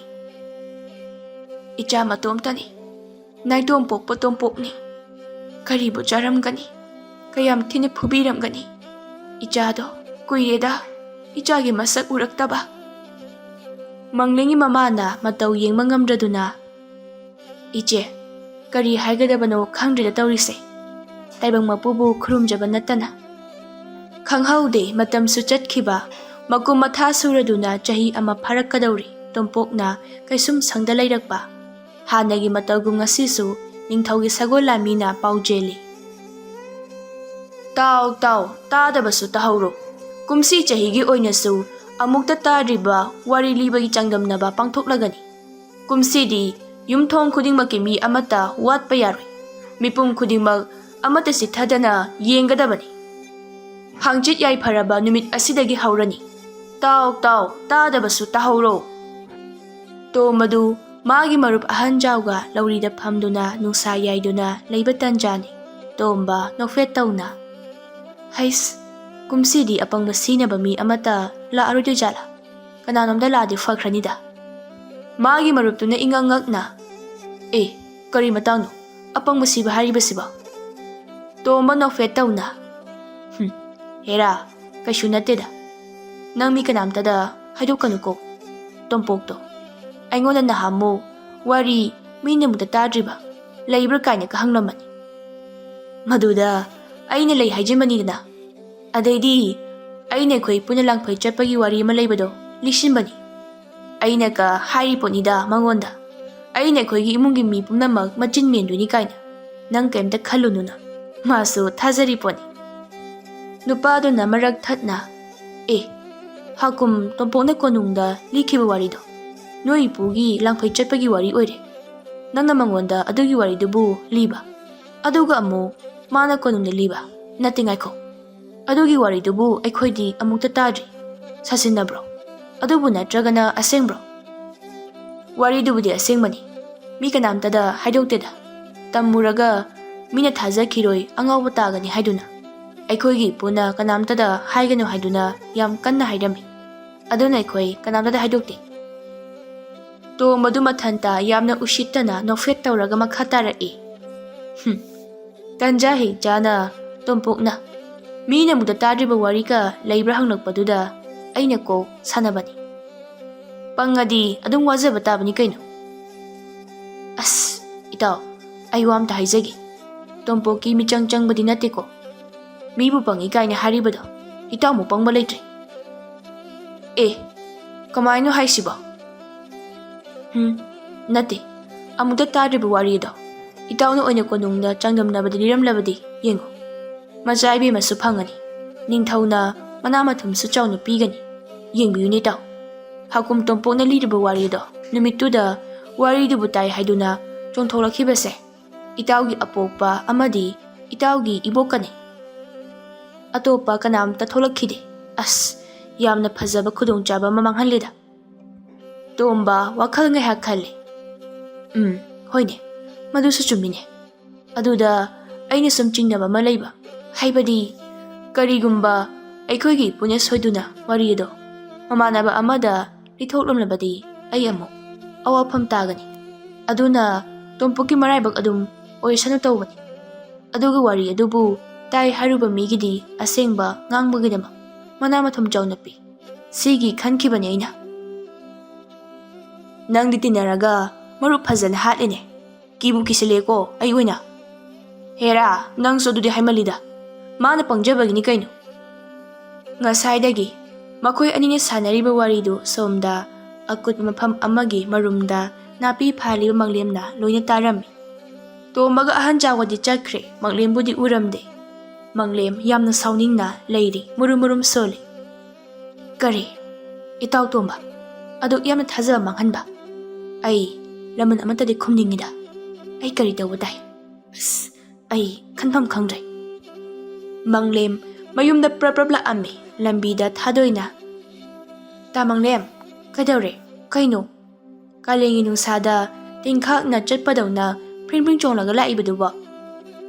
"ꯏꯆꯥ ꯃꯇꯣꯝꯇꯅꯤ, ꯅꯥꯏꯇꯣꯝ ꯄꯣꯛꯄ ꯇꯣꯝꯄꯣꯛꯅꯤ꯫ ꯀꯔꯤꯕꯨ ꯆꯥꯔꯝꯒꯅꯤ? ꯀꯌꯥꯝ ꯊꯤꯅ ꯐꯨꯕꯤꯔꯝꯒꯅꯤ? ꯏꯆꯥꯗꯣ ꯀꯨꯏꯔꯦꯗ, ꯏꯆꯥꯒꯤ ꯃꯁꯛ ꯎꯔꯛꯇꯕ꯫" ꯃꯪꯂꯦꯝꯒꯤ ꯃꯃꯥꯅ ꯃꯇꯧ ꯌꯦꯡꯕ ꯉꯝꯗ꯭ꯔꯗꯨꯅ, "ꯏꯆꯦ, ꯀꯔꯤ ꯍꯥꯏꯒꯗꯕꯅꯣ ꯈꯪꯗ꯭ꯔꯦꯗ ꯇꯧꯔꯤꯁꯦ꯫ ꯇꯥꯏꯕꯪ ꯃꯄꯨꯕꯨ ꯈꯨꯔꯨꯝꯖꯕ ꯅꯠꯇꯅ꯫" ꯈꯪꯍꯧꯗꯦ, ꯃꯇꯝꯁꯨ ꯆꯠꯈꯤꯕ꯫ ꯃꯀꯨꯝ ꯃꯊꯥ ꯁꯨꯔꯗꯨꯅ ꯆꯍꯤ ꯑꯃ ꯐꯥꯔꯛꯀꯗꯧꯔꯤ꯫ ꯇꯣꯝꯄꯣꯛꯅ ꯀꯩꯁꯨꯝ ꯁꯪꯗ ꯂꯩꯔꯛꯄ꯫ ꯍꯥꯟꯅꯒꯤ ꯃꯇꯧꯒꯨꯝ ꯉꯁꯤꯁꯨ ꯅꯤꯡꯊꯧꯒꯤ ꯁꯒꯣꯜ ꯂꯥꯟꯃꯤꯅ ꯄꯥꯎ ꯆꯦꯜꯂꯤ꯫ "ꯇꯥꯎ, ꯇꯥꯎ, ꯇꯥꯗꯕꯁꯨ ꯇꯥꯍꯧꯔꯣ꯫ ꯀꯨꯝꯁꯤ ꯆꯍꯤꯒꯤ ꯑꯣꯏꯅꯁꯨ ꯑꯃꯨꯛꯇ ꯇꯥꯗ꯭ꯔꯤꯕ ꯋꯥꯔꯤ ꯂꯤꯕꯒꯤ ꯆꯥꯡꯗꯝꯅꯕ ꯄꯥꯡꯊꯣꯛꯂꯒꯅꯤ꯫ ꯀꯨꯝꯁꯤꯗꯤ ꯌꯨꯝꯊꯣꯡ ꯈꯨꯗꯤꯡꯃꯛꯀꯤ ꯃꯤ ꯑꯃꯠꯇ ꯋꯥꯠꯄ ꯌꯥꯔꯣꯏ꯫ ꯃꯤꯄꯨꯝ ꯈꯨꯗꯤꯡꯃꯛ ꯑꯃꯠꯇ ꯆꯤꯠꯊꯗꯅ ꯌꯦꯡꯒꯗꯕꯅꯤ꯫ ꯍꯥꯡꯆꯤꯠ ꯌꯥꯏꯐꯔꯕ ꯅꯨꯃꯤꯠ ꯑꯁꯤꯗꯒꯤ ꯍꯧꯔꯅꯤ꯫ ꯇꯥꯎ, ꯇꯥꯎ, ꯇꯥꯗꯕꯁꯨ ꯇꯥꯍꯧꯔꯣ꯫" ꯇꯣꯝꯕꯗꯨ ꯃꯥꯒꯤ ꯃꯔꯨꯞ ꯑꯍꯟ ꯖꯥꯎꯒ ꯂꯧꯔꯤꯗ ꯐꯝꯗꯨꯅ ꯅꯨꯡꯁꯥ ꯌꯥꯏꯗꯨꯅ ꯂꯩꯕ ꯇꯟꯖꯥꯅꯤ꯫ ꯇꯣꯝꯕ ꯅꯣꯛꯐꯦꯠ ꯇꯧꯅ, "ꯍꯩꯁ, ꯀꯨꯝꯁꯤꯗꯤ ꯑꯄꯪꯕ ꯁꯤꯅꯕ ꯃꯤ ꯑꯃꯠꯇ ꯂꯥꯛꯑꯔꯣꯏꯗꯣꯏ ꯖꯥꯠꯂꯥ? ꯀꯅꯥꯅꯣꯝꯗ ꯂꯥꯛꯑꯗꯤ ꯐꯈ꯭ꯔꯅꯤꯗ꯫" ꯃꯥꯒꯤ ꯃꯔꯨꯞꯇꯨꯅ ꯏꯉꯛ ꯉꯛꯅ, "ꯑꯦ, ꯀꯔꯤ ꯃꯇꯥꯡꯅꯣ? ꯑꯄꯪꯕ ꯁꯤꯕ ꯍꯥꯏꯔꯤꯕꯁꯤꯕꯣ?" ꯇꯣꯝꯕ ꯅꯣꯛꯐꯦꯠ ꯇꯧꯅ, "ꯍꯨꯝ, ꯍꯦꯔꯥ, ꯀꯩꯁꯨ ꯅꯠꯇꯦꯗ꯫ ꯅꯪ ꯃꯤ ꯀꯅꯥꯝꯇꯗ ꯍꯥꯏꯗꯣꯛꯀꯅꯨꯀꯣ, ꯇꯣꯝꯄꯣꯛꯇꯣ꯫ ꯑꯩꯉꯣꯟꯗ ꯅꯍꯥꯟꯃꯨꯛ ꯋꯥꯔꯤ ꯃꯤꯅ ꯑꯃꯨꯛꯇ ꯇꯥꯗ꯭ꯔꯤꯕ ꯂꯩꯕ꯭ꯔꯥ ꯀꯥꯏꯅꯒ ꯍꯪꯂꯝꯕꯅꯤ꯫ ꯃꯗꯨꯗ ꯑꯩꯅ ꯂꯩ ꯍꯥꯏꯖꯤꯟꯕꯅꯤꯗꯅ꯫ ꯑꯗꯩꯗꯤ ꯑꯩꯅ ꯑꯩꯈꯣꯏ ꯄꯨꯟꯅ ꯂꯥꯡꯐꯩ ꯆꯠꯄꯒꯤ ꯋꯥꯔꯤ ꯑꯃ ꯂꯩꯕꯗꯣ ꯂꯤꯁꯤꯟꯕꯅꯤ꯫ ꯑꯩꯅꯒ ꯍꯥꯏꯔꯤ ꯄꯣꯠꯅꯤꯗ ꯃꯉꯣꯟꯗ, "ꯑꯩꯅ ꯑꯩꯈꯣꯏꯒꯤ ꯏꯃꯨꯡꯒꯤ ꯃꯤ ꯄꯨꯝꯅꯃꯛ ꯃꯆꯤꯟ ꯃꯦꯟꯗꯣꯏꯅꯤ" ꯀꯥꯏꯅ꯫ ꯅꯪ ꯀꯩꯝꯇ ꯈꯜꯂꯨꯅꯨꯅ꯫ ꯃꯥꯁꯨ ꯊꯥꯖꯔꯤ ꯄꯣꯠꯅꯤ꯫ ꯅꯨꯄꯥꯗꯨꯅ ꯃꯔꯛ ꯊꯠꯅ, "ꯑꯦ, ꯍꯥꯀꯨꯝ ꯇꯣꯝꯄꯣꯛꯅ ꯀꯣꯅꯨꯡꯗ ꯂꯤꯈꯤꯕ ꯋꯥꯔꯤꯗꯣ ꯅꯣꯏ ꯏꯄꯨꯒꯤ ꯂꯥꯡꯐꯩ ꯆꯠꯄꯒꯤ ꯋꯥꯔꯤ ꯑꯣꯏꯔꯦ꯫ ꯅꯪꯅ ꯃꯉꯣꯟꯗ ꯑꯗꯨꯒꯤ ꯋꯥꯔꯤꯗꯨꯕꯨ ꯂꯤꯕ, ꯑꯗꯨꯒ ꯑꯃꯨꯛ ꯃꯥꯅ ꯀꯣꯅꯨꯡꯗ ꯂꯤꯕ ꯅꯠꯇꯦ, ꯉꯥꯏꯈꯣ꯫ ꯑꯗꯨꯒꯤ ꯋꯥꯔꯤꯗꯨꯕꯨ ꯑꯩꯈꯣꯏꯗꯤ ꯑꯃꯨꯛꯇ ꯇꯥꯗ꯭ꯔꯤ꯫ ꯁꯥꯁꯤꯟꯅꯕ꯭ꯔꯣ? ꯑꯗꯨꯕꯨ ꯅꯠꯇ꯭ꯔꯒꯅ ꯑꯁꯦꯡꯕ꯭ꯔꯣ?" "ꯋꯥꯔꯤꯗꯨꯕꯨꯗꯤ ꯑꯁꯦꯡꯕꯅꯤ꯫ ꯃꯤ ꯀꯅꯥꯝꯇꯗ ꯍꯥꯏꯗꯣꯛꯇꯦꯗ꯫ ꯇꯝꯃꯨꯔꯒ ꯃꯤꯅ ꯊꯥꯖꯈꯤꯔꯣꯏ, ꯑꯉꯥꯎꯕ ꯇꯥꯒꯅꯤ ꯍꯥꯏꯗꯨꯅ꯫ ꯑꯩꯈꯣꯏꯒꯤ ꯏꯄꯨꯅ ꯀꯅꯥꯝꯇꯗ ꯍꯥꯏꯒꯅꯨ ꯍꯥꯏꯗꯨꯅ ꯌꯥꯝ ꯀꯟꯅ ꯍꯥꯏꯔꯝꯃꯤ꯫ ꯑꯗꯨꯅ ꯑꯩꯈꯣꯏ ꯀꯅꯥꯝꯇꯗ ꯍꯥꯏꯗꯣꯛꯇꯦ꯫" ꯇꯣꯝꯕꯗꯨ ꯃꯊꯟꯇ ꯌꯥꯝꯅ ꯎꯁꯤꯠꯇꯅ ꯅꯣꯛꯐꯦꯠ ꯇꯧꯔꯒ ꯃꯈꯥ ꯇꯥꯔꯛꯏ꯫ "ꯍꯨꯝ, ꯇꯟꯖꯥ ꯍꯦꯛ ꯆꯥꯅ ꯇꯣꯝꯄꯣꯛꯅ ꯃꯤꯅ ꯑꯃꯨꯛꯇ ꯇꯥꯗ꯭ꯔꯤꯕ ꯋꯥꯔꯤꯒ ꯂꯩꯕ꯭ꯔꯥ ꯍꯪꯂꯛꯄꯗꯨꯗ ꯑꯩꯅ ꯀꯣꯛ ꯁꯥꯟꯅꯕꯅꯤ꯫ ꯄꯪꯉꯗꯤ ꯑꯗꯨꯝ ꯋꯥꯖꯕ ꯇꯥꯕꯅꯤ ꯀꯩꯅꯣ꯫ ꯑꯁ, ꯏꯇꯥꯎ, ꯑꯩ ꯋꯥ ꯑꯝꯇ ꯍꯥꯏꯖꯒꯦ꯫ ꯇꯣꯝꯄꯣꯛꯀꯤ ꯃꯤꯆꯪ ꯆꯪꯕꯗꯤ ꯅꯠꯇꯦꯀꯣ꯫ ꯃꯤꯕꯨ ꯄꯪꯉꯤ ꯀꯥꯏꯅ ꯍꯥꯏꯔꯤꯕꯗꯣ ꯏꯇꯥꯎꯃꯨꯛ ꯄꯪꯕ ꯂꯩꯇ꯭ꯔꯦ꯫" "ꯑꯦ, ꯀꯃꯥꯏꯅꯣ ꯍꯥꯏꯁꯤꯕꯣ?" "ꯎꯝ, ꯅꯠꯇꯦ, ꯑꯃꯨꯛꯇ ꯇꯥꯗ꯭ꯔꯤꯕ ꯋꯥꯔꯤꯗꯣ ꯏꯇꯥꯎꯅ ꯑꯣꯏꯅ ꯀꯣꯅꯨꯡꯗ ꯆꯥꯡꯗꯝꯅꯕꯗ ꯂꯤꯔꯝꯂꯕꯗꯤ ꯌꯦꯡꯉꯨ꯫ ꯃꯆꯥ ꯏꯕꯦꯝꯃꯁꯨ ꯐꯪꯉꯅꯤ, ꯅꯤꯡꯊꯧꯅ ꯃꯅꯥ ꯃꯊꯨꯝꯁꯨ ꯆꯥꯎꯅ ꯄꯤꯒꯅꯤ꯫ ꯌꯦꯡꯕꯤꯌꯨꯅꯦ ꯏꯇꯥꯎ, ꯍꯥꯀꯨꯝ ꯇꯣꯝꯄꯣꯛꯅ ꯂꯤꯔꯤꯕ ꯋꯥꯔꯤꯗꯣ ꯅꯨꯃꯤꯠꯇꯨꯗ ꯋꯥꯔꯤꯗꯨꯕꯨ ꯇꯥꯏ ꯍꯥꯏꯗꯨꯅ ꯆꯣꯡꯊꯣꯛꯂꯛꯈꯤꯕꯁꯦ ꯏꯇꯥꯎꯒꯤ ꯑꯄꯣꯛꯄ ꯑꯃꯗꯤ ꯏꯇꯥꯎꯒꯤ ꯏꯕꯣꯛꯀꯅꯤ꯫ ꯑꯇꯣꯞꯄ ꯀꯅꯥꯝꯇ ꯊꯣꯛꯂꯛꯈꯤꯗꯦ꯫ ꯑꯁ, ꯌꯥꯝꯅ ꯐꯖꯕ ꯈꯨꯗꯣꯡꯆꯥꯕ ꯑꯃ ꯃꯥꯡꯍꯜꯂꯦꯗ꯫" ꯇꯣꯝꯕ ꯋꯥꯈꯜ ꯉꯥꯏꯍꯥꯛ ꯈꯜꯂꯦ꯫ "ꯎꯝ, ꯍꯣꯏꯅꯦ, ꯃꯗꯨꯁꯨ ꯆꯨꯝꯃꯤꯅꯦ꯫ ꯑꯗꯨꯗ ꯑꯩꯅ ꯁꯨꯝ ꯆꯤꯡꯅꯕ ꯑꯃ ꯂꯩꯕ, ꯍꯥꯏꯕꯗꯤ ꯀꯔꯤꯒꯨꯝꯕ ꯑꯩꯈꯣꯏꯒꯤ ꯏꯄꯨꯅ ꯁꯣꯏꯗꯨꯅ ꯋꯥꯔꯤ ꯑꯗꯣ ꯃꯃꯥꯟꯅꯕ ꯑꯃꯗ ꯂꯤꯊꯣꯛꯂꯝꯂꯕꯗꯤ ꯑꯩ ꯑꯃꯨꯛ ꯑꯋꯥꯐꯝ ꯇꯥꯒꯅꯤ꯫ ꯑꯗꯨꯅ ꯇꯣꯝꯄꯣꯛꯀꯤ ꯃꯔꯥꯏꯕꯛ ꯑꯗꯨꯝ ꯑꯣꯏꯁꯅꯨ ꯇꯧꯕꯅꯤ꯫ ꯑꯗꯨꯒ ꯋꯥꯔꯤ ꯑꯗꯨꯕꯨ ꯇꯥꯏ ꯍꯥꯏꯔꯨꯕ ꯃꯤꯒꯤꯗꯤ ꯑꯁꯦꯡꯕ ꯉꯥꯡꯕꯒꯤꯗꯃꯛ ꯃꯅꯥ ꯃꯊꯨꯝ ꯆꯥꯎꯅ ꯄꯤ꯫ ꯁꯤꯒꯤ ꯈꯟꯈꯤꯕꯅꯦ ꯑꯩꯅ꯫ ꯅꯪꯗꯤ ꯇꯤꯟꯅꯔꯒ ꯃꯔꯨꯞ ꯐꯖꯅ ꯍꯥꯠꯂꯦꯅꯦ꯫ ꯀꯤꯕꯨ ꯀꯤꯁꯤꯜꯂꯦꯀꯣ ꯑꯩ ꯑꯣꯏꯅ꯫ ꯍꯦꯔꯥ, ꯅꯪꯁꯨ ꯑꯗꯨꯗꯤ ꯍꯥꯏꯃꯜꯂꯤꯗ꯫ ꯃꯥꯅ ꯄꯪꯖꯕꯒꯤꯅꯤ ꯀꯩꯅꯣ꯫ ꯉꯁꯥꯏꯗꯒꯤ ꯃꯈꯣꯏ ꯑꯅꯤꯅ ꯁꯥꯟꯅꯔꯤꯕ ꯋꯥꯔꯤꯗꯨ ꯁꯣꯝꯗ ꯑꯀꯨꯠꯄ ꯃꯐꯝ ꯑꯃꯒꯤ ꯃꯔꯨꯝꯗ ꯅꯥꯄꯤ ꯐꯥꯜꯂꯤꯕ ꯃꯪꯂꯦꯝꯅ ꯂꯣꯏꯅ ꯇꯥꯔꯝꯃꯤ꯫ ꯇꯣꯝꯕꯒ ꯑꯍꯟ ꯆꯥꯎꯒꯗꯤ ꯆꯠꯈ꯭ꯔꯦ, ꯃꯪꯂꯦꯝꯕꯨꯗꯤ ꯎꯔꯝꯗꯦ꯫ ꯃꯪꯂꯦꯝ ꯌꯥꯝꯅ ꯁꯥꯎꯅꯤꯡꯅ ꯂꯩꯔꯤ, ꯃꯨꯔꯨꯝ ꯃꯨꯔꯨꯝ ꯁꯣꯜꯂꯤ꯫ "ꯀꯔꯤ? ꯏꯇꯥꯎ ꯇꯣꯝꯕ, ꯑꯗꯨꯛ ꯌꯥꯝꯅ ꯊꯥꯖꯕ ꯃꯥꯡꯍꯟꯕ? ꯑꯩ ꯂꯃꯟ ꯑꯃꯠꯇꯗꯤ ꯈꯨꯝꯅꯤꯡꯉꯤꯗ꯫ ꯑꯩ ꯀꯔꯤ ꯇꯧꯕ ꯇꯥꯏ? ꯑꯁ, ꯑꯩ ꯈꯟꯐꯝ ꯈꯪꯗ꯭ꯔꯦ꯫" ꯃꯪꯂꯦꯝ ꯃꯌꯨꯝꯗ ꯄ꯭ꯔꯞ ꯄ꯭ꯔꯞ ꯂꯥꯛꯑꯝꯃꯤ꯫ ꯂꯝꯕꯤꯗ ꯊꯥꯗꯣꯏꯅ, "ꯇꯥ ꯃꯪꯂꯦꯝ, ꯀꯩꯗꯧꯔꯦ? ꯀꯩꯅꯣ? ꯀꯥꯂꯦꯟꯒꯤ ꯅꯨꯡꯁꯥꯗ ꯇꯤꯟꯈꯥꯛꯅ ꯆꯠꯄꯗꯧꯅ ꯐ꯭ꯔꯤꯡ ꯐ꯭ꯔꯤꯡ ꯆꯣꯡꯂꯒ ꯂꯥꯛꯏꯕꯗꯨꯕꯣ?"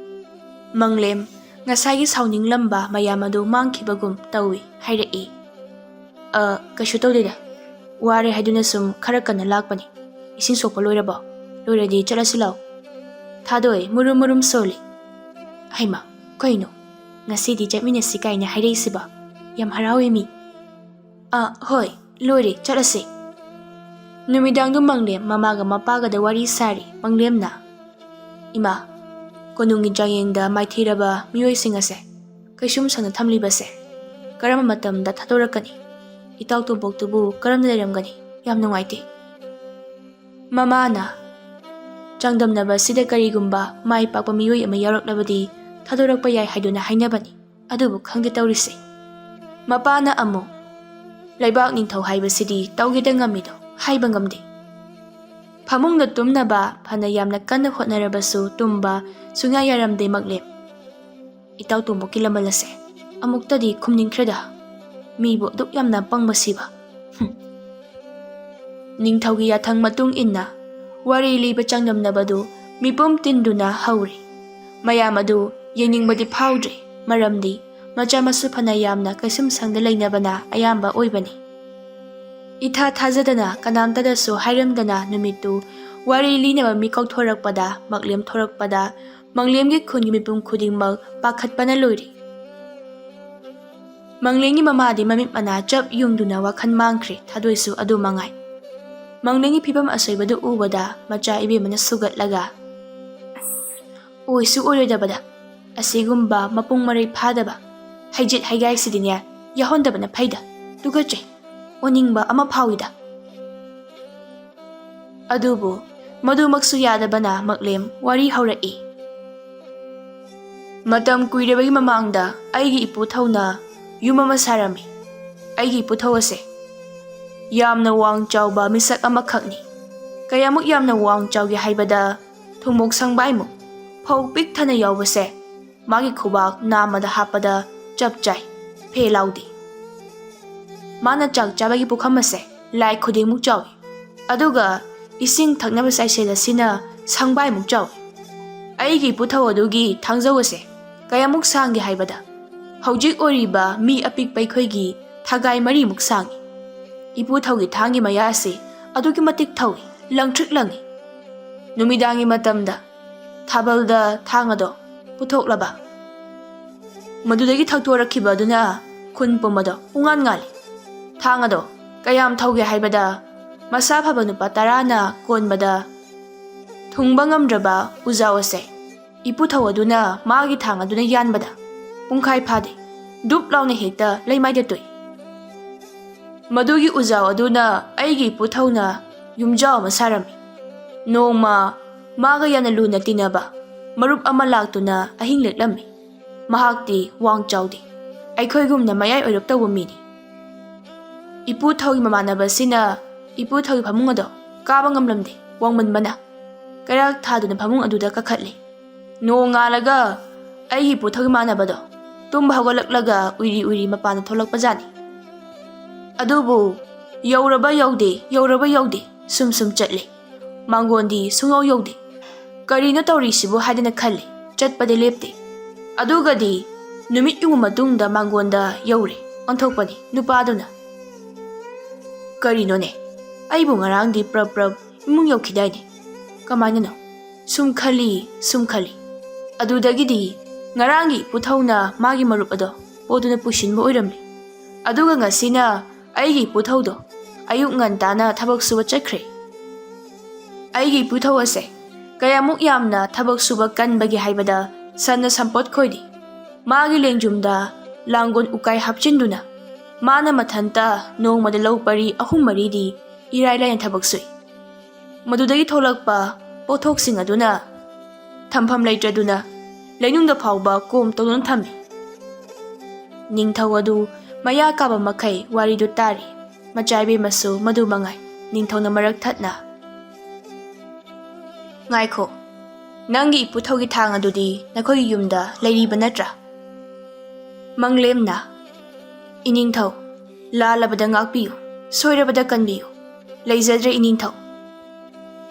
ꯃꯪꯂꯦꯝ ꯉꯁꯥꯏꯒꯤ ꯁꯥꯎꯅꯤꯡꯂꯝꯕ ꯃꯌꯥꯝ ꯑꯗꯨ ꯃꯥꯡꯈꯤꯕꯒꯨꯝ ꯇꯧꯏ ꯍꯥꯏꯔꯛꯏ꯫ "ꯑ, ꯀꯩꯁꯨ ꯇꯧꯗꯦꯗ꯫ ꯋꯥꯔꯦ ꯍꯥꯏꯗꯨꯅ ꯁꯨꯝ ꯈꯔ ꯀꯟꯅ ꯂꯥꯛꯄꯅꯤ꯫ ꯏꯁꯤꯡ ꯁꯣꯛꯄ ꯂꯣꯏꯔꯕꯣ? ꯂꯣꯏꯔꯗꯤ ꯆꯠꯂꯁꯤ ꯂꯥꯎ꯫" ꯊꯥꯗꯣꯏ ꯃꯨꯔꯨꯝ ꯃꯨꯔꯨꯝ ꯁꯣꯜꯂꯤ꯫ "ꯍꯩꯃꯥ, ꯀꯩꯅꯣ? ꯉꯁꯤꯗꯤ ꯆꯠꯃꯤꯟꯅꯁꯤ ꯀꯥꯏꯅ ꯍꯥꯏꯔꯛꯏꯁꯤꯕꯣ? ꯌꯥꯝ ꯍꯔꯥꯎꯋꯦ ꯃꯤ꯫" "ꯑ, ꯍꯣꯏ, ꯂꯣꯏꯔꯦ, ꯆꯠꯂꯁꯤ꯫" ꯅꯨꯃꯤꯗꯥꯡꯗꯨ ꯃꯪꯂꯦꯝ ꯃꯃꯥꯒ ꯃꯄꯥꯒꯗ ꯋꯥꯔꯤ ꯁꯥꯔꯤ꯫ ꯃꯪꯂꯦꯝꯅ, "ꯏꯃꯥ, ꯀꯣꯅꯨꯡꯒꯤ ꯆꯥꯡꯌꯦꯡꯗ ꯃꯥꯏꯊꯤꯔꯕ ꯃꯤꯑꯣꯏꯁꯤꯡ ꯑꯁꯦ ꯀꯩꯁꯨꯝ ꯁꯪꯅ ꯊꯝꯂꯤꯕꯁꯦ ꯀꯔꯝꯕ ꯃꯇꯝꯗ ꯊꯥꯗꯣꯔꯛꯀꯅꯤ? ꯏꯇꯥꯎ ꯇꯣꯝꯄꯣꯛꯇꯨꯕꯨ ꯀꯔꯝꯅ ꯂꯩꯔꯝꯒꯅꯤ? ꯌꯥꯝ ꯅꯨꯡꯉꯥꯏꯇꯦ꯫" ꯃꯃꯥꯅ, "ꯆꯥꯡꯗꯝꯅꯕ ꯑꯁꯤꯗ ꯀꯔꯤꯒꯨꯝꯕ ꯃꯥꯏ ꯄꯥꯛꯄ ꯃꯤꯑꯣꯏ ꯑꯃ ꯌꯥꯎꯔꯛꯂꯕꯗꯤ ꯊꯥꯗꯣꯔꯛꯄ ꯌꯥꯏ ꯍꯥꯏꯗꯨꯅ ꯍꯥꯏꯅꯕꯅꯤ꯫ ꯑꯗꯨꯕꯨ ꯈꯪꯗꯦ ꯇꯧꯔꯤꯁꯦ꯫" ꯃꯄꯥꯅ ꯑꯃꯨꯛ, "ꯂꯩꯕꯥꯛ ꯅꯤꯡꯊꯧ ꯍꯥꯏꯕꯁꯤꯗꯤ ꯇꯧꯒꯦꯗ ꯉꯝꯃꯤꯗꯣ ꯍꯥꯏꯕ ꯉꯝꯗꯦ꯫" ꯐꯃꯨꯡꯗ ꯇꯨꯝꯅꯕ ꯐꯅ ꯌꯥꯝꯅ ꯀꯟꯅ ꯍꯣꯠꯅꯔꯕꯁꯨ ꯇꯨꯝꯕ ꯁꯨꯡꯌꯥ ꯌꯥꯔꯝꯗꯦ ꯃꯪꯂꯦꯝ꯫ ꯏꯇꯥꯎ ꯇꯣꯝꯕꯣꯛꯀꯤ ꯂꯃꯜ ꯑꯁꯦ ꯑꯃꯨꯛꯇꯗꯤ ꯈꯨꯝꯅꯤꯡꯈ꯭ꯔꯦꯗ꯫ ꯃꯤꯕꯨ ꯑꯗꯨꯛ ꯌꯥꯝꯅ ꯄꯪꯕꯁꯤꯕ꯫ ꯍꯨꯝ꯫ ꯅꯤꯡꯊꯧꯒꯤ ꯌꯥꯊꯪ ꯃꯇꯨꯡ ꯏꯟꯅ ꯋꯥꯔꯤ ꯂꯤꯕ ꯆꯥꯡꯗꯝꯅꯕꯗꯨ ꯃꯤꯄꯨꯝ ꯇꯤꯟꯗꯨꯅ ꯍꯧꯔꯤ꯫ ꯃꯌꯥꯝ ꯑꯗꯨ ꯌꯦꯡꯅꯤꯡꯕꯗꯤ ꯐꯥꯎꯗ꯭ꯔꯤ, ꯃꯔꯝꯗꯤ ꯃꯆꯥ ꯃꯁꯨ ꯐꯅ ꯌꯥꯝꯅ ꯀꯩꯁꯨꯝꯁꯪꯗ ꯂꯩꯅꯕꯅ ꯑꯌꯥꯝꯕ ꯑꯣꯏꯕꯅꯤ꯫ ꯏꯊꯥ ꯊꯥꯖꯗꯅ ꯀꯅꯥꯝꯇꯗꯁꯨ ꯍꯥꯏꯔꯝꯗꯅ ꯅꯨꯃꯤꯠꯇꯨ ꯋꯥꯔꯤ ꯂꯤꯅꯕ ꯃꯤ ꯀꯧꯊꯣꯔꯛꯄꯗ, ꯃꯪꯂꯦꯝ ꯊꯣꯔꯛꯄꯗ, ꯃꯪꯂꯦꯝꯒꯤ ꯈꯨꯟꯒꯤ ꯃꯤꯄꯨꯝ ꯈꯨꯗꯤꯡꯃꯛ ꯄꯥꯈꯠꯄꯅ ꯂꯣꯏꯔꯤ꯫ ꯃꯪꯂꯦꯝꯒꯤ ꯃꯃꯥꯗꯤ ꯃꯃꯤꯠ ꯃꯅꯥ ꯆꯞ ꯌꯨꯡꯗꯨꯅ ꯋꯥꯈꯜ ꯃꯥꯡꯈ꯭ꯔꯦ꯫ ꯊꯥꯗꯣꯏꯁꯨ ꯑꯗꯨ ꯃꯉꯥꯏ꯫ ꯃꯪꯂꯦꯝꯒꯤ ꯐꯤꯕꯝ ꯑꯁꯣꯏꯕꯗꯨ ꯎꯕꯗ ꯃꯆꯥ ꯏꯕꯦꯝꯃꯅ ꯁꯨꯒꯠꯂꯒ, "ꯑꯣꯏꯁꯨ ꯑꯣꯏꯔꯣꯏꯗꯕꯗ, ꯑꯁꯤꯒꯨꯝꯕ ꯃꯄꯨꯡ ꯃꯔꯩ ꯐꯥꯗꯕ ꯍꯩꯖꯤꯠ ꯍꯩꯒꯥꯏꯁꯤꯗꯤꯅꯦ, ꯌꯥꯎꯍꯟꯗꯕꯅ ꯐꯩꯗ꯫ ꯇꯨꯀꯠꯆꯩ, ꯑꯣꯅꯤꯡꯕ ꯑꯃ ꯐꯥꯎꯏꯗ"꯫ ꯑꯗꯨꯕꯨ ꯃꯗꯨꯃꯛꯁꯨ ꯌꯥꯗꯕꯅ ꯃꯪꯂꯦꯝ ꯋꯥꯔꯤ ꯍꯧꯔꯛꯏ꯫ "ꯃꯇꯝ ꯀꯨꯏꯔꯕꯒꯤ ꯃꯃꯥꯡꯗ ꯑꯩꯒꯤ ꯏꯄꯨ ꯊꯧꯅ ꯌꯨꯝ ꯑꯃ ꯁꯥꯔꯝꯃꯤ꯫ ꯑꯩꯒꯤ ꯏꯄꯨ ꯊꯧ ꯑꯁꯦ ꯌꯥꯝꯅ ꯋꯥꯡ ꯆꯥꯎꯕ ꯃꯤꯁꯛ ꯑꯃꯈꯛꯅꯤ꯫ ꯀꯌꯥꯃꯨꯛ ꯌꯥꯝꯅ ꯋꯥꯡ ꯆꯥꯎꯒꯦ ꯍꯥꯏꯕꯗ, ꯊꯨꯝꯃꯣꯛ ꯁꯪꯕꯥꯏꯃꯨꯛ, ꯐꯧ ꯄꯤꯛ ꯊꯟꯅ ꯌꯥꯎꯕꯁꯦ ꯃꯥꯒꯤ ꯈꯨꯕꯥꯛ ꯅꯥꯝꯃꯗ ꯍꯥꯞꯄꯗ ꯆꯞ ꯆꯥꯏ, ꯐꯦ ꯂꯥꯎꯗꯦ꯫ ꯃꯥꯅ ꯆꯥꯛ ꯆꯥꯕꯒꯤ ꯄꯨꯈꯝ ꯑꯁꯦ ꯂꯥꯏ ꯈꯨꯗꯦꯡꯃꯨꯛ ꯆꯥꯎꯏ, ꯑꯗꯨꯒ ꯏꯁꯤꯡ ꯊꯛꯅꯕ ꯆꯥꯏꯁꯦꯜ ꯑꯁꯤꯅ ꯁꯪꯕꯥꯏꯃꯨꯛ ꯆꯥꯎꯏ꯫ ꯑꯩꯒꯤ ꯏꯄꯨ ꯊꯧ ꯑꯗꯨꯒꯤ ꯊꯥꯡꯖꯧ ꯑꯁꯦ ꯀꯌꯥꯃꯨꯛ ꯁꯥꯡꯒꯦ ꯍꯥꯏꯕꯗ, ꯍꯧꯖꯤꯛ ꯑꯣꯏꯔꯤꯕ ꯃꯤ ꯑꯄꯤꯛꯄ ꯑꯩꯈꯣꯏꯒꯤ ꯊꯥꯒꯥꯏ ꯃꯔꯤꯃꯨꯛ ꯁꯥꯡꯏ꯫ ꯏꯄꯨ ꯊꯧꯒꯤ ꯊꯥꯡꯒꯤ ꯃꯌꯥ ꯑꯁꯤ ꯑꯗꯨꯛꯀꯤ ꯃꯇꯤꯛ ꯊꯧꯏ, ꯂꯪꯇ꯭ꯔꯤꯛ ꯂꯪꯏ꯫ ꯅꯨꯃꯤꯗꯥꯡꯒꯤ ꯃꯇꯝꯗ ꯊꯥꯕꯜꯗ ꯊꯥꯡ ꯑꯗꯣ ꯄꯨꯊꯣꯛꯂꯕ, ꯃꯗꯨꯗꯒꯤ ꯊꯛꯇꯣꯔꯛꯈꯤꯕ ꯑꯗꯨꯅ ꯈꯨꯟ ꯄꯨꯝꯕꯗꯣ ꯄꯨꯡꯉꯥꯟ ꯉꯥꯜꯂꯤ꯫ ꯊꯥꯡ ꯑꯗꯣ ꯀꯌꯥꯝ ꯊꯧꯒꯦ ꯍꯥꯏꯕꯗ, ꯃꯁꯥ ꯐꯕ ꯅꯨꯄꯥ ꯇꯔꯥꯅ ꯀꯣꯟꯕꯗ ꯊꯨꯡꯕ ꯉꯝꯗ꯭ꯔꯕ ꯎꯖꯥꯎ ꯑꯁꯦ ꯏꯄꯨ ꯊꯧ ꯑꯗꯨꯅ ꯃꯥꯒꯤ ꯊꯥꯡ ꯑꯗꯨꯅ ꯌꯥꯟꯕꯗ ꯄꯨꯡꯈꯥꯏ ꯐꯥꯗꯦ, ꯗꯨꯞ ꯂꯥꯎꯅ ꯍꯦꯛꯇ ꯂꯩꯃꯥꯏꯗ ꯇꯣꯛꯏ꯫ ꯃꯗꯨꯒꯤ ꯎꯖꯥꯎ ꯑꯗꯨꯅ ꯑꯩꯒꯤ ꯏꯄꯨ ꯊꯧꯅ ꯌꯨꯝꯖꯥꯎ ꯑꯃ ꯁꯥꯔꯝꯃꯤ꯫ ꯅꯣꯡꯃ ꯃꯥꯒ ꯌꯥꯝꯅ ꯂꯨꯅ ꯇꯤꯟꯅꯕ ꯃꯔꯨꯞ ꯑꯃ ꯂꯥꯛꯇꯨꯅ ꯑꯍꯤꯡ ꯂꯦꯛꯂꯝꯃꯤ꯫ ꯃꯍꯥꯛꯇꯤ ꯋꯥꯡ ꯆꯥꯎꯗꯦ, ꯑꯩꯈꯣꯏꯒꯨꯝꯅ ꯃꯌꯥꯏ ꯑꯣꯏꯔꯞ ꯇꯧꯕ ꯃꯤꯅꯤ꯫ ꯏꯄꯨ ꯊꯧꯒꯤ ꯃꯃꯥꯟꯅꯕꯁꯤꯅ ꯏꯄꯨ ꯊꯧꯒꯤ ꯐꯃꯨꯡ ꯑꯗꯣ ꯀꯥꯕ ꯉꯝꯂꯝꯗꯦ, ꯋꯥꯡꯃꯟꯕꯅ꯫ ꯀꯩꯔꯥꯛ ꯊꯥꯗꯨꯅ ꯐꯃꯨꯡ ꯑꯗꯨꯗ ꯀꯥꯈꯠꯂꯤ꯫ ꯅꯣꯡꯉꯥꯜꯂꯒ ꯑꯩꯒꯤ ꯏꯄꯨ ꯊꯧꯒꯤ ꯃꯃꯥꯟꯅꯕꯗꯣ ꯇꯨꯝꯕ ꯍꯧꯒꯠꯂꯛꯂꯒ ꯎꯏꯔꯤ ꯎꯏꯔꯤ ꯃꯄꯥꯟꯗ ꯊꯣꯛꯂꯛꯄꯖꯥꯠꯅꯤ꯫ ꯑꯗꯨꯕꯨ ꯌꯧꯔꯕ ꯌꯧꯗꯦ, ꯌꯧꯔꯕ ꯌꯧꯗꯦ, ꯁꯨꯝ ꯁꯨꯝ ꯆꯠꯂꯦ꯫ ꯃꯥꯡꯒꯣꯟꯗꯤ ꯁꯨꯡꯌꯧ ꯌꯧꯗꯦ꯫ "ꯀꯔꯤꯅꯣ ꯇꯧꯔꯤꯁꯤꯕꯨ?" ꯍꯥꯏꯗꯅ ꯈꯜꯂꯤ꯫ ꯆꯠꯄꯗꯤ ꯂꯦꯞꯇꯦ꯫ ꯑꯗꯨꯒꯗꯤ ꯅꯨꯃꯤꯠ ꯌꯨꯡꯕ ꯃꯇꯨꯡꯗ ꯃꯥꯡꯒꯣꯟꯗ ꯌꯧꯔꯦ꯫ ꯑꯣꯟꯊꯣꯛꯄꯅꯤ ꯅꯨꯄꯥꯗꯨꯅ꯫ "ꯀꯔꯤꯅꯣꯅꯦ? ꯑꯩꯕꯨ ꯉꯔꯥꯡꯗꯤ ꯄ꯭ꯔꯞ ꯄ꯭ꯔꯞ ꯏꯃꯨꯡ ꯌꯧꯈꯤꯗꯥꯏꯅꯦ? ꯀꯃꯥꯏꯅꯅꯣ?" ꯁꯨꯝ ꯈꯜꯂꯤ, ꯁꯨꯝ ꯈꯜꯂꯤ꯫ ꯑꯗꯨꯗꯒꯤꯗꯤ ꯉꯔꯥꯡꯒꯤ ꯏꯄꯨ ꯊꯧꯅ ꯃꯥꯒꯤ ꯃꯔꯨꯞ ꯑꯗꯣ ꯄꯣꯠꯇꯨꯅ ꯄꯨꯁꯤꯟꯕ ꯑꯣꯏꯔꯝꯂꯦ꯫ ꯑꯗꯨꯒ ꯉꯁꯤꯅ ꯑꯩꯒꯤ ꯏꯄꯨꯊꯧꯗꯣ ꯑꯌꯨꯛ ꯉꯟꯇꯥꯅ ꯊꯕꯛ ꯁꯨꯕ ꯆꯠꯈ꯭ꯔꯦ꯫ ꯑꯩꯒꯤ ꯏꯄꯨꯊꯧ ꯑꯁꯦ ꯀꯌꯥꯃꯨꯛ ꯌꯥꯝꯅ ꯊꯕꯛ ꯁꯨꯕ ꯀꯟꯕꯒꯦ ꯍꯥꯏꯕꯗ ꯁꯟꯅ ꯁꯝꯄꯣꯠ ꯈꯣꯏꯔꯤ꯫ ꯃꯥꯒꯤ ꯂꯦꯡꯖꯨꯝꯗ ꯂꯥꯡꯒꯣꯜ ꯎꯀꯥꯏ ꯍꯥꯞꯆꯤꯟꯗꯨꯅ ꯃꯥꯅ ꯃꯊꯟꯇ ꯅꯣꯡꯃꯗ ꯂꯧ ꯄꯔꯤ ꯑꯍꯨꯝ ꯃꯔꯤꯗꯤ ꯏꯔꯥꯏ ꯂꯥꯏꯅ ꯊꯕꯛ ꯁꯨꯏ꯫ ꯃꯗꯨꯗꯒꯤ ꯊꯣꯛꯂꯛꯄ ꯄꯣꯠꯊꯣꯛꯁꯤꯡ ꯑꯗꯨꯅ ꯊꯝꯐꯝ ꯂꯩꯇ꯭ꯔꯗꯨꯅ ꯂꯩꯅꯨꯡꯗ ꯐꯥꯎꯕ ꯀꯣꯝ ꯇꯧꯗꯨꯅ ꯊꯝꯃꯤ꯫ ꯅꯤꯡꯊꯧ ꯑꯗꯨ ꯃꯌꯥ ꯀꯥꯕ ꯃꯈꯩ ꯋꯥꯔꯤꯗꯨ ꯇꯥꯔꯤ꯫ ꯃꯆꯥ ꯏꯕꯦꯝꯃꯁꯨ ꯃꯗꯨ ꯃꯉꯥꯏ꯫ ꯅꯤꯡꯊꯧꯅ ꯃꯔꯛ ꯊꯠꯅ, "ꯉꯥꯏꯈꯣ, ꯅꯪꯒꯤ ꯏꯄꯨꯊꯧꯒꯤ ꯊꯥꯡ ꯑꯗꯨꯗꯤ ꯅꯈꯣꯏꯒꯤ ꯌꯨꯝꯗ ꯂꯩꯔꯤꯕ ꯅꯠꯇ꯭ꯔꯥ?" ꯃꯪꯂꯦꯝꯅ, "ꯏꯅꯤꯡꯊꯧ, ꯂꯥꯜꯂꯕꯗ ꯉꯥꯛꯄꯤꯌꯨ, ꯁꯣꯏꯔꯕꯗ ꯀꯟꯕꯤꯌꯨ꯫ ꯂꯩꯖꯗ꯭ꯔꯦ ꯏꯅꯤꯡꯊꯧ꯫"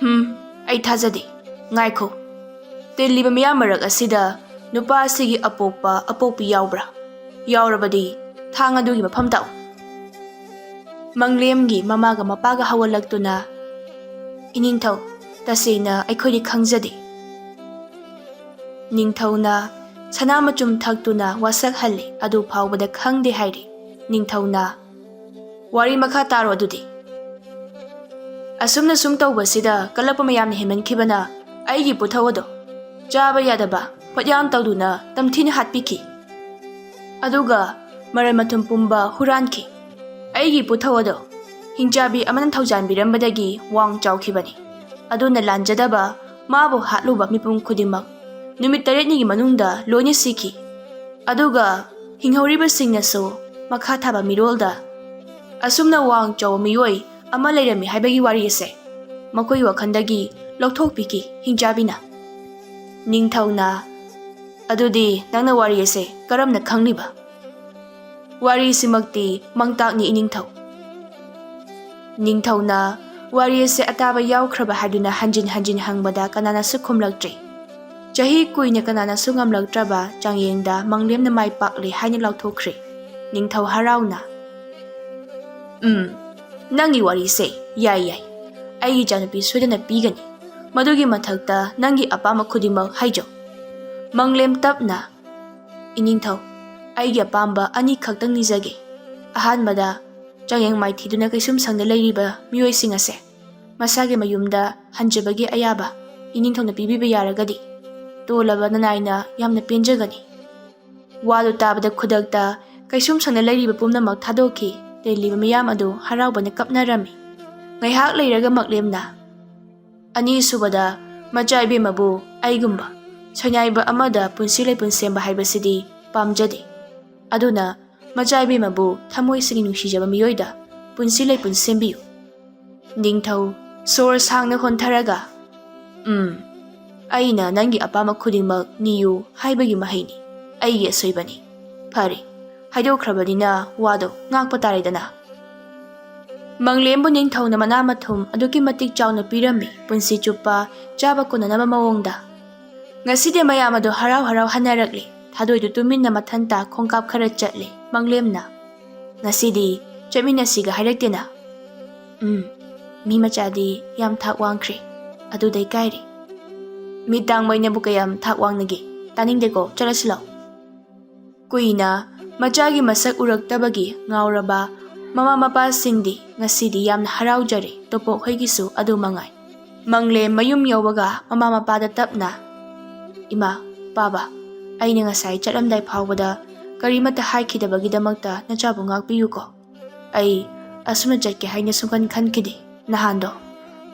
"ꯍꯨꯝ, ꯑꯩ ꯊꯥꯖꯗꯦ꯫ ꯉꯥꯏꯈꯣ, ꯇꯤꯜꯂꯤꯕ ꯃꯤꯌꯥꯝ ꯃꯔꯛ ꯑꯁꯤꯗ ꯅꯨꯄꯥ ꯑꯁꯤꯒꯤ ꯑꯄꯣꯛꯄ ꯑꯄꯣꯛꯄꯤ ꯌꯥꯎꯕ꯭ꯔꯥ? ꯌꯥꯎꯔꯕꯗꯤ ꯊꯥꯡ ꯑꯗꯨꯒꯤ ꯃꯐꯝ ꯇꯥꯛꯎ꯫" ꯃꯪꯂꯦꯝꯒꯤ ꯃꯃꯥꯒ ꯃꯄꯥꯒ ꯍꯧꯒꯠꯂꯛꯇꯨꯅ, "ꯏꯅꯤꯡꯊꯧ, ꯇꯁꯦꯡꯅ ꯑꯩꯈꯣꯏꯗꯤ ꯈꯪꯖꯗꯦ꯫" ꯅꯤꯡꯊꯧꯅ ꯁꯅꯥ ꯃꯆꯨꯝ ꯊꯛꯇꯨꯅ ꯋꯥꯁꯛꯍꯜꯂꯤ꯫ ꯑꯗꯨ ꯐꯥꯎꯕꯗ ꯈꯪꯗꯦ ꯍꯥꯏꯔꯤ꯫ ꯅꯤꯡꯊꯧꯅ, "ꯋꯥꯔꯤ ꯃꯈꯥ ꯇꯥꯔꯣ ꯑꯗꯨꯗꯤ꯫" "ꯑꯁꯨꯝꯅ ꯁꯨꯝ ꯇꯧꯕꯁꯤꯗ ꯀꯜꯂꯛꯄ ꯃꯌꯥꯝꯅ ꯍꯦꯟꯃꯟꯈꯤꯕꯅ ꯑꯩꯒꯤ ꯄꯨꯊꯧ ꯑꯗꯣ ꯆꯥꯕ ꯌꯥꯗꯕ ꯄꯣꯠꯌꯥꯝ ꯇꯧꯗꯨꯅ ꯇꯝꯊꯤꯅ ꯍꯥꯠꯄꯤꯈꯤ꯫ ꯑꯗꯨꯒ ꯃꯔꯜ ꯃꯊꯨꯝ ꯄꯨꯝꯕ ꯍꯨꯔꯥꯟꯈꯤ꯫ ꯑꯩꯒꯤ ꯄꯨꯊꯧ ꯑꯗꯣ ꯍꯤꯡꯆꯥꯕꯤ ꯑꯃꯅ ꯊꯧꯖꯥꯟꯕꯤꯔꯝꯕꯗꯒꯤ ꯋꯥꯡ ꯆꯥꯎꯈꯤꯕꯅꯤ꯫ ꯑꯗꯨꯅ ꯂꯥꯟꯖꯗꯕ ꯃꯥꯕꯨ ꯍꯥꯠꯂꯨꯕ ꯃꯤꯄꯨꯝ ꯈꯨꯗꯤꯡꯃꯛ ꯅꯨꯃꯤꯠ ꯇꯔꯦꯠꯅꯤꯒꯤ ꯃꯅꯨꯡꯗ ꯂꯣꯏꯅ ꯁꯤꯈꯤ꯫ ꯑꯗꯨꯒ ꯍꯤꯡꯍꯧꯔꯤꯕꯁꯤꯡꯅꯁꯨ ꯃꯈꯥ ꯊꯥꯕ ꯃꯤꯔꯣꯜꯗ ꯑꯁꯨꯝꯅ ꯋꯥꯡ ꯆꯥꯎꯕ ꯃꯤꯑꯣꯏ ꯑꯃ ꯂꯩꯔꯝꯃꯤ ꯍꯥꯏꯕꯒꯤ ꯋꯥꯔꯤ ꯑꯁꯦ ꯃꯈꯣꯏ ꯋꯥꯈꯜꯗꯒꯤ ꯂꯧꯊꯣꯛꯄꯤꯈꯤ ꯍꯤꯡꯆꯥꯕꯤꯅ꯫" ꯅꯤꯡꯊꯧꯅ, "ꯑꯗꯨꯗꯤ ꯅꯪꯅ ꯋꯥꯔꯤ ꯑꯁꯦ ꯀꯔꯝꯅ ꯈꯪꯂꯤꯕ?" "ꯋꯥꯔꯤꯁꯤꯃꯛꯇꯤ ꯃꯪꯇꯥꯛꯅꯤ ꯏꯅꯤꯡꯊꯧ꯫" ꯅꯤꯡꯊꯧꯅ ꯋꯥꯔꯤ ꯑꯁꯤ ꯑꯇꯥꯕ ꯌꯥꯎꯈ꯭ꯔꯕ ꯍꯥꯏꯗꯨꯅ ꯍꯟꯖꯤꯟ ꯍꯟꯖꯤꯟ ꯍꯪꯕꯗ ꯀꯅꯥꯅꯁꯨ ꯈꯨꯝꯂꯛꯇ꯭ꯔꯤ꯫ ꯆꯍꯤ ꯀꯨꯏꯅ ꯀꯅꯥꯅꯁꯨ ꯉꯝꯂꯛꯇ꯭ꯔꯕ ꯆꯥꯡꯌꯦꯡꯗ ꯃꯪꯂꯦꯝꯅ ꯃꯥꯏ ꯄꯥꯛꯂꯦ ꯍꯥꯏꯅ ꯂꯥꯎꯊꯣꯛꯈ꯭ꯔꯦ꯫ ꯅꯤꯡꯊꯧ ꯍꯔꯥꯎꯅ, "ꯎꯝ, ꯅꯪꯒꯤ ꯋꯥꯔꯤꯁꯦ ꯌꯥꯏ ꯌꯥꯏ꯫ ꯑꯩꯒꯤ ꯏꯆꯥꯅꯨꯄꯤ ꯁꯣꯏꯗꯅ ꯄꯤꯒꯅꯤ꯫ ꯃꯗꯨꯒꯤ ꯃꯊꯛꯇ ꯅꯪꯒꯤ ꯑꯄꯥꯝꯕ ꯈꯨꯗꯤꯡꯃꯛ ꯍꯥꯏꯖꯧ꯫" ꯃꯪꯂꯦꯝ ꯇꯞꯅ, "ꯏꯅꯤꯡꯊꯧ, ꯑꯩꯒꯤ ꯑꯄꯥꯝꯕ ꯑꯅꯤꯈꯛꯇꯪ ꯅꯤꯖꯒꯦ꯫ ꯑꯍꯥꯟꯕꯗ, ꯆꯥꯡꯌꯦꯡ ꯃꯥꯏꯊꯤꯗꯨꯅ ꯀꯩꯁꯨꯝꯁꯪꯗ ꯂꯩꯔꯤꯕ ꯃꯤꯑꯣꯏꯁꯤꯡ ꯑꯁꯦ ꯃꯁꯥꯒꯤ ꯃꯌꯨꯝꯗ ꯍꯟꯖꯕꯒꯤ ꯑꯌꯥꯕ ꯏꯅꯤꯡꯊꯧꯅ ꯄꯤꯕꯤꯕ ꯌꯥꯔꯒꯗꯤ, ꯇꯣꯜꯂꯕ ꯅꯅꯥꯏꯅ ꯌꯥꯝꯅ ꯄꯦꯟꯖꯒꯅꯤ꯫ ꯋꯥꯗꯨ ꯇꯥꯕꯗ ꯈꯨꯗꯛꯇ ꯀꯩꯁꯨꯝꯁꯪꯗ ꯂꯩꯔꯤꯕ ꯄꯨꯝꯅꯃꯛ ꯊꯥꯗꯣꯛꯈꯤ꯫ ꯂꯩꯔꯤꯕ ꯃꯤꯌꯥꯝ ꯑꯗꯨ ꯍꯔꯥꯎꯕꯅ ꯀꯞꯅꯔꯝꯃꯤ꯫ ꯉꯥꯏꯍꯥꯛ ꯂꯩꯔꯒ ꯃꯪꯂꯦꯝꯅ, "ꯑꯅꯤꯁꯨꯕꯗ, ꯃꯆꯥ ꯏꯕꯦꯝꯃꯕꯨ ꯑꯩꯒꯨꯝꯕ ꯁꯣꯏꯅꯥꯏꯕ ꯑꯃꯗ ꯄꯨꯟꯁꯤ ꯂꯩꯄꯨꯟ ꯁꯦꯝꯕ ꯍꯥꯏꯕꯁꯤꯗꯤ ꯄꯥꯝꯖꯗꯦ꯫ ꯑꯗꯨꯅ ꯃꯆꯥ ꯏꯕꯦꯝꯃꯕꯨ ꯊꯃꯣꯏ ꯁꯦꯡꯅ ꯅꯨꯡꯁꯤꯖꯕ ꯃꯤꯑꯣꯏꯗ ꯄꯨꯟꯁꯤ ꯂꯩꯄꯨꯟ ꯁꯦꯝꯕꯤꯌꯨ꯫" ꯅꯤꯡꯊꯧ ꯁꯣꯔ ꯁꯥꯡꯅ ꯍꯣꯟꯊꯔꯒ, "ꯎꯝ, ꯑꯩꯅ ꯅꯪꯒꯤ ꯑꯄꯥꯝꯕ ꯈꯨꯗꯤꯡꯃꯛ ꯅꯤꯌꯨ ꯍꯥꯏꯕꯒꯤ ꯃꯍꯩꯅꯤ, ꯑꯩꯒꯤ ꯑꯁꯣꯏꯕꯅꯤ꯫ ꯐꯔꯦ, ꯍꯥꯏꯗꯣꯛꯈ꯭ꯔꯕꯅꯤꯅ ꯋꯥꯗꯣ ꯉꯥꯛꯄ ꯇꯥꯔꯦꯗꯅ꯫" ꯃꯪꯂꯦꯝꯕꯨ ꯅꯤꯡꯊꯧꯅ ꯃꯅꯥ ꯃꯊꯨꯝ ꯑꯗꯨꯛꯀꯤ ꯃꯇꯤꯛ ꯆꯥꯎꯅ ꯄꯤꯔꯝꯃꯤ, ꯄꯨꯟꯁꯤ ꯆꯨꯞꯄ ꯆꯥꯕ ꯀꯣꯟꯅꯅꯕ ꯃꯑꯣꯡꯗ꯫ ꯉꯁꯤꯗꯤ ꯃꯌꯥꯝ ꯑꯗꯨ ꯍꯔꯥꯎ ꯍꯔꯥꯎ ꯍꯟꯅꯔꯛꯂꯦ꯫ ꯊꯥꯗꯣꯏꯗꯨ ꯇꯨꯃꯤꯟꯅ ꯃꯊꯟꯇ ꯈꯣꯡꯀꯥꯞ ꯈꯔ ꯆꯠꯂꯦ꯫ ꯃꯪꯂꯦꯝꯅ, "ꯉꯁꯤꯗꯤ ꯆꯠꯃꯤꯟꯅꯁꯤꯒ ꯍꯥꯏꯔꯛꯇꯦꯅ?" "ꯎꯝ, ꯃꯤ ꯃꯆꯥꯗꯤ ꯌꯥꯝ ꯊꯥꯛ ꯋꯥꯡꯈ꯭ꯔꯦ, ꯑꯗꯨꯗꯩ ꯀꯥꯏꯔꯦ꯫" "ꯃꯤꯠ ꯇꯥꯡꯕꯩꯅꯕꯨ ꯀꯌꯥꯝ ꯊꯥꯛ ꯋꯥꯡꯅꯒꯦ? ꯇꯥꯅꯤꯡꯗꯦꯀꯣ, ꯆꯠꯂꯁꯤ ꯂꯥꯎ꯫" ꯀꯨꯏꯅ ꯃꯆꯥꯒꯤ ꯃꯁꯛ ꯎꯔꯛꯇꯕꯒꯤ ꯉꯥꯎꯔꯕ ꯃꯃꯥ ꯃꯄꯥꯁꯤꯡꯗꯤ ꯉꯁꯤꯗꯤ ꯌꯥꯝꯅ ꯍꯔꯥꯎꯖꯔꯦ꯫ ꯇꯣꯝꯄꯣꯛ ꯍꯣꯏꯒꯤꯁꯨ ꯑꯗꯨ ꯃꯉꯥꯏ꯫ ꯃꯪꯂꯦꯝ ꯃꯌꯨꯝ ꯌꯧꯕꯒ ꯃꯃꯥ ꯃꯄꯥꯗ ꯇꯞꯅ, "ꯏꯃꯥ, ꯄꯥꯕ, ꯑꯩꯅ ꯉꯁꯥꯏ ꯆꯠꯂꯝꯗꯥꯏ ꯐꯥꯎꯕꯗ ꯀꯔꯤꯃꯠꯇ ꯍꯥꯏꯈꯤꯗꯕꯒꯤꯗꯃꯛꯇ ꯅꯆꯥꯕꯨ ꯉꯥꯛꯄꯤꯌꯨꯀꯣ꯫ ꯑꯩ ꯑꯁꯨꯝꯅ ꯆꯠꯀꯦ ꯍꯥꯏꯅ ꯁꯨꯡꯈꯟ ꯈꯟꯈꯤꯗꯦ ꯅꯍꯥꯟꯗꯣ꯫"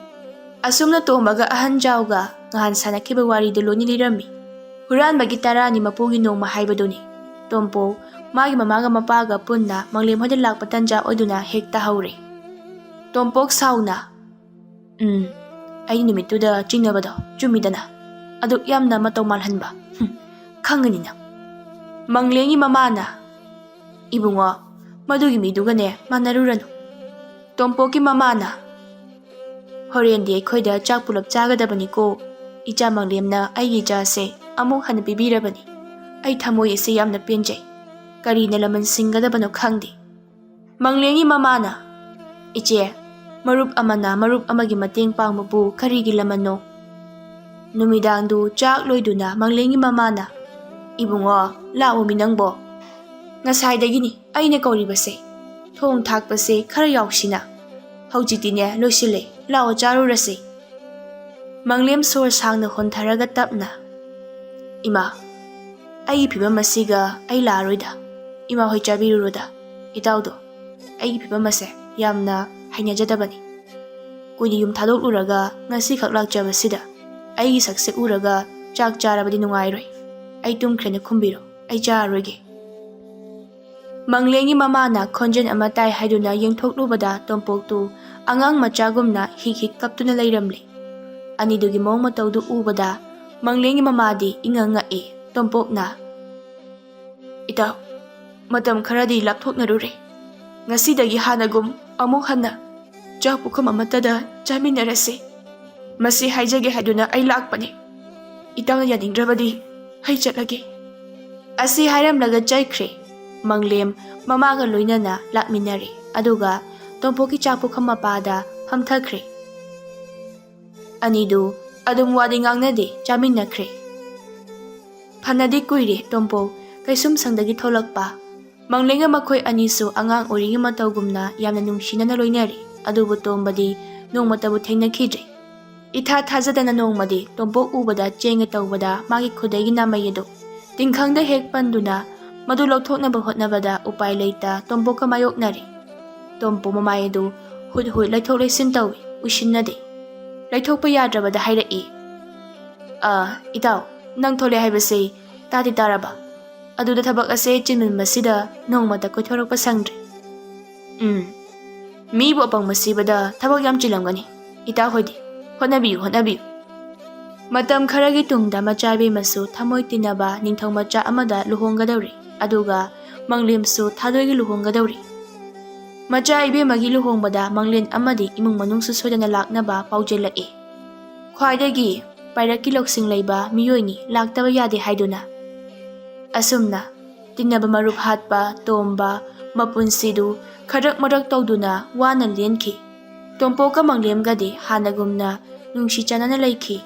ꯑꯁꯨꯝꯅ ꯇꯣꯝꯕꯒ ꯑꯍꯟ ꯖꯥꯎꯒ ꯉꯍꯥꯟ ꯁꯥꯟꯅꯈꯤꯕ ꯋꯥꯔꯤꯗꯨ ꯂꯣꯏꯅ ꯂꯤꯔꯝꯃꯤ꯫ ꯍꯨꯔꯥꯟꯕꯒꯤ ꯇꯔꯥꯅꯤ ꯃꯄꯨꯒꯤ ꯅꯣꯡꯃ ꯍꯥꯏꯕꯗꯨꯅꯤ꯫ ꯇꯣꯝꯄꯣꯛ ꯃꯥꯒꯤ ꯃꯃꯥꯒ ꯃꯄꯥꯒ ꯄꯨꯟꯅ ꯃꯪꯂꯦꯝ ꯍꯣꯏꯗ ꯂꯥꯛꯄ ꯇꯟꯖꯥ ꯑꯣꯏꯗꯨꯅ ꯍꯦꯛ ꯇꯥꯍꯧꯔꯦ꯫ ꯇꯣꯝꯄꯣꯛ ꯁꯥꯎꯅ, "ꯎꯝ, ꯑꯩ ꯅꯨꯃꯤꯠꯇꯨꯗ ꯆꯤꯡꯅꯕꯗꯣ ꯆꯨꯝꯃꯤꯗꯅ꯫ ꯑꯗꯨꯛ ꯌꯥꯝꯅ ꯃꯇꯧ ꯃꯥꯜꯍꯟꯕ꯫ ꯍꯨꯝ, ꯈꯪꯒꯅꯤ ꯅꯪ꯫" ꯃꯪꯂꯦꯝꯒꯤ ꯃꯃꯥꯅ, "ꯏꯕꯨꯡꯉꯣ, ꯃꯗꯨꯒꯤ ꯃꯤꯗꯨꯒꯅꯦ ꯃꯥꯟꯅꯔꯨꯔꯅꯨ꯫" ꯇꯣꯝꯄꯣꯛꯀꯤ ꯃꯃꯥꯅ, "ꯍꯣꯔꯦꯟꯗꯤ ꯑꯩꯈꯣꯏꯗ ꯆꯥꯛ ꯄꯨꯂꯞ ꯆꯥꯒꯗꯕꯅꯤꯀꯣ꯫ ꯏꯆꯥ ꯃꯪꯂꯦꯝꯅ ꯑꯩꯒꯤ ꯏꯆꯥꯁꯦ ꯑꯃꯨꯛ ꯍꯟꯅ ꯄꯤꯕꯤꯔꯕꯅꯤ꯫ ꯑꯩ ꯊꯃꯣꯏ ꯑꯁꯤ ꯌꯥꯝꯅ ꯄꯦꯟꯖꯩ꯫ ꯀꯔꯤꯅ ꯂꯃꯟ ꯁꯤꯡꯒꯗꯕꯅꯣ ꯈꯪꯗꯦ꯫" ꯃꯪꯂꯦꯝꯒꯤ ꯃꯃꯥꯅ, "ꯏꯆꯦ, ꯃꯔꯨꯞ ꯑꯃꯅ ꯃꯔꯨꯞ ꯑꯃꯒꯤ ꯃꯇꯦꯡ ꯄꯥꯡꯕꯕꯨ ꯀꯔꯤꯒꯤ ꯂꯃꯟꯅꯣ?" ꯅꯨꯃꯤꯗꯥꯡꯗꯨ ꯆꯥꯛ ꯂꯣꯏꯗꯨꯅ ꯃꯪꯂꯦꯝꯒꯤ ꯃꯃꯥꯅ, "ꯏꯕꯨꯡꯉꯣ, ꯂꯥꯛꯑꯣꯃꯤ ꯅꯪꯕꯣ꯫ "ꯉꯁꯥꯏꯗꯒꯤꯅꯤ ꯑꯩꯅ ꯀꯧꯔꯤꯕꯁꯦ꯫ ꯊꯣꯡ ꯊꯥꯛꯄꯁꯦ ꯈꯔ ꯌꯥꯎꯁꯤꯅ꯫ ꯍꯧꯖꯤꯛꯇꯤꯅꯦ ꯂꯣꯏꯁꯤꯜꯂꯦ, ꯂꯥꯛꯑꯣ ꯆꯥꯔꯨꯔꯁꯦ꯫" ꯃꯪꯂꯦꯝ ꯁꯣꯔ ꯁꯥꯡꯅ ꯍꯣꯟꯊꯔꯒ ꯇꯞꯅ, "ꯏꯃꯥ, ꯑꯩꯒꯤ ꯐꯤꯕꯝ ꯑꯁꯤꯒ ꯑꯩ ꯂꯥꯛꯑꯔꯣꯏꯗ꯫ ꯏꯃꯥ ꯍꯣꯏ ꯆꯥꯕꯤꯔꯨꯔꯣꯗ꯫ ꯏꯇꯥꯎꯗꯣ ꯑꯩꯒꯤ ꯐꯤꯕꯝ ꯑꯁꯦ ꯌꯥꯝꯅ ꯍꯩꯅꯖꯗꯕꯅꯤ꯫ ꯀꯨꯏꯅ ꯌꯨꯝ ꯊꯥꯗꯣꯛꯂꯨꯔꯒ ꯉꯁꯤꯈꯛ ꯂꯥꯛꯆꯕꯁꯤꯗ ꯑꯩꯒꯤ ꯁꯛꯁꯦ ꯎꯔꯒ ꯆꯥꯛ ꯆꯥꯔꯕꯗꯤ ꯅꯨꯡꯉꯥꯏꯔꯣꯏ꯫ ꯑꯩ ꯇꯨꯝꯈ꯭ꯔꯦꯅ ꯈꯨꯝꯕꯤꯔꯣ, ꯑꯩ ꯆꯥꯔꯔꯣꯏꯒꯦ꯫" ꯃꯪꯂꯦꯝꯒꯤ ꯃꯃꯥꯅ ꯈꯣꯟꯖꯦꯜ ꯑꯃ ꯇꯥꯏ ꯍꯥꯏꯗꯨꯅ ꯌꯦꯡꯊꯣꯛꯂꯨꯕꯗ ꯇꯣꯝꯄꯣꯛꯇꯨ ꯑꯉꯥꯡ ꯃꯆꯥꯒꯨꯝꯅ ꯍꯤꯛ ꯍꯤꯛ ꯀꯞꯇꯨꯅ ꯂꯩꯔꯝꯂꯦ꯫ ꯑꯅꯤꯗꯨꯒꯤ ꯃꯑꯣꯡ ꯃꯇꯧꯗꯨ ꯎꯕꯗ ꯃꯪꯂꯦꯝꯒꯤ ꯃꯃꯥꯗꯤ ꯏꯉꯛ ꯉꯛꯑꯦ꯫ ꯇꯣꯝꯄꯣꯛꯅ, "ꯏꯇꯥꯎ, ꯃꯇꯝ ꯈꯔꯗꯤ ꯂꯥꯞꯊꯣꯛꯅꯔꯨꯔꯦ꯫ ꯉꯁꯤꯗꯒꯤ ꯍꯥꯟꯅꯒꯨꯝ ꯑꯃꯨꯛ ꯍꯟꯅ ꯆꯥꯛ ꯄꯨꯈꯝ ꯑꯃꯠꯇꯗ ꯆꯥꯃꯤꯟꯅꯔꯁꯤ꯫ ꯃꯁꯤ ꯍꯥꯏꯖꯒꯦ ꯍꯥꯏꯗꯨꯅ ꯑꯩ ꯂꯥꯛꯄꯅꯤ꯫ ꯏꯇꯥꯎꯅ ꯌꯥꯅꯤꯡꯗ꯭ꯔꯕꯗꯤ ꯑꯩ ꯆꯠꯂꯒꯦ꯫" ꯑꯁꯤ ꯍꯥꯏꯔꯝꯂꯒ ꯆꯠꯈ꯭ꯔꯦ꯫ ꯃꯪꯂꯦꯝ ꯃꯃꯥꯒ ꯂꯣꯏꯅꯅ ꯂꯥꯛꯃꯤꯟꯅꯔꯦ, ꯑꯗꯨꯒ ꯇꯣꯝꯄꯣꯛꯀꯤ ꯆꯥꯛ ꯄꯨꯈꯝ ꯃꯄꯥꯗ ꯐꯝꯊꯈ꯭ꯔꯦ꯫ ꯑꯅꯤꯗꯨ ꯑꯗꯨꯝ ꯋꯥꯗꯤ ꯉꯥꯡꯅꯗꯦ, ꯆꯥꯃꯤꯟꯅꯈ꯭ꯔꯦ꯫ ꯐꯅꯗꯤ ꯀꯨꯏꯔꯦ ꯇꯣꯝꯄꯣꯛ ꯀꯩꯁꯨꯝꯁꯪꯗꯒꯤ ꯊꯣꯛꯂꯛꯄ꯫ ꯃꯪꯂꯦꯝꯒ ꯃꯈꯣꯏ ꯑꯅꯤꯁꯨ ꯑꯉꯥꯡ ꯑꯣꯏꯔꯤꯉꯩ ꯃꯇꯧꯒꯨꯝꯅ ꯌꯥꯝꯅ ꯅꯨꯡꯁꯤꯅꯅ ꯂꯣꯏꯅꯔꯤ꯫ ꯑꯗꯨꯕꯨ ꯇꯣꯝꯕꯗꯤ ꯅꯣꯡꯃꯇꯕꯨ ꯊꯦꯡꯅꯈꯤꯗ꯭ꯔꯤ꯫ ꯏꯊꯥ ꯊꯥꯖꯗꯅ ꯅꯣꯡꯃꯗꯤ ꯇꯣꯝꯄꯣꯛ ꯎꯕꯗ ꯆꯦꯟꯒꯦ ꯇꯧꯕꯗ ꯃꯥꯒꯤ ꯈꯨꯗꯩꯒꯤ ꯅꯥꯃꯩ ꯑꯗꯨ ꯇꯤꯡꯈꯪꯗ ꯍꯦꯛ ꯄꯟꯗꯨꯅ ꯃꯗꯨ ꯂꯧꯊꯣꯛꯅꯕ ꯍꯣꯠꯅꯕꯗ ꯎꯄꯥꯏ ꯂꯩꯇ ꯇꯣꯝꯄꯣꯛꯀ ꯃꯥꯌꯣꯛꯅꯔꯦ꯫ ꯇꯣꯝꯄꯣꯛ ꯃꯃꯥꯏ ꯑꯗꯨ ꯍꯨꯠ ꯍꯨꯠ ꯂꯩꯊꯣꯛ ꯂꯩꯁꯤꯟ ꯇꯧꯏ, ꯎꯏꯁꯤꯟꯅꯗꯦ꯫ ꯂꯩꯊꯣꯛꯄ ꯌꯥꯗ꯭ꯔꯕꯗ ꯍꯥꯏꯔꯛꯏ, "ꯑ, ꯏꯇꯥꯎ, ꯅꯪ ꯊꯣꯛꯂꯛꯑꯦ ꯍꯥꯏꯕꯁꯦ ꯇꯥꯗꯤ ꯇꯥꯔꯕ? ꯑꯗꯨꯗ ꯊꯕꯛ ꯑꯁꯦ ꯆꯤꯟꯃꯟꯕꯁꯤꯗ ꯅꯣꯡꯃꯇ ꯀꯣꯏꯊꯣꯔꯛꯄ ꯁꯪꯗ꯭ꯔꯦ꯫" "ꯎꯝ, ꯃꯤꯕꯨ ꯑꯄꯪꯕ ꯁꯤꯕꯗ ꯊꯕꯛ ꯌꯥꯝ ꯆꯤꯜꯂꯝꯒꯅꯤ꯫ ꯏꯇꯥ ꯍꯣꯏꯗꯤ? ꯍꯣꯠꯅꯕꯤꯌꯨ, ꯍꯣꯠꯅꯕꯤꯌꯨ꯫" ꯃꯇꯝ ꯈꯔꯒꯤ ꯇꯨꯡꯗ ꯃꯆꯥ ꯏꯕꯦꯝꯃꯁꯨ ꯊꯃꯣꯏ ꯇꯤꯟꯅꯕ ꯅꯤꯡꯊꯧ ꯃꯆꯥ ꯑꯃꯗ ꯂꯨꯍꯣꯡꯒꯗꯧꯔꯤ, ꯑꯗꯨꯒ ꯃꯪꯂꯦꯝꯁꯨ ꯊꯥꯗꯣꯏꯒꯤ ꯂꯨꯍꯣꯡꯒꯗꯧꯔꯤ꯫ ꯃꯆꯥ ꯏꯕꯦꯝꯃꯒꯤ ꯂꯨꯍꯣꯡꯕꯗ ꯃꯪꯂꯦꯝ ꯑꯃꯗꯤ ꯏꯃꯨꯡ ꯃꯅꯨꯡꯁꯨ ꯁꯣꯏꯗꯅ ꯂꯥꯛꯅꯕ ꯄꯥꯎꯖꯦꯜꯂꯛꯏ꯫ ꯈ꯭ꯋꯥꯏꯗꯒꯤ ꯄꯥꯏꯔꯛꯀꯤ ꯂꯧꯁꯤꯡ ꯂꯩꯕ ꯃꯤꯑꯣꯏꯅꯤ, ꯂꯥꯛꯇꯕ ꯌꯥꯗꯦ ꯍꯥꯏꯗꯨꯅ꯫ ꯑꯁꯨꯝꯅ ꯇꯤꯟꯅꯕ ꯃꯔꯨꯞ ꯍꯥꯠꯄ ꯇꯣꯝꯕ ꯃꯄꯨꯟꯁꯤꯗꯨ ꯈꯗ꯭ꯔꯛ ꯃꯗ꯭ꯔꯛ ꯇꯧꯗꯨꯅ ꯋꯥꯅ ꯂꯦꯟꯈꯤ꯫ ꯇꯣꯝꯄꯣꯛꯀ ꯃꯪꯂꯦꯝꯒꯗꯤ ꯍꯥꯟꯅꯒꯨꯝꯅ ꯅꯨꯡꯁꯤ ꯆꯥꯟꯅꯅ ꯂꯩꯈꯤ꯫